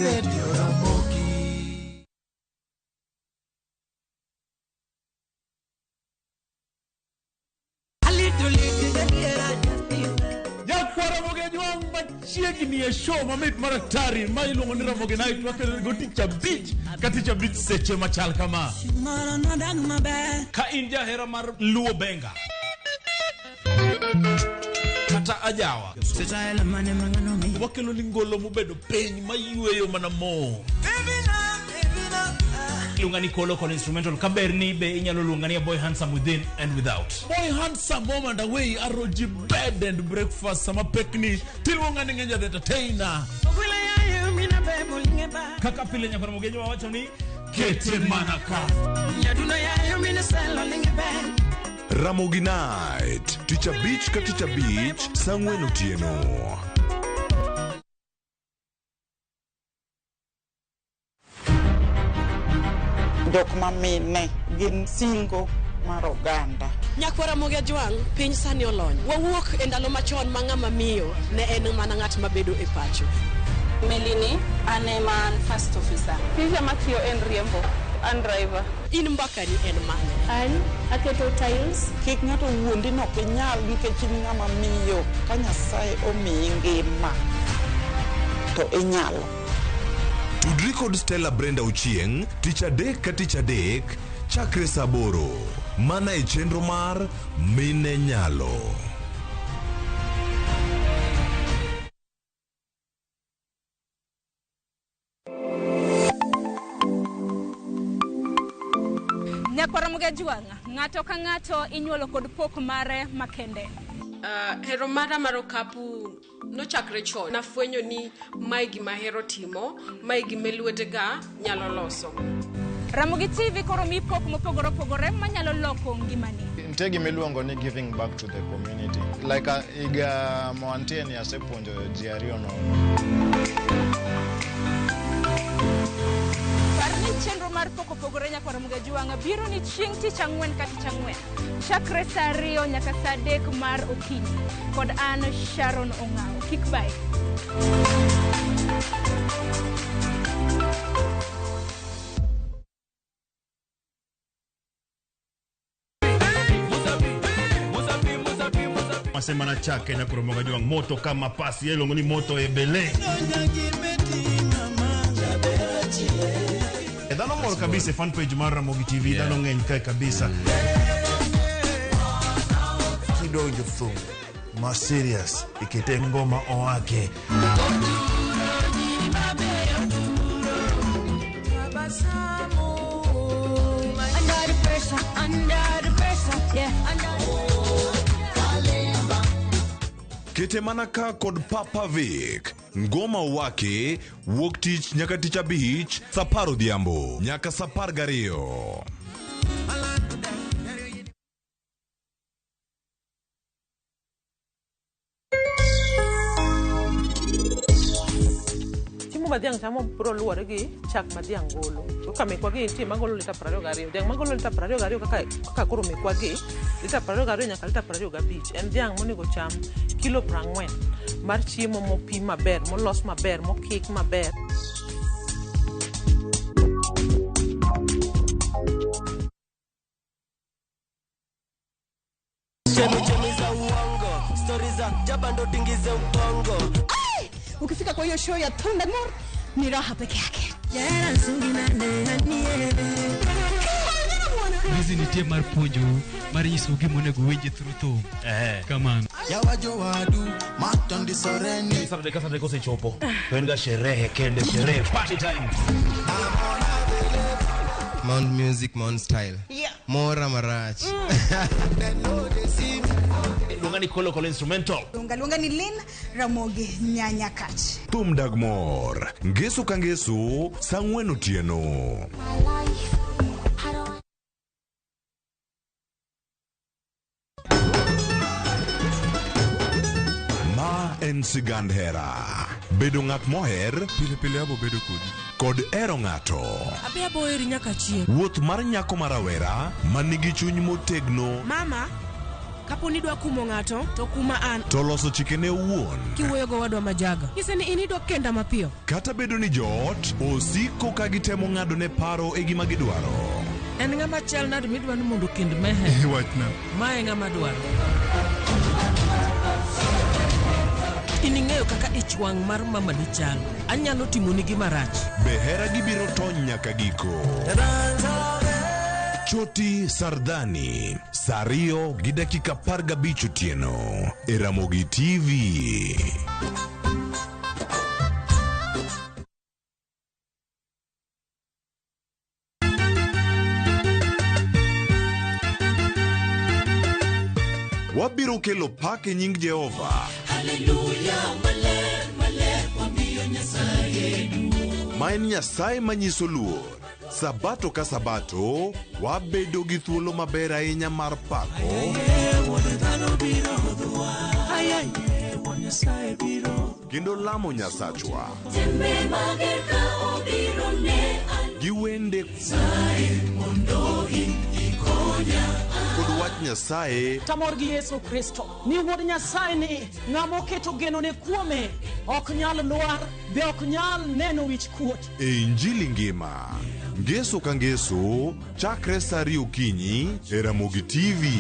Radio Ramogi. Nyakwar Ramogi Ajwang' machiegni e show mamit mar atari ma iluongo ni Ramogi Night wakelo go tich abich ka tich abich seche machal kama. Ka in jahera mar Luo Benga kata ajawa wakelo ni ngolo mobedo piny mayweyo mana mo. Iluonga ni Kolo kod instrumental kaber ni be inyalo luonga ni a boy handsome within and without. Boy handsome home and away aroji bed and breakfast sama pekni tiluonga ni Ng'enya the entertainer. Kaka pile nyakwar Ramogi Ajwang' wacho ni kete mana ka. Ramogi Night, tich abich ka tich abich, saa ang'wen otieno. Jok ma mine gin singo mar oganda. Nyakwar Ramogi Ajwang', piny sani olony. Wawuok e ndalo machon ma ng'ama miyo ne en mana ng'at mabedo e pacho. Melini, an ema an first officer. Tija matiyo en riembo, an driver. In mbakani en mane? An aketo tiles. Kik ng'ato wuondi ni ok inyal nikech in ng'ama miyo. Ka Nyasaye omiyi ngima to inyalo. Tudri kod Stella Brenda Ochieng' tich adek ka tich adek chakre saa aboro. Mana e chenro mar Mine Nyalo. Nyakwar Ramogi Ajwang', ng'ato ka ng'ato inyuolo kod pok mare makende. Hero mara mar okapu nochakre chon. Nafwenyo ni mae gima ahero timo, mae gima lwetega nyalo loso. Ramogi TV koro miyi pok mopogore opogore manyalo loko ngimani. Nitie gima iluongo ni giving back to the community. Like higa mawantie ni asepuonjo ji ariyo nono. Par ni chenro mar pok opogore nyakwar Ramogi Ajwang' biro ni chieng' tich ang'wen ka tich ang'wen. Chakre saa 2 nyaka saa 3 mar okinyi. Kod an Sharon Ong'awo. Kik bayi. Masema na chake na kuromoga juang moto kama pasi yelo ni moto ebele. Dhano mor kabisa fan page mar Ramogi TV, dhano ng'eny kae kabisa. Kidonjo thum ma serious ikete ngoma oake. Under the pressure, under the pressure, yeah, under. Kete mana ka kod Papa Vic. Ngoma wake wuok tich nyaka tich abich saa 10 odhiambo nyaka saa 12. Chiemo ma dhiang' chamo biro luwore gi chak ma dhiang' golo. Kaka mekwa gi nitie magolo lita 22. Dhiang' magolo lita 22 kaka koro mekwa gi lita 22 nyaka lita 25. En dhiang' monego cham kilo 40 mar chiemo mopim maber, molos maber, mokik maber. Chemi za uongo, stori za jaba ndo tingize ubongo. Ukifika kwa hiyo show ya Thundamor ni raha peke yake. Hizi nitie mar puonjou mar nyisou gima onego uwinji through thum. Kamano. Saturday ka Saturday kosechopo to en ga sherehe kende, sherehe party time. Mount Music, Mount Style. Yeah. Mora marach. Luonga ni Kolo Kolo Instrumental. Luonga ni Lynn Ramogi Nyanyakach. Thum dag mor. Ngeso ka ngeso saa 4 otieno. Ma en sigand hera. Bedo ng'at moher pile pile abo bedo kodi. Kod hero ng'ato. Abe abo heri nyaka chieng'. Wuoth mar nyako marawera manigi chuny motegno. Mama, kapo ni dwa kumo ng'ato to kuma an. To loso chikene owuon. Kiwuoyo go wadwa majaga. Nyise ni in idwa kenda mapiyo. Kata bedo ni joot osiko ka gitemo ng'ado ne paro e gima gidwaro. En ng'ama chal nade midwa ni mondo kend mehe? Wachna. Mae ng'ama dwaro. In ing'eyo kaka ich wang' mar mama ni chal. Anyalo timoni gima rach. Be hera gibiro tony nyaka giko. Choti Sardani, saa 2:15 otieno e Ramogi TV. Wabiro kelo pak e nying Jehova. Hallelujah, maler, maler, wamiyo Nyasaye duong'. Ma en Nyasaye manyiso luor. Sabato ka sabato, wabedo gi thuolo maber ahinya mar pako kendo lamo Nyasachwa gi wende kod wach Nyasaye. Tamor gi Yesu Kristo ni wuod Nyasaye ni ng'ama oketo genone kuome ok nyal lwar be ok nyal neno wich kuot. E Injili ngima ngeso ka ngeso chakre saa 2 okinyi e Ramogi TV.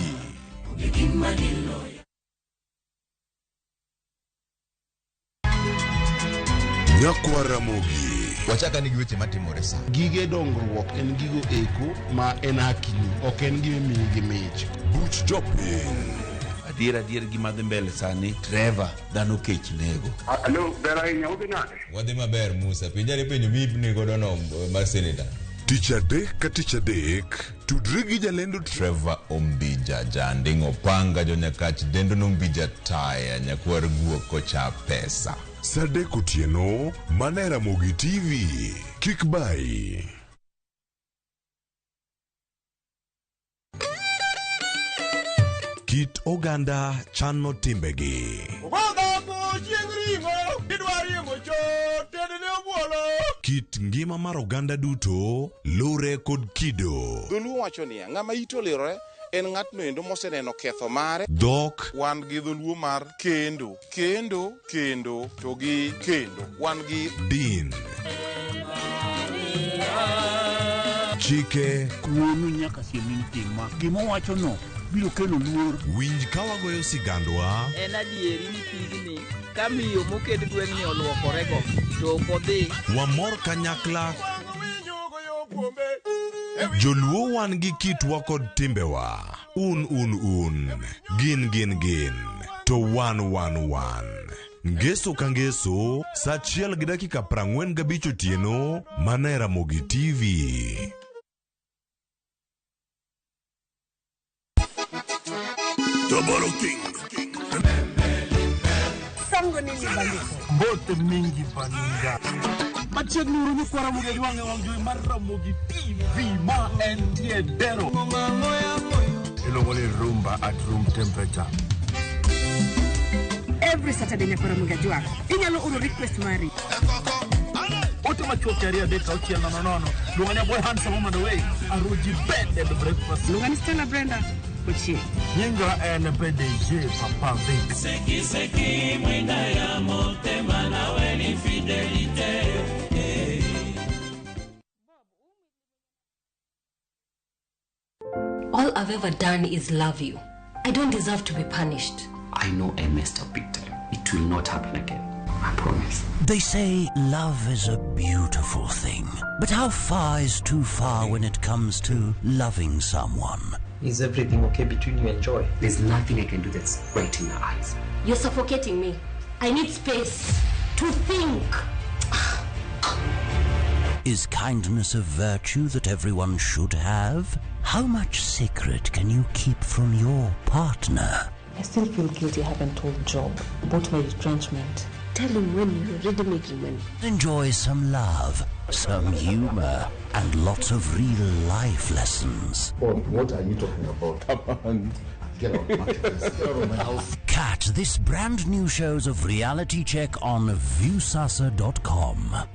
Nyakwar Ramogi. Wachaka ni gi weche matimore sa. Gige dongruok en gigo eko ma en hakini, ok en gima imiyi gi mich. Buch jopiny. Adier gima dhi mbele sani, Trevor, dhano kech nego. Alo, ber ahinya, udhi nade? Wadhi maber Musa, penjare penjo mipni godo no mar senator. Tich adek ka tich adek, tudri gi jalendo Trevor Ombija Janding Opanga Jonyakach Dendo Nombija Taya Nyakwar Guok Kocha Pesa. Sa adek otieno, mana e Ramogi TV. Kik bayi. Kit oganda chano timbegi. Kit ngima mar oganda duto lure kod kido. Dholuo wacho niya, ng'ama ite olirore en ng'atno endo moseneno ketho mare. Dhok. Wan gi dholuo mar kendo, kendo, kendo to gi kendo. Wan gi Din. Chike. Wuonu nyaka siem ni tim ma. Gima owachono biro kelo luor. Winj ka wagoyo sigandwa. En adieri ni pigni ka miyo moket gweng'ni oluokorego to ok odhi. Wamor kanyakla. Joluo wan gi kitwa kod timbewa. Un un un. Gin gin gin. To wan wan wan. Ngeso ka ngeso, sa achiel gi dakika 45 otieno, mana e Ramogi TV. Toboro King. Sango nini bandiko? Mbote mingi baninga. Machiegni uru nyikwa Ramogi Ajwang' e wang' jowi mar Ramogi TV ma entie Dero. Iluongo ni rumba at room temperature. Every Saturday nyakwa Ramogi Ajwang'. Inyalo oro request mari. Ote machuok 2 3 6 0 0. Luonga ni Boy Handsome Woman Away. Aruji Bed and Breakfast. Luonga ni Stella Brenda Ochieng. Nyinga en PDG Papa Vic. Seki seki mwinda ya motema nawe ni fidelite. All I've ever done is love you. I don't deserve to be punished. I know I messed up big time. It will not happen again. I promise. They say love is a beautiful thing. But how far is too far when it comes to loving someone? Is everything okay between you and Joy? There's nothing I can do that's right in her eyes. You're suffocating me. I need space to think. Is kindness a virtue that everyone should have? How much secret can you keep from your partner? I still feel guilty I haven't told Job about my retrenchment. Tell him when you're already making money. Enjoy some love, some humor, and lots of real life lessons. What are you talking about? Come on. Get out, Marcus. Get out of my house. Catch this brand new shows of Reality Check on Viusasa.com.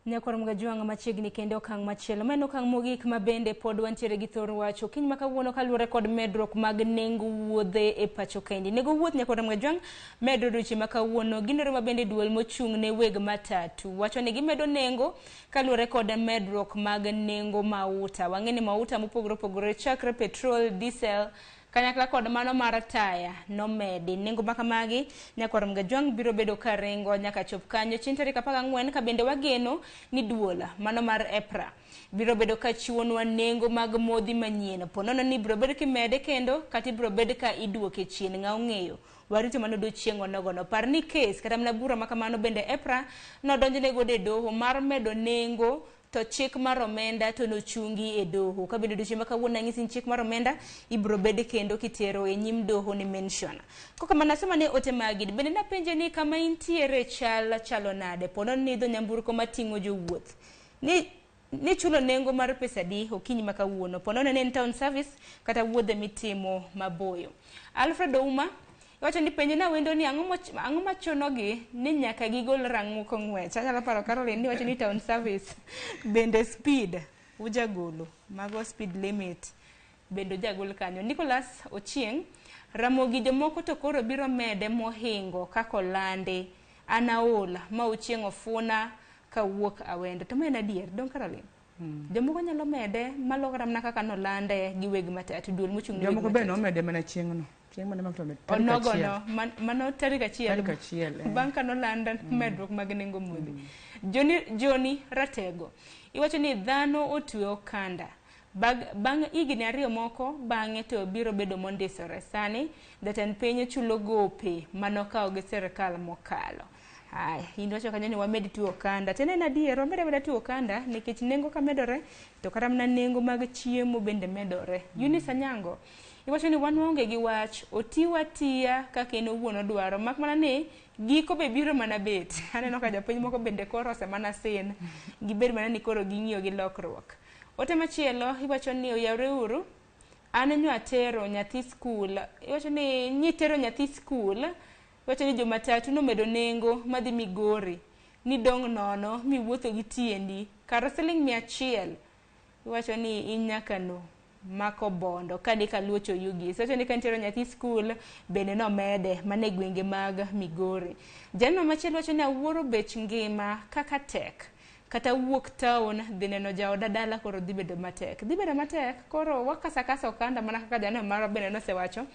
Nyakwar Mgajwang' machiegni kendo okang' machielo. Ma en okang' mogik ma bende pod wantiere gi thor wacho. Kiny ma kawuono kaluwore kod medruok mag nengo wuodhe e pacho kaendi. Nengo wuoth Nyakwar Mgajwang' medo odiochieng' ma kawuono. Ginore ma bende duol mochung' ne weg matatu. Wacho ni gimedo nengo kaluwore kod medruok mag nengo mauta. Wang'e ni mauta mopogore opogore chakre petrol, diesel, kanyakla kod mano mar taya nomedi. Nengo ma kamagi Nyakwar Mgajwang' biro bedo ka ringo nyaka chop kanyo chieng' tarik 14 ka bende wageno ni duol mano mar EPRA biro bedo ka chiwonwa nengo mag modhi manyien. Po nono ni biro bedo kimede kendo kata ibiro bed ka iduoke chien, ng'a ong'eyo. Warito mano odiochieng' onogono. Par ni kes kata mana bura ma kamano bende EPRA nodonjne godo e doho mar medo nengo to chik mar omenda to nochungi e doho. Ka bende odiochieng' ma kawuono anyisi ni chik mar omenda ibiro bed kendo kitero e nyim doho ni mention. Kokamano asoma ne ote magi. Bende napenje ni kama intiere chal chalo nade? Po nono ni idho nyamburko mating'o jowuoth. Ni chulo nengo mar pesa di okinyi ma kawuono. Po nono ne en town service kata wuodhe mitimo maboyo. Alfred Ouma wacho ni penjo na wendo ni ang'o machunogi ni nyaka gigol rang'uko ng'wech. Anyalo paro Caroline ni wacho ni town service bende speed ujagolo mago speed limit bende ujagol kanyo. Nicholas Ochieng Ramogi jomoko to koro biro mede mohingo kaka olandi. An aol ma Ochieng ofuna kawuok Awendo. To ma en adier, dong Caroline? Jomoko nyalo mede malo kata mana kaka nolande gi weg matatu, duol mochung' ne weg Jomoko be matatu. nomede mana chieng'no. Chieng' mane ma to tarik achiel. Onogono, mano tarik achiel. Tarik achiel, eh. Bang' ka nolanda medruok mag nengo modhi. Johnny Ratego, iwacho ni dhano otwe okanda. Bang' higni 2 moko bang'e to biro bedo mondisore. Sani jatend piny chulo gope manokawo gi sirkal mokalo. Aya, in wacho kanyo ni wamed tuo okanda. Tene en adier, wamed ameda tuo okanda nikech nengo ka medore to kata mana nengo mag chiemo bende medore. Eunice Anyango, iwacho ni wan waonge gi wach, otiwa tiya kaka en owuon odwaro, mak mana ni giko be biro mana bet. Aneno ka jopiny moko bende koro osemana sin, gibed mana ni koro ging'iyo gi lokruok. Ote machielo iwacho ni oyawre uru, an nyo atero nyathi skul, iwacho ni nyitero nyathi skul, iwacho ni jomatatu nomedo nengo madhi Migori, ni dong' nono miwuotho gi tiendi kar siling 100. Iwacho ni in nyaka no mako bondo kadi kaluocho Oyugis. Iwacho ni kantiere nyathi skul bende nomede mana e gwenge mag Migori. Janeno machielo wacho ni awuoro bech ngima kaka tek. Kata wuok town dhi neno jaoda dala koro dhi bedo matek. Dhi bedo matek koro wakasa kasa okanda mana kaka janeno marwa bende nosewacho.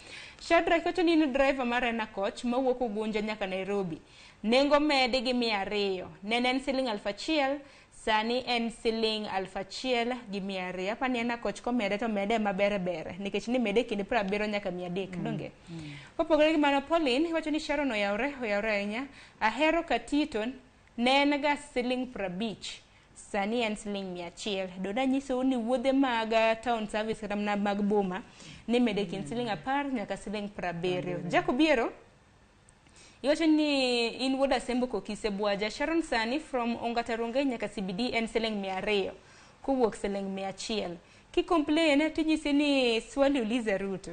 Shadrack wacho ni in driver mar Ena Coach mawuok Ugunja nyaka Nairobi. Nengo medi gi 200. Nene en siling 1000, sani en siling 1200. Apa ni Ena Coach komede to mede maber ber nikech ni mede kind 70 nyaka 300 donge. Kopogore gi mano Pauline wacho ni Sharon oyawre, oyawre ahinya. Ahero Katito ne en ga siling 50, sani en siling 100. Doda nyisou ni wuodhe mag town service kata mana mag boma ni mede kind siling 10 nyaka siling 70. Jacob Biero iwacho ni in wuod Asembo Kokise Bwaja. Sharon sani from Ongata Rongai nyaka CBD en siling 200 kowuok siling 100. Ki complain tinyisi ni swali ulize Ruto.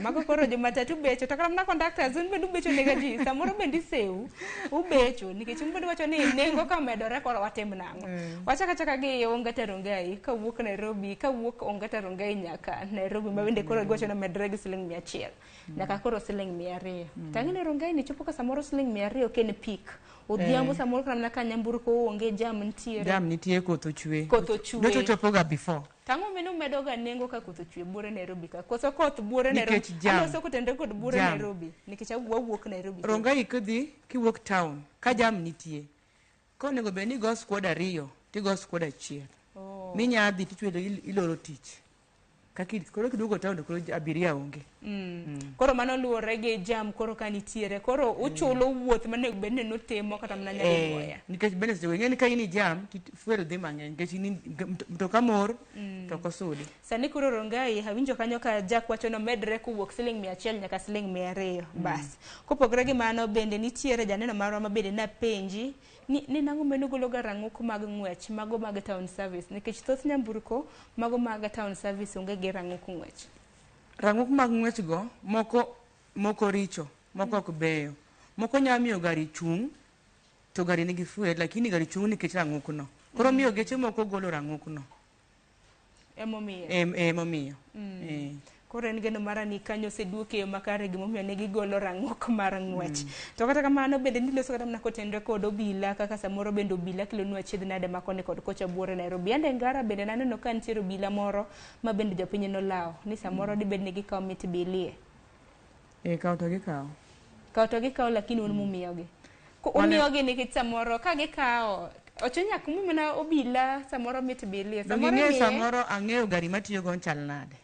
Mago koro jomatatu becho to kata mana conductors un bende ubecho nega ji samoro bende iseu ubecho nikech un bende wacho ni nengo ka omedore koro watim nang'o. Wachaka chaka gi Ongata Rongai kawuok Nairobi, kawuok Ongata Rongai nyaka Nairobi ma bende koro giwacho ni omedore gi siling 100 nyaka koro siling 200. Tang'e ni Rongai ni chopo ka samoro siling 200 ok en peak. Odhiambo samoro kata mana ka nyamburko onge jam nitiere. Jam nitie, koth ochwe. Koth ochwe. Nyocha ochopoga before. Tang'o meno medoga nengo ka koth ochwe buore Nairobi ka. Koso koth buore Nairobi. Nikech jam. Aloso kotenre kod buore Jam. Nairobi. Nikech wawuok Nairobi. Rongai kidhi kiwuok town ka jam nitie. Konego bed ni igo squad 2 tigo squad 1. Minya dhi tichwedo iloro tich. Kaki koro kiduogo town to koro abiria onge. Koro mano luwore gi jam koro ka nitiere. Koro uchulo wuoth manego bed ni nutimo kata mana nyadinwoya. Nikech bende seche go ing'e ni ka in i jam to fuel dhi mang'eny nikech in mtoka mor to ok osudi. Sani koro Rongai awinjo kanyo ka Jack wacho ni omedre kowuok siling 100 nyaka siling 200. Bas. Kopogore gi mano bende nitiere janeno marwa ma bende napenji ni nang'o meno golo ga rang'uk mag ng'wech mago mag town service nikech thoth nyamburko mago mag town service onge gi rang'uk ng'wech. Rang'uk mag ng'wech go moko richo, moko ok beyo. Moko nyalo miyo gari chung' to gari nigi fuel lakini gari chung' nikech rang'uk no. Koro miyo geche moko golo rang'uk no. Emomiyo. Emomiyo. Koro en geno mara ni kanyo oseduoke yo makare gimomiyo ne gigolo rang'ok mar ng'wech. To kata kamano bende niloso kata mana kotenre kod obila kaka samoro bende obila kelonwa achiedh nade ma koni kod kocha buore Nairobi. Ande Ngara bende naneno ka nitiere obila moro ma bende jopiny nolawo ni samoro dibed ni gikawo mit bilie. Kawo to gikawo. Kawo to gikawo lakini un mumiyogi. Umiyogi nikech samoro ka gikawo ochuno nyaka umi mana obila samoro mit bilie. Samoro Donge ing'eyo imiye? samoro ang'eyo gari matiyogo chal nade?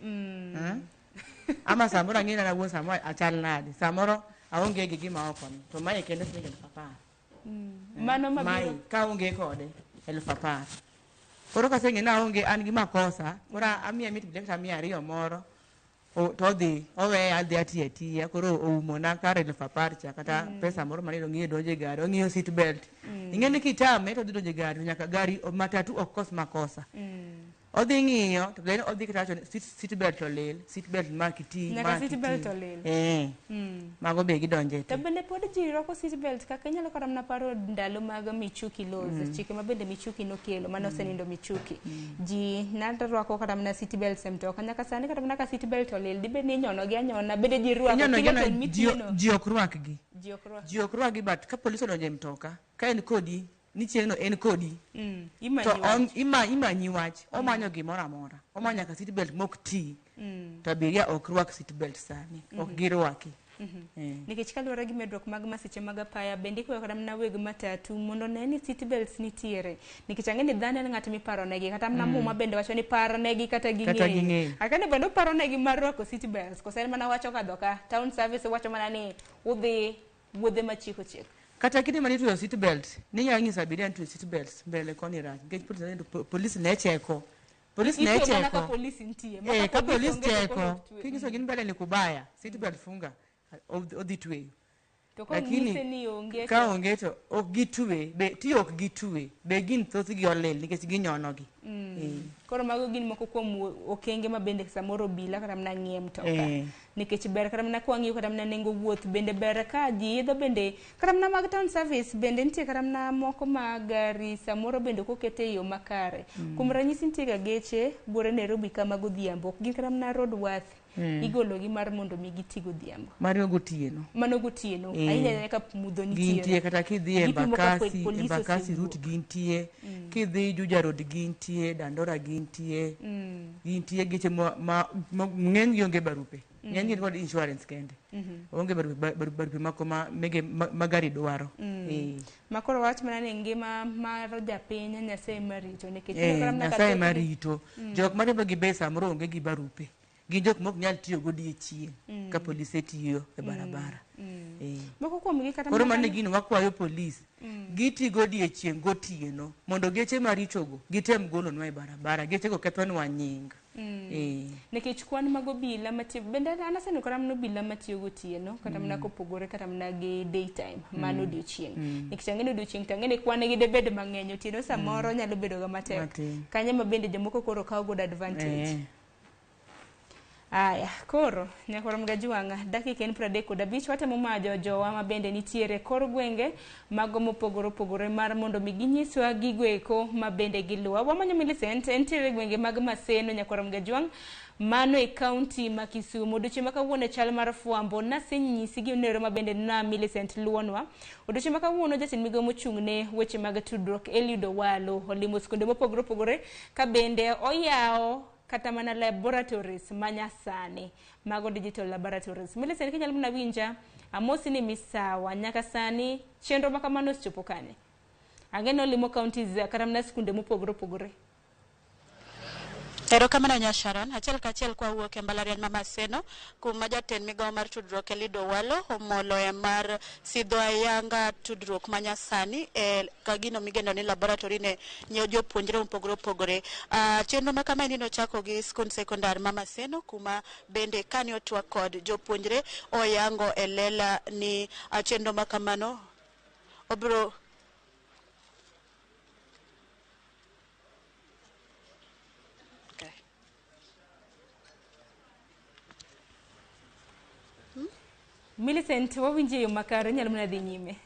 Ama samoro ang'eyo nana wuon samoro achal nade? Samoro aonge gi gima oko ni. To mae kende siling 10,000. Mano mabiro. Mae ka aonge kode 10,000. Koro kaseng'eyo ni aonge an gi makosa, koro amiye mit bilie kata 200 moro. To odhi, oweya adhi atiyo atiya, koro oumona kar 10,000 cha, kata pesa moro mane ong'iyo donjo e gari, ong'iyo seat belt. Ing'e ni kitame to odhi donjo e gari, to nyaka gari matatu ok kos makosa. Odhi ng'iyo, to then odhi kata wacho ni seat belt olil, seat belt ma kiti, Nyaka ma seat kiti. belt olil. Mago be gidonje te. To bende pod ji rwako seat belt kaka inyalo kata mana paro ndalo mag Michuki laws, chike ma bende Michuki nokelo, mane osenindo Michuki. Ji narwako kata mana seat belts e mtoka, nyaka sani kata mana ka seat belt olil, dibed ni inyono gi anyona, bende ji rwako, Inyono gi kilo anyona, to mitieno. ji ok rwakgi. Ji ok rwak. Ji ok rwakgi, but ka polis odonjo e mtoka, ka en kodi, ni chieng'no en kodi. Imanyi To wach. imanyi wach, omanyo gimoro amora. Omanyo nyaka seat belt mok ti. To abiria ok rwak seat belt sani, ok girwaki. Nikech kaluwore gi medruok mag masiche mag apaya, bende ikwayo kata mana weg matatu mondo one ni seat belts nitiere. Nikech ang'e ni dhano en ng'at miparonegi, kata mana Muma bende wacho ni paronegi kata Kata ging'eyo. ging'eyo. Akane bende uparonegi mar rwako seat belts, koso en mana wacho kadho ka, town service wacho mana ni udhi wuodhe machiko chik. Kata kinde mane itweyo seat belt, ninyalo nyiso abiria ni twe seat belt mbele koni rach nikech polis ne cheko. Polis ne Itwe mana ka cheko. polisi nitie. Ma Eh, ka polis onge to koro cheko, ok twe. kinyiso gi ni mbele ni kubaya, seat belt funga, odhi tweyo. To konyise ni onge ka onge to ok gitwe, be ti ok gitwe, be gin thothgi olil nikech ginyonogi. Koro mago gin moko kuom okenge ma bende samoro obila kata mana ng'iye mtoka. Nikech ber kata mana kwang'iyo kata mana nengo wuoth bende ber ka ji idho bende kata mana mag town service bende nitie kata mana moko ma gari samoro bende ok okete e yo makare. Kuom ranyisi nitie ga geche buore Nairobi ka ma godhiambo ok gin kata mana road worthy. Igologi mar mondo mi giti godhiambo. Mano gotieno. Mano gotieno. Ahinya ahinya ka mudho nitiere. Gintie kata kidhi e Gipimo ka Embakasi, polisi Embakasi osewuok. route gintie, kidhi Juja Road gintie, Dandora gintie, gintie geche ma ng'eny gi onge barupe. Ng'eny gi kod insurance kende. Onge barupe barupe mako ma mege ma gari dwaro. Ma koro wach mana ni ngima mar japiny Nyasaye marito nikech iyudo kata mana ka Nyasaye thothgi- marito. Jok mariembo gi be samoro onge gi barupe. Gin jok mok nyal tiyo godiechieng' ka polise tiyo e barabara. Moko kuomgi kata Koro mana mano e gino wakwayo polis. Giti godiechieng' gotieno mondo geche marichogo gitem golonwa e barabara. Gechego kethonwa nying. Nikech kwan mag obila matiyo bende an aseneno kata mana obila matiyo gotieno kata mana kopogore kata mana gi daytime mano odiochieng'. Nikech ang'e ni odiochieng' to ang'e ni kwan gi debed mang'eny otieno samoro nyalo bedo ga matek. Matin. Kanyo ma bende jomoko koro kawo godo advantage. Aya, koro nyakwar Mgajwang'a, dakika en 35 watemo majo jowa ma bende nitiere kor gwenge mago mopogore opogore mar mondo mi ginyiswa gigo eko ma bende giluwo. Wamanyo Millicent, entiere gwenge mag Maseno nyakwar Mgajwang', mano e kaunti ma Kisumu. Odiochieng' ma kawuono e chal mar fwambo, nasenyisi gimnero ma bende na Millicent luwonwa. Odiochieng' ma kawuono jatend migawo mochung' ne weche mag tudruok Eliud Owalo olimo skunde mopogore opogore ka bende oyawo kata mana laboratories manyasani mago digital laboratories. Millicent kinyalo mana winja, amosi ni misawa nyaka sani chenro ma kamano osechopo kanye? Ang'e ni olimo counties kata mana skunde mopogore opogore. Erokamano nya Sharon, achiel kachiel kwa wuok e mbalariany ma Maseno kuma jatend migawo mar tudruok Eliud Owalo omolo e mar sidho ayanga tudruok manyasani e ka gino migeno ni laboratory ne nyiewo jopuonjre mopogore opogore. Chenro ma kamaendi nochako gi skund sekondar ma Maseno kuma bende kane otwak kod jopuonjre oyango e lela ni chenro ma kamano obiro Millicent, wawinji e yo makare, inyalo mana dhi nyime.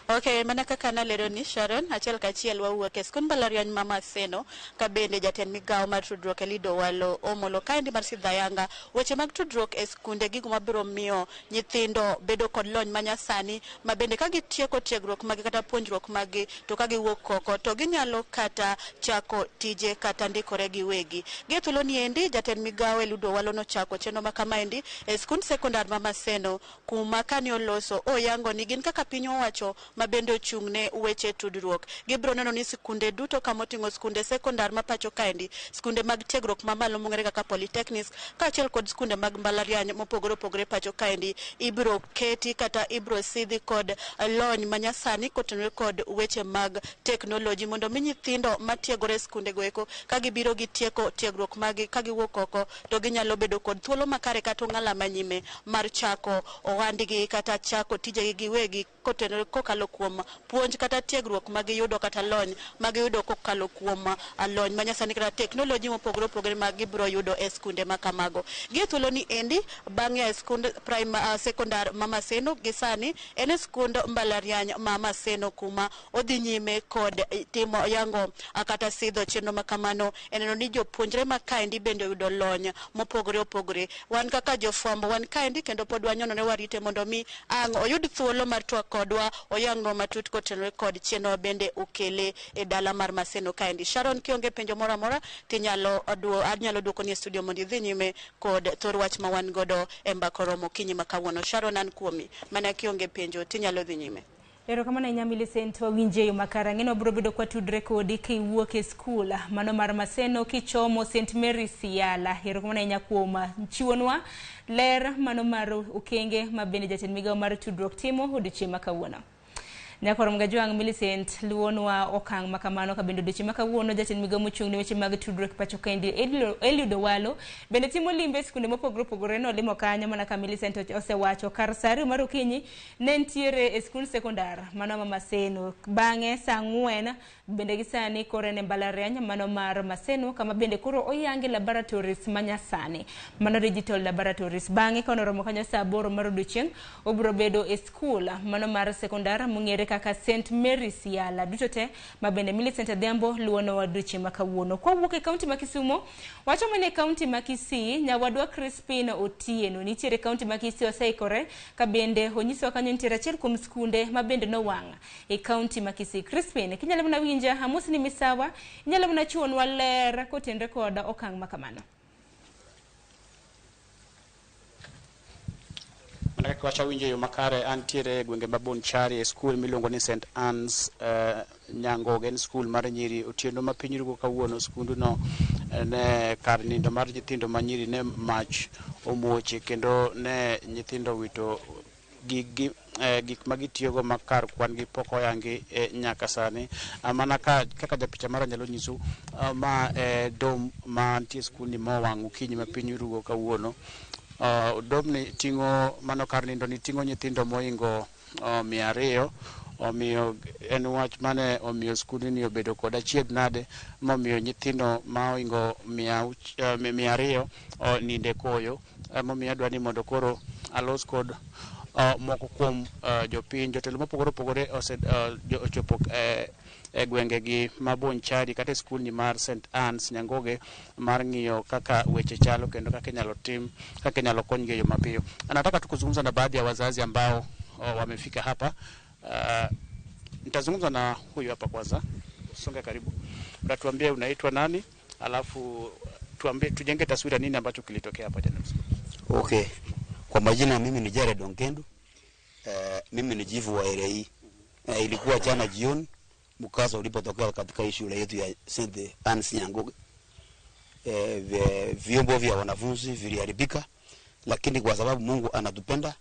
Ok, mana kaka nalero ni Sharon, achiel kachiel wawuok e skund mbalariany ma Maseno ka bende jatend migawo mar tudruok Eliud Owalo omolo kaendi mar sidho ayanga weche mag tudruok e skunde gigo mabiro miyo nyithindo bedo kod lony manyasani ma bende ka gitieko tiegruok magi kata puonjruok magi to ka giwuok oko to ginyalo kata chako tije kata ndikore giwegi. Gi e thuolo ni endi jatend migawo Eliud Owalo nochako chenro ma kamaendi e skund sekondar ma Maseno kuma kane oloso oyango ni gin kaka piny owacho ma bende ochung' ne weche tudruok. Gibiro neno ni skunde duto kamoting'o skunde sekondar ma pacho kaendi, skunde mag tiegruok mamalo mong'ere kaka polytechnics, kaachiel kod skunde mag mbalariany mopogore opogore pacho kaendi ibiro keti kata ibiro sidhi kod lony manyasani kotenore kod weche mag teknoloji mondo mi nyithindo matiegore e skunde go eko ka gibiro gitieko tiegruok magi ka giwuok oko to ginyalo bedo kod thuolo makare kata ong'ala manyime mar chako ohandgi kata chako tijegi giwegi kotenore kokalo kuom puonj kata tiegruok magiyudo kata lony magiyudo kokalo kuom lony manyasani kata teknoloji mopogore opogore ma gibiro yudo e skunde ma kamago. Gi e thuolo ni endi bang' ya e skund sekondar ma Maseno gi sani en e skund mbalariany ma Maseno kuma odhi nyime kod timo yango kata sidho chenro ma kamano e neno ni jopuonjre ma kaendi bende oyudo lony mopogore opogore. Wan kaka jofwambo wan kaendi kendo pod wanyonore warite mondo mi ang' oyud thuolo mar twak kodwa oyang nonro matut kotenore kod chenro bende okele e dala mar Maseno kaendi. Sharon, kionge penjo moro amora tinyalo anyalo duoko ni e studio mondo idhi nyime kod thor wach ma wan godo e mbaka romo okinyi ma kawuono. Sharon, an kuomi, mana kionge penjo tinyalo dhi nyime. Erokamano ahinya Millicent, wawinje yo makare. Ang'e ni wabiro bedo kwatudre kodi kiwuok e skul mano mar Maseno kichomo St Mary's Yala. Erokamano ahinya kuom chiwonwa ler mano mar okenge ma bende jatend migawo mar tudruok timo odiochieng' ma kawuono. Nyakwar Mgajwang' Millicent luwonwa okang' ma kamano ka bende odiochieng' ma kawuono jatend migawo mochung' ne weche mag tudruok pacho kaendi Eliud Owalo bende timo limbe e skunde mopogore opogore. Nolimo kanyo mana ka Millicent osewacho kar saa 2 mar okinyi ne nitiere e skund sekondar mano ma Maseno. Bang'e saa 4 bende gi sani koro en e mbalariany mano mar Maseno kama bende koro oyangi laboratories manyasani mano digital laboratories. Bang'e ka noromo kanyo saa 8 mar odiochieng' obiro bedo e skul mano mar sekondar mong'ere kaka St Mary's Yala. Duto te ma bende Millicent Adhiambo luwonowa odiochieng' ma kawuono. Kwawuok e kaunti ma Kisumo, wachomo ni e kaunti ma Kisii, nyawadwa Crispin Otieno nitiere e kaunti ma Kisii oseikore ka bende onyisowa kanyo nitiere achiel kuom skunde ma bende nowang' e kaunti ma Kisii. Crispin, kinyalo mana winja, amosi ni misawa, inyalo mana chiwonwa ler kotenre kod okang' ma kamano. Mana kaka wacha winjo yo makare, antiere e gwenge ma Bonchari e skul miluongo ni St Anne's Nyangoge, en skul mar nyiri. Otieno ma piny rugo kawuono, skunduno ne kar nindo mar nyithindo ma nyiri ne mach omuoche kendo ne nyithindo wito gik ma gitiyogo ma kar kwan gi pok oyangi nyaka sani. Mana kaka japicha mara nyalo nyisu, ma dom mantie skul ni mowang' okinyi ma piny rugo kawuono. Dom ni ting'o mano kar nindo ni ting'o nyithindo moingo 200. Omiyo en wach mane omiyo skundni obedo kod achiedh nade momiyo nyithindo ma oingo 200 ninde koyo. Momiyo adwa ni mondo koro alos kod moko kuom jopiny, jotelo mopogore opogore ochopo e gwenge gi ma Bonchari kata e skul ni mar St Anne's Nyangoge mar ng'iyo kaka weche chalo kendo kaka inyalo tim, kaka inyalo konygi e yo mapiyo. Anataka tu kuzungumza na baadhi ya wazazi ambao wamefika hapa. Nitazungumza na huyu hapa kwanza. Songa karibu. Utatuambia unaitwa nani, alafu tuambie, tujenge taswira nini ambacho kilitokea hapa jana usiku. Okay. Kwa majina mimi ni Jared Onkendu. Mimi ni chifu wa area hii. Ilikuwa jana jioni mkasa ulipotokea katika hii shule yetu ya St Anne's Nyangoge. Vyombo vya wanafunzi viliharibika, lakini kwa sababu Mungu anatupenda,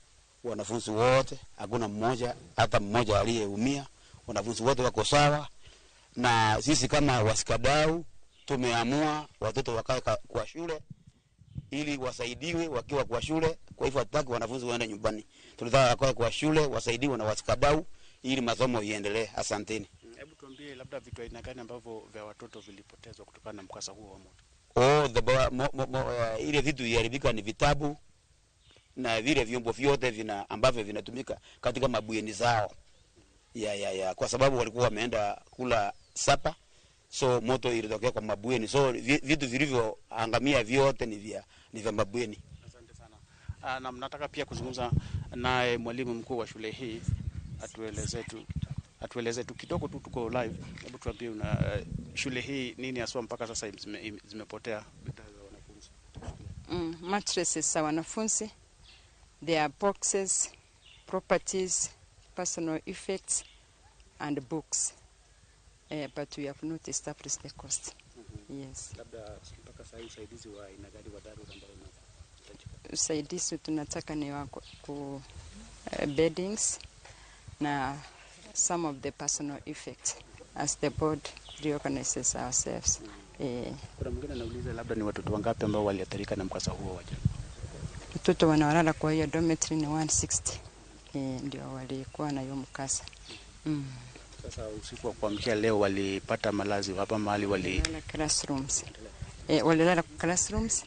wanafunzi wote hakuna mmoja hata mmoja aliyeumia. Wanafunzi wote wako sawa, na sisi kama wasikadau tumeamua watoto wakae kwa shule ili wasaidiwe wakiwa kwa shule. Kwa hivyo hatutaki wanafunzi waende nyumbani, tunataka wakae kwa shule wasaidiwe na wasikadau ili masomo iendelee. Asanteni. Hebu tuambie labda vitu aina gani ambavyo vya watoto vilipotezwa kutokana na mkasa huo wa moto. Ile vitu iliharibika ni vitabu na vile vyombo vyote ambavyo vinatumika katika mabweni zao. Ya kwa sababu walikuwa wameenda kula sapa, so moto ilitokea kwa mabweni, so vitu vilivyoangamia vyote ni vya mabweni. Asante sana. Na nataka pia kuzungumza naye mwalimu mkuu wa shule hii atueleze tu kidogo tu, tuko live. Hebu tuambie shule hii nini haswa mpaka sasa zimepotea bidhaa za wanafunzi? Mattresses za wanafunzi, their boxes, properties, personal effects and books. But we have not established the cost. Yes. Labda mpaka sasa usaidizi wa aina gani wa dharura ambao unahitajika? Usaidizi tunataka ni wa beddings na some of the personal effects as the board reorganizes ourselves. Kuna mwingine anauliza labda ni watoto wangapi ambao waliathirika na mkasa huo wa jana? Watoto wanaolala kwa hiyo dormitory ni 160. Ndio walikuwa na hiyo mkasa. Sasa usiku wa kuamkia leo walipata malazi hapa mahali walilala classrooms. Walilala classrooms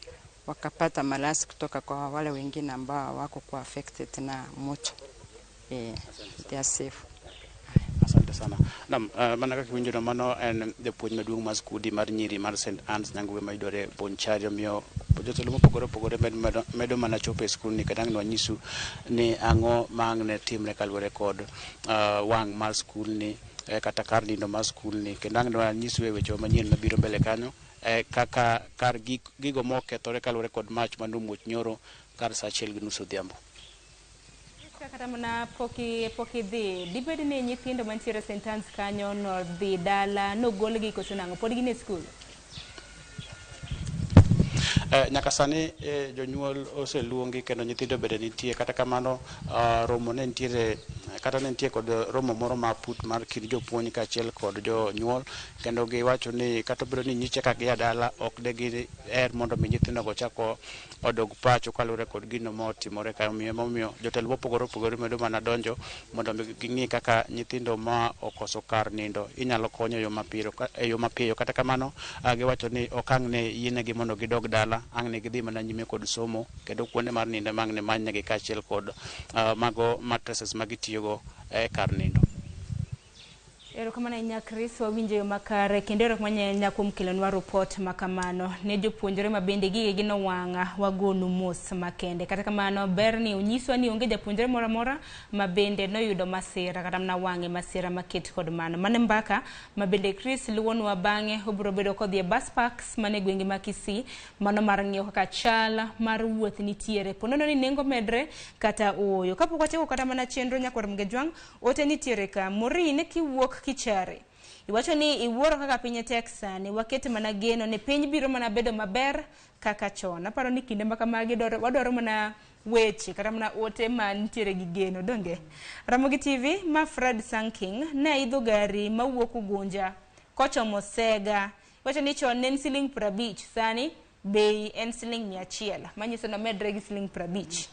wakapata malazi kutoka kwa wale wengine ambao wako kwa affected na moto. They are safe. Asante sana. Naam, mana kaka iwinjo mano en japuonj maduong' mar skudi mar nyiri mar St Anne's Nyangoge mayudore Bonchari. Omiyo Jotelo mopogore opogore medo mana chopo e skul ni kendo ang' nwanyisu ni ang'o ma ang' ne timre kaluwore kod wang' mar skul ni kata kar nindo mar skul ni kendo ang' nwanyisu e weche manyien mabiro mbele kanyo kaka kar gigo mokethore kaluwore kod mach manomuoch nyoro kar saa 1:30 odhiambo. Kata mana pok idhi, dibed ni nyithindo mantiere St. Anne's kanyo nodhi dala, nogolgi koso nang'o? Pod gin e skul? Nyaka sani jonyuol oseluongi kendo nyithindo bende nitie. Kata kamano romo ne nitiere, kata ne nitie kod romo moro ma put mar kind jopuonj kaachiel kod jonyuol, kendo giwacho ni kata obedo ni nyiche ka gia dala ok de giher mondo mi nyithindogo chak odog pacho kaluwore kod gino motimore ka. Omiyo jotelo mopogore opogore medo mana donjo mondo mi ging'i kaka nyithindo ma okoso kar nindo inyalo kony e yo mapiyo. Kata kamano giwacho ni ok ang' ne yienegi mondo gidog dala, ang' ne gidhi mana nyime kod somo kendo kuonde mar nindo ma ang' ne manynegi kaachiel kod mago mattresses ma gitiyogo e kar nindo. Erokamano ahinya Chris, wawinjo yo makare kendo erokamano ahinya kuom kelonwa ripot makamano. Ne jopuonjre ma bende gigegi nowang' wagonu mos makende. Kata kamano ber ni onyiswa ni onge japuonjre moro amora ma bende noyudo masira kata mana wang'e masira maket kod mano. Mano mbaka ma bende Chris luwonwa bang'e obiro bedo kodhi e bus parks mane gwenge ma Kisii, mano mar ng'iyo kaka chal mar wuoth nitiere. Ponono ni nengo medre kata ooyo. Kapok wachako kata mana chenro nyakwar Mgejwang', ote nitiere ka. Maureen kiwuok Kichare, iwacho ni iwuoro kaka piny tek sani, waket mana geno ni piny biro mana bedo maber kaka chon. Aparo ni kinde ma kamagi wadwaro mana weche kata mana ote mantiere gi geno, donge? Ramogi TV ma Fred Sanking ne idho gari mawuok Ugunja kochomo Sega, iwacho ni chon ne en siling 50, sani bei en siling 100, manyiso ni omedre gi siling 50.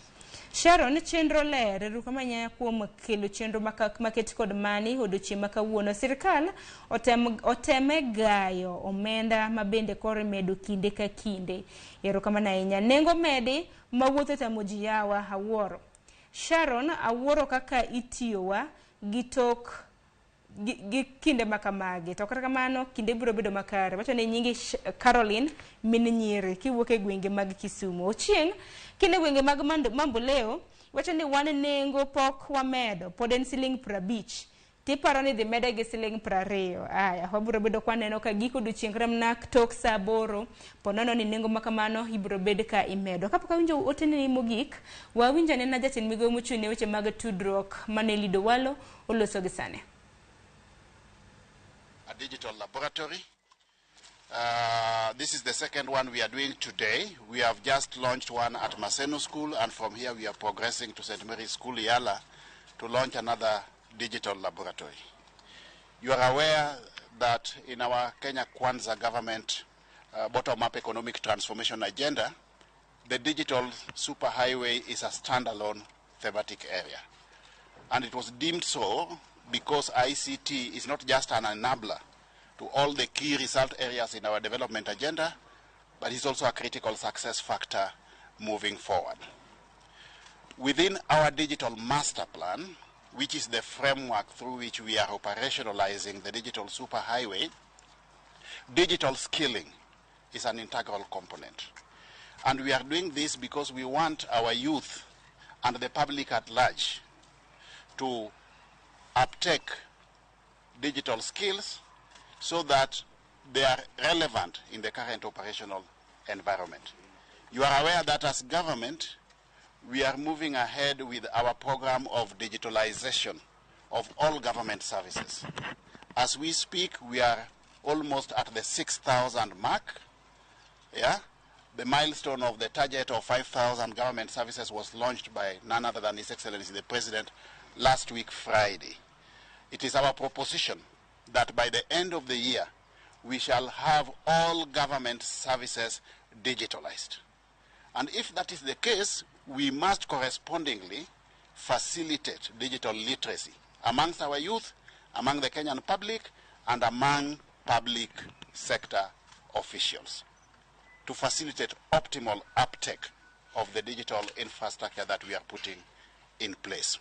Sharon, chenro ler, erokamano kuom kelo chenro maket kod mani odiochieng' ma kawuono. Sirkal oteme gayo omenda ma bende koro imedo kinde ka kinde. Erokamano ahinya. Nengo medi ma wuoth otamo ji yawa, awuoro. Sharon, awuoro kaka itiyowa gi tok gi kinde makamagi. To kata kamano kinde biro bedo makare. Wacho ni nyingi Caroline min nyiri kiwuok e gwenge mag Kisumu. Ochieng' kinde gwenge mag Mamboleo wacho ni wan nengo pok wamedo, pod en siling 50. Tiparo ni dhi mede gi siling 20. Aya, wabiro bedo kwaneno ka giko odiochieng' kata mana tok saa 8, ponono ni nengo makamano ibiro bed ka imedo. Kapok awinjo oteni mogik, wawinjo anena jatend migawo mochung' ne weche mag tudruok mane Eliud Owalo oloso gi sani. A digital laboratory. This is the second one we are doing today. We have just launched one at Maseno School, and from here we are progressing to St. Mary's School, Yala, to launch another digital laboratory. You are aware that in our Kenya Kwanza government bottom-up economic transformation agenda, the digital superhighway is a standalone thematic area. And it was deemed so because ICT is not just an enabler to all the key result areas in our development agenda, but it's also a critical success factor moving forward. Within our digital master plan, which is the framework through which we are operationalizing the digital superhighway, digital skilling is an integral component. And we are doing this because we want our youth and the public at large to uptake digital skills so that they are relevant in the current operational environment. You are aware that as government, we are moving ahead with our program of digitalization of all government services. As we speak, we are almost at the 6,000 mark. Yeah? The milestone of the target of 5,000 government services was launched by none other than His Excellency the President last week, Friday. It is our proposition that by the end of the year, we shall have all government services digitalized. And if that is the case, we must correspondingly facilitate digital literacy amongst our youth, among the Kenyan public, and among public sector officials to facilitate optimal uptake of the digital infrastructure that we are putting in place.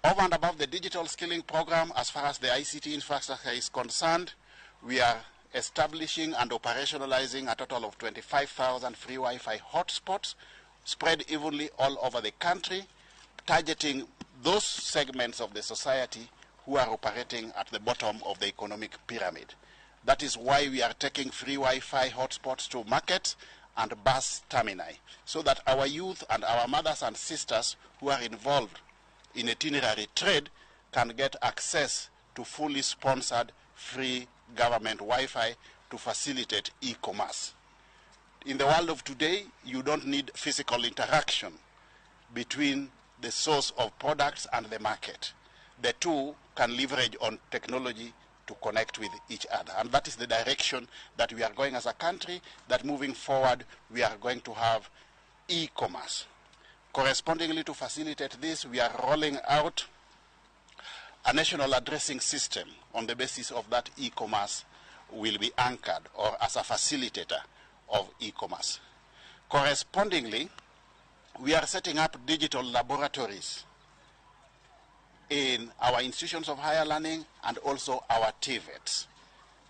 Over and above the digital skilling program, as far as the ICT infrastructure is concerned, we are establishing and operationalizing a total of 25,000 free Wi-Fi hotspots spread evenly all over the country, targeting those segments of the society who are operating at the bottom of the economic pyramid. That is why we are taking free Wi-Fi hotspots to markets and bus termini, so that our youth and our mothers and sisters who are involved in itinerary trade can get access to fully sponsored free government Wi-Fi to facilitate e-commerce. In the world of today, you don't need physical interaction between the source of products and the market. The two can leverage on technology to connect with each other. And that is the direction that we are going as a country, that moving forward, we are going to have e-commerce. Correspondingly, to facilitate this, we are rolling out a national addressing system on the basis of that e-commerce will be anchored or as a facilitator of e-commerce. Correspondingly, we are setting up digital laboratories in our institutions of higher learning and also our TVETs,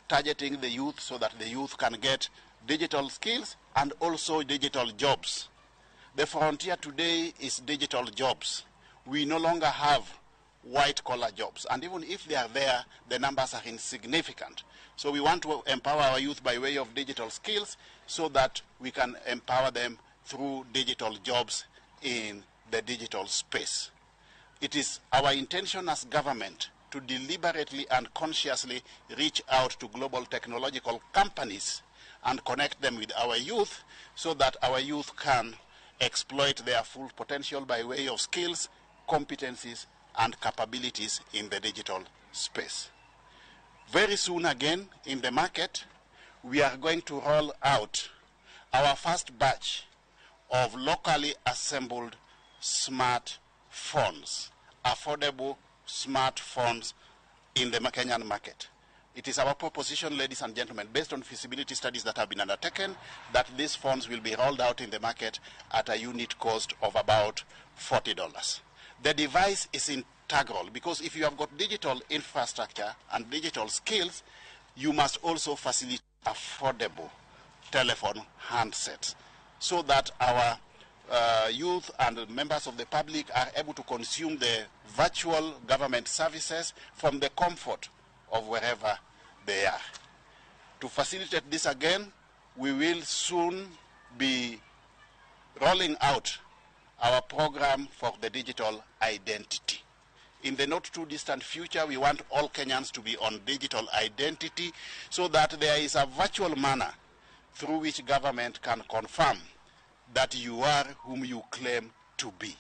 targeting the youth so that the youth can get digital skills and also digital jobs. The frontier today is digital jobs. We no longer have white-collar jobs, and even if they are there, the numbers are insignificant. So we want to empower our youth by way of digital skills so that we can empower them through digital jobs in the digital space. It is our intention as government to deliberately and consciously reach out to global technological companies and connect them with our youth so that our youth can exploit their full potential by way of skills, competencies, and capabilities in the digital space. Very soon again in the market, we are going to roll out our first batch of locally assembled smartphones, affordable smartphones in the Kenyan market. It is our proposition, ladies and gentlemen, based on feasibility studies that have been undertaken, that these phones will be rolled out in the market at a unit cost of about $40. The device is integral because if you have got digital infrastructure and digital skills, you must also facilitate affordable telephone handsets so that our youth and members of the public are able to consume the virtual government services from the comfort of wherever they are. To facilitate this again, we will soon be rolling out our program for the digital identity. In the not too distant future, we want all Kenyans to be on digital identity so that there is a virtual manner through which government can confirm that you are whom you claim to be.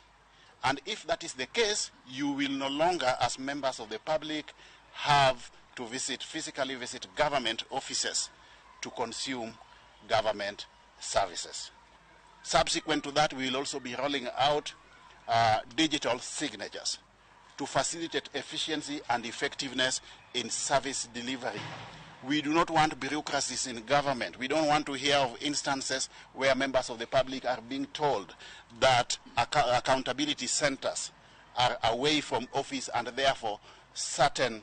And if that is the case, you will no longer, as members of the public, have to physically visit government offices to consume government services. Subsequent to that, we will also be rolling out digital signatures to facilitate efficiency and effectiveness in service delivery. We do not want bureaucracies in government. We don't want to hear of instances where members of the public are being told that accountability centers are away from office and therefore certain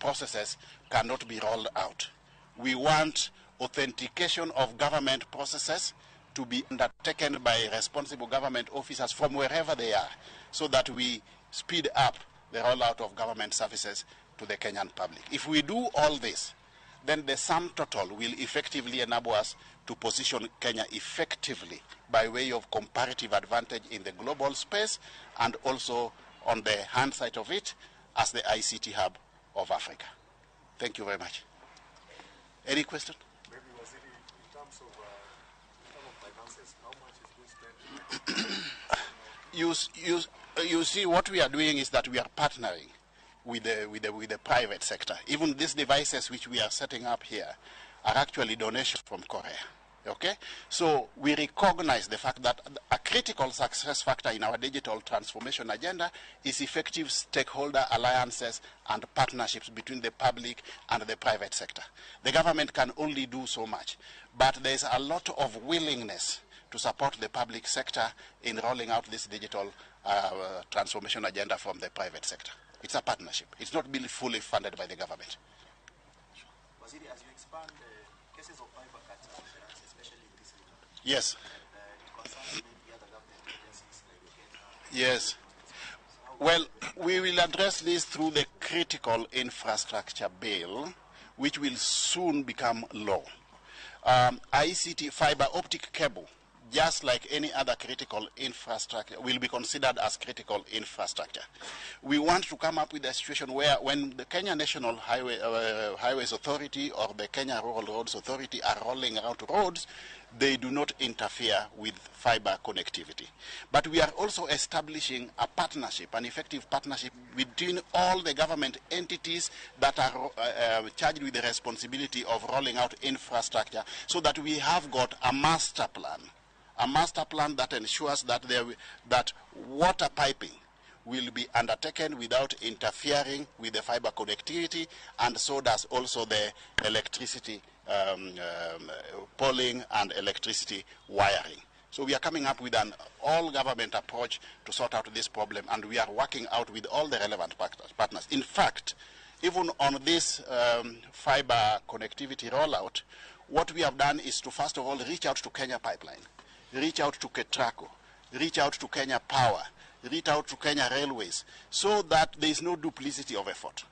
processes cannot be rolled out. We want authentication of government processes to be undertaken by responsible government officers from wherever they are, so that we speed up the rollout of government services to the Kenyan public. If we do all this, then the sum total will effectively enable us to position Kenya effectively by way of comparative advantage in the global space and also on the hand side of it as the ICT hub of Africa. Thank you very much. Any question? Maybe, Waziri, in terms of finances, how much is being spent? You see, what we are doing is that we are partnering with the private sector. Even these devices which we are setting up here are actually donations from Korea. Okay? So we recognize the fact that a critical success factor in our digital transformation agenda is effective stakeholder alliances and partnerships between the public and the private sector. The government can only do so much, but there's a lot of willingness to support the public sector in rolling out this digital transformation agenda from the private sector. It's a partnership. It's not been fully funded by the government. Waziri, as you expand, cases of fiber cuts are on the rise, especially in this region. Yes. And it concerns maybe other government agencies like Kenya. Yes. Well, we will address this through the Critical Infrastructure Bill, which will soon become law. ICT fiber optic cable, just like any other critical infrastructure, will be considered as critical infrastructure. We want to come up with a situation where when the Kenya National Highways Authority or the Kenya Rural Roads Authority are rolling out roads, they do not interfere with fiber connectivity. But we are also establishing a partnership, an effective partnership between all the government entities that are charged with the responsibility of rolling out infrastructure, so that we have got a master plan. A master plan that ensures that that water piping will be undertaken without interfering with the fiber connectivity, and so does also the electricity polling and electricity wiring. So we are coming up with an all-government approach to sort out this problem, and we are working out with all the relevant partners. In fact, even on this fiber connectivity rollout, what we have done is to first of all reach out to Kenya Pipeline, reach out to Ketraco, reach out to Kenya Power, reach out to Kenya Railways, so that there is no duplicity of effort.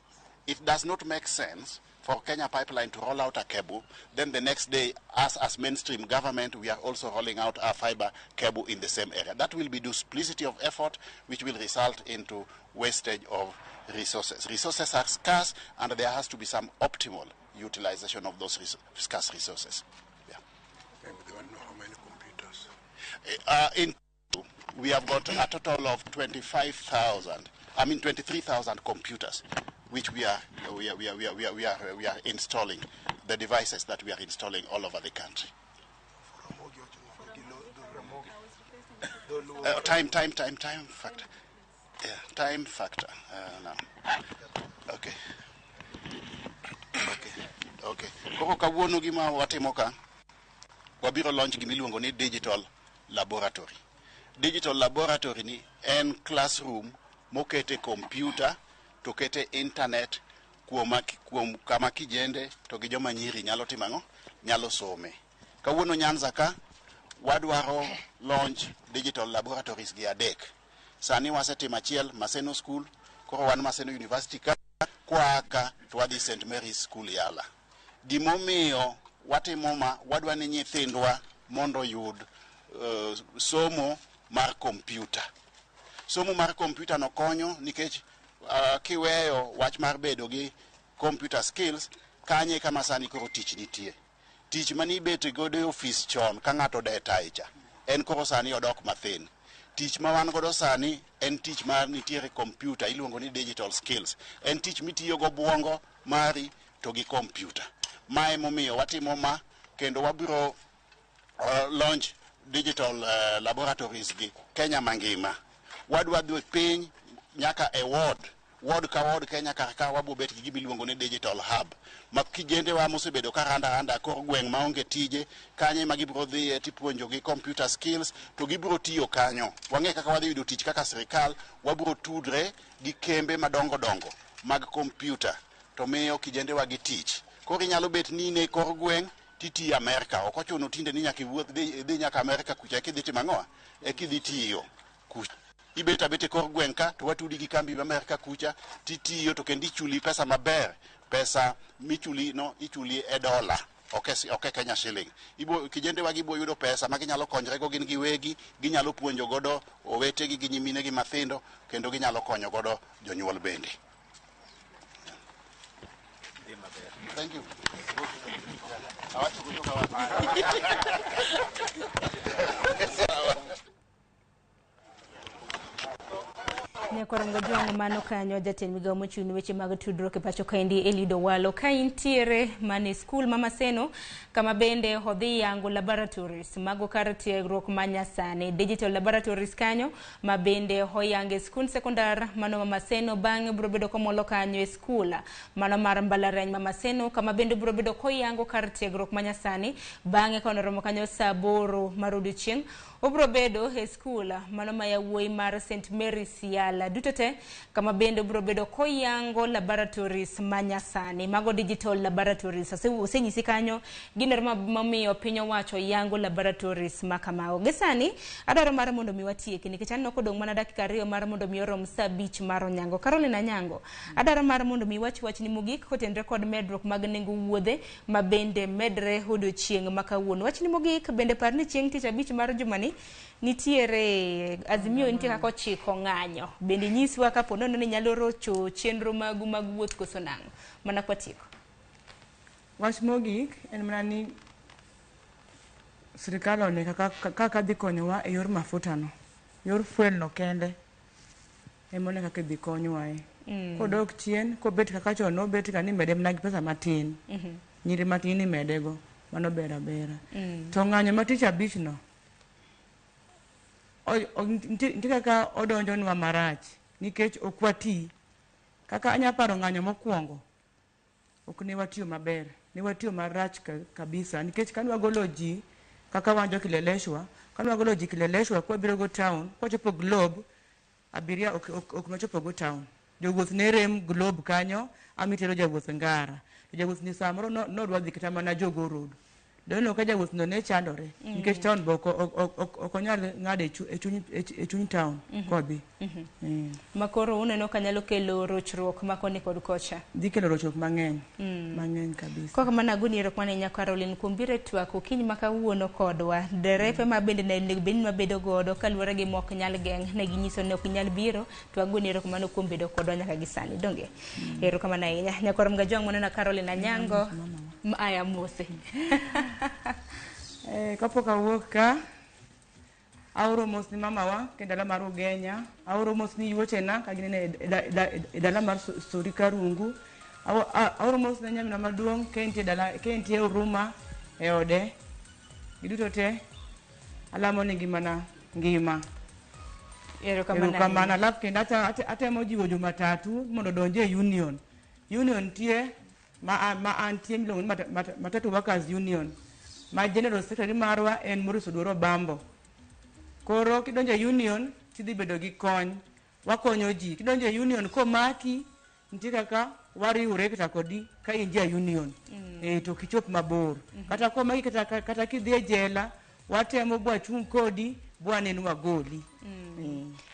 It does not make sense for Kenya Pipeline to roll out a cable, then the next day, us as mainstream government, we are also rolling out our fiber cable in the same area. That will be duplicity of effort, which will result into wastage of resources. Resources are scarce, and there has to be some optimal utilization of those scarce resources. Yeah. Maybe they want to know how many computers. We have got a total of 23,000 computers, which we are installing, the devices that we are installing all over the country. Time factor. Yeah, time factor. No. Okay. Okay. Koro kawuono gima watimo ka, wabiro launch gima iluongo ni digital laboratory. Digital laboratory ni en classroom mokete computer to kete internet kuom kama kijende to gi joma nyiri nyalo timo ang'o? Nyalo some. Kawuono Nyanza ka wadwaro launch digital laboratories gi adek. Sani wasetimo achiel Maseno School, koro wan Maseno University ka, kwa ka to wadhi St. Mary's School Yala. Gimomiyo watimo ma, wadwa ni nyithindwa mondo oyud somo mar kompyuta. Somo mar kompyuta no konyo nikech kiweyo wach mar bedo gi computer skills, kanye kama sani koro tich nitie. Tich mani ibet godo e ofis chon ka ng'ato de taicha, en koro sani odok mathin. Tich ma wan godo sani en tich mar nitiere kompyuta iluongo ni digital skills. En tich mitiyo go buongo mari to gi kompyuta. Mae momiyo watimo ma, kendo wabiro launch digital laboratories gi Kenya mangima. Wadwa dhi piny nyaka e ward, ward ka ward Kenya kar ka wabiro bet gi gima iluongo ni digital hub. Ma kijende wa mosebedo ka randa kor gweng' maonge tije, kanye ma gibiro dhiye tipuonjo gi computer skills to gibiro tiyo kanyo. Wang'e kaka wadhi yudo tich kaka sirikal, wabiro tudre gi kembe madongo dongo mag computer to miyo kijende wa gi tich. Koro inyalo bet ni in e kor gweng' titiyo Amerka, ok ochuno tinde ni nyaka iwuoth dhi nyaka Amerka kucha eka idhi timo ang'o? Eka idhi tiyo kucha. Ibet abet e kor gweng' ka to watudi gi kambi ma Amerka kucha titiyo to kendo ichuli pesa maber. Pesa michuli no ichuli e dola, ok e Kenya shilling. Kijende wa gibo yudo pesa ma ginyalo konyre go gin giwegi, ginyalo puonjo godo owetegi gi nyiminegi mathindo, kendo ginyalo konyo godo jonyuol bende. Thank you. Nyakorango Jwang' mano kanyo jatend migawo mochung' ne weche mag tudruok e pacho kaendi Eliud Owalo ka intiere mana e skul ma Maseno kama bende odhi yango laboratories mago kar tiegruok ma nyasani digital laboratories kanyo ma bende oyange skul sekondar mano ma Maseno bang'e biro bedo komolo kanyo e skul mano mar mbalariany ma Maseno kama bende biro bedo koyango kar tiegruok ma nyasani bang'e ka onoromo kanyo saa 8 mar odiochieng' Obiro bedo e skul mano ma yawuoyi mar St Mary's Yala duto te kama bende obiro bedo koyango laboratories manyasani mago digital laboratories. Osenyisi kanyo gino momiyo piny owacho yango laboratories ma kamago. Gi sani adwaro mar mondo mi watieki nikech aneno kodong' mana dakika 2 mar mondo mi orom saa 5 mar onyango. Caroline Anyango, adwaro mar mondo mi wach wachni mogik kotenore kod medruok mag nengo wuodhe ma bende medre odiochieng' ma kawuono. Wachni mogik bende par ni chieng' tich abich mar jumani nitiere Azimio nitie kaka ochiko ng'anyo. Bende nyiswa kapo nono ni nyalo rocho chenro magu mag wuoth koso nang'o. Mana kwatieko. Wach mogik en mana ni sirikal one kaka dhi konyowa e yor mafuta no. Yor fuel no kende ema one kaka idhi konywae. Kodok chien, kobet kaka chon nobet ka ni imede mana gi pesa matin. Nyiri matin imedego. Mano ber abera. To ng'anyo ma tich abich no, nitie kaka odonjonwa marach nikech ok wati. Kaka anya paro ng'anyo mokwongo, ok ne watiyo maber, ne watiyo marach kabisa nikech kane wagolo ji kaka wan jo Kileleshwa, kane wagolo ji Kileleshwa kwabiro go town, kwachopo Globe, abiria ok nochopo go town. Jowuoth ne rem Globe kanyo, amitero jawuoth Ngara. To jawuoth ni samoro nodwa dhi kata mana Jogoo Road. Doneno ka jawuoth no ne chandore nikech town be ok onyal ng'ado e chuny town kodhi. Makoro uneno ka nyalo kelo rochruok ma koni kod kocha. Dhi kelo rochruok mang'eny. Mang'eny kabisa. Kok mana agoni erokamano ahinya Caroline kuom biro e twak okinyi ma kawuono kodwa. Derepe ma bende ne onego bed ni wabedo godo kaluwore gi mok nyal geng' ne ginyiso ni ok nyal biro to agoni erokamano kuom bedo kodwa nyaka gi sani. Donge? Erokamano ahinya. Nyakwar Mgajwang' maneno Caroline Anyango. Aya mose. Kapok awuok ka, aoro mos ni mamawa e dala mar Ugenya, aoro mos ni yuochena ka ginene e dala mar Sori Karungu, aoro mos ne nyaminwa maduong' ka entie dala, ka entie Huruma e ode. Giduto te alamo nigi mana ngima. Erokamano. Alafu kendo atemo jiwo jomatatu mondo odonj e union. Union nitie ma antie miluongo ni Matatu Workers Union, ma General Secretary marwa en Maurice Oduor Obambo. Koro kidonjo e union tidhi bedo gi kony. Wakonyo ji. Kidonjo e union komaki, nitie kaka wariwre kata kodi ka in ja union. To kichop mabor. Kata komaki kata kidhi e jela, watemo bwachung' kodi, bwanen wagoli.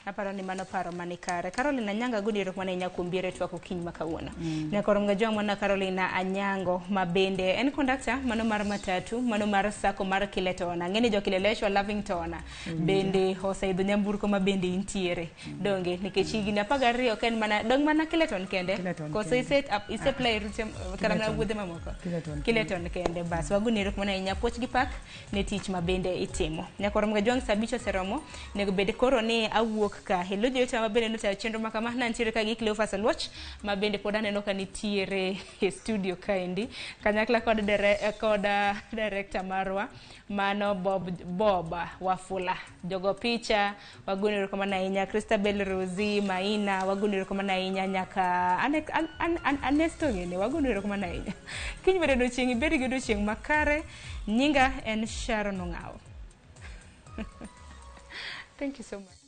Aparo ni mano paro mani kare. Caroline Anyango agoni erokamano ahinya kuom biro e twak okinyi ma kawuono. Nyakwar Mgajwang' mano Caroline Anyango ma bende en kondakta mano mar matatu, mano mar sako mar Kiletona. Ang'e ni jo Kileleshwa Lavington bende oseidho nyamburko ma bende intiere. Donge nikech higni 12 ok en mana dong' mana Kileton kende. Koso ise apply rute kata mana wuodhe mamoko. Kileton kende. Bas wagoni erokamano ahinya puoch gi pak ne tich ma bende itimo. Nyakwar Mgajwang' saa 5 oseromo, onego bed koro ni awuok ka. Hello jowetena ma bende notayo chenro ma kama, nantiere ka gi Cleophas Oluoch ma bende pod aneno ka nitiere e studio kaendi kanyakla kod director marwa mano Bob Wafula. Jogo picha wagoni erokamano ahinya, Christabel Rosie Maina wagoni erokamano ahinya, nyaka Anesto ng'ene wagoni erokamano ahinya. Kiny bende odiochieng' ibed gi odiochieng' makare. Nyinga en Sharon Ong'awo. Thank you so much.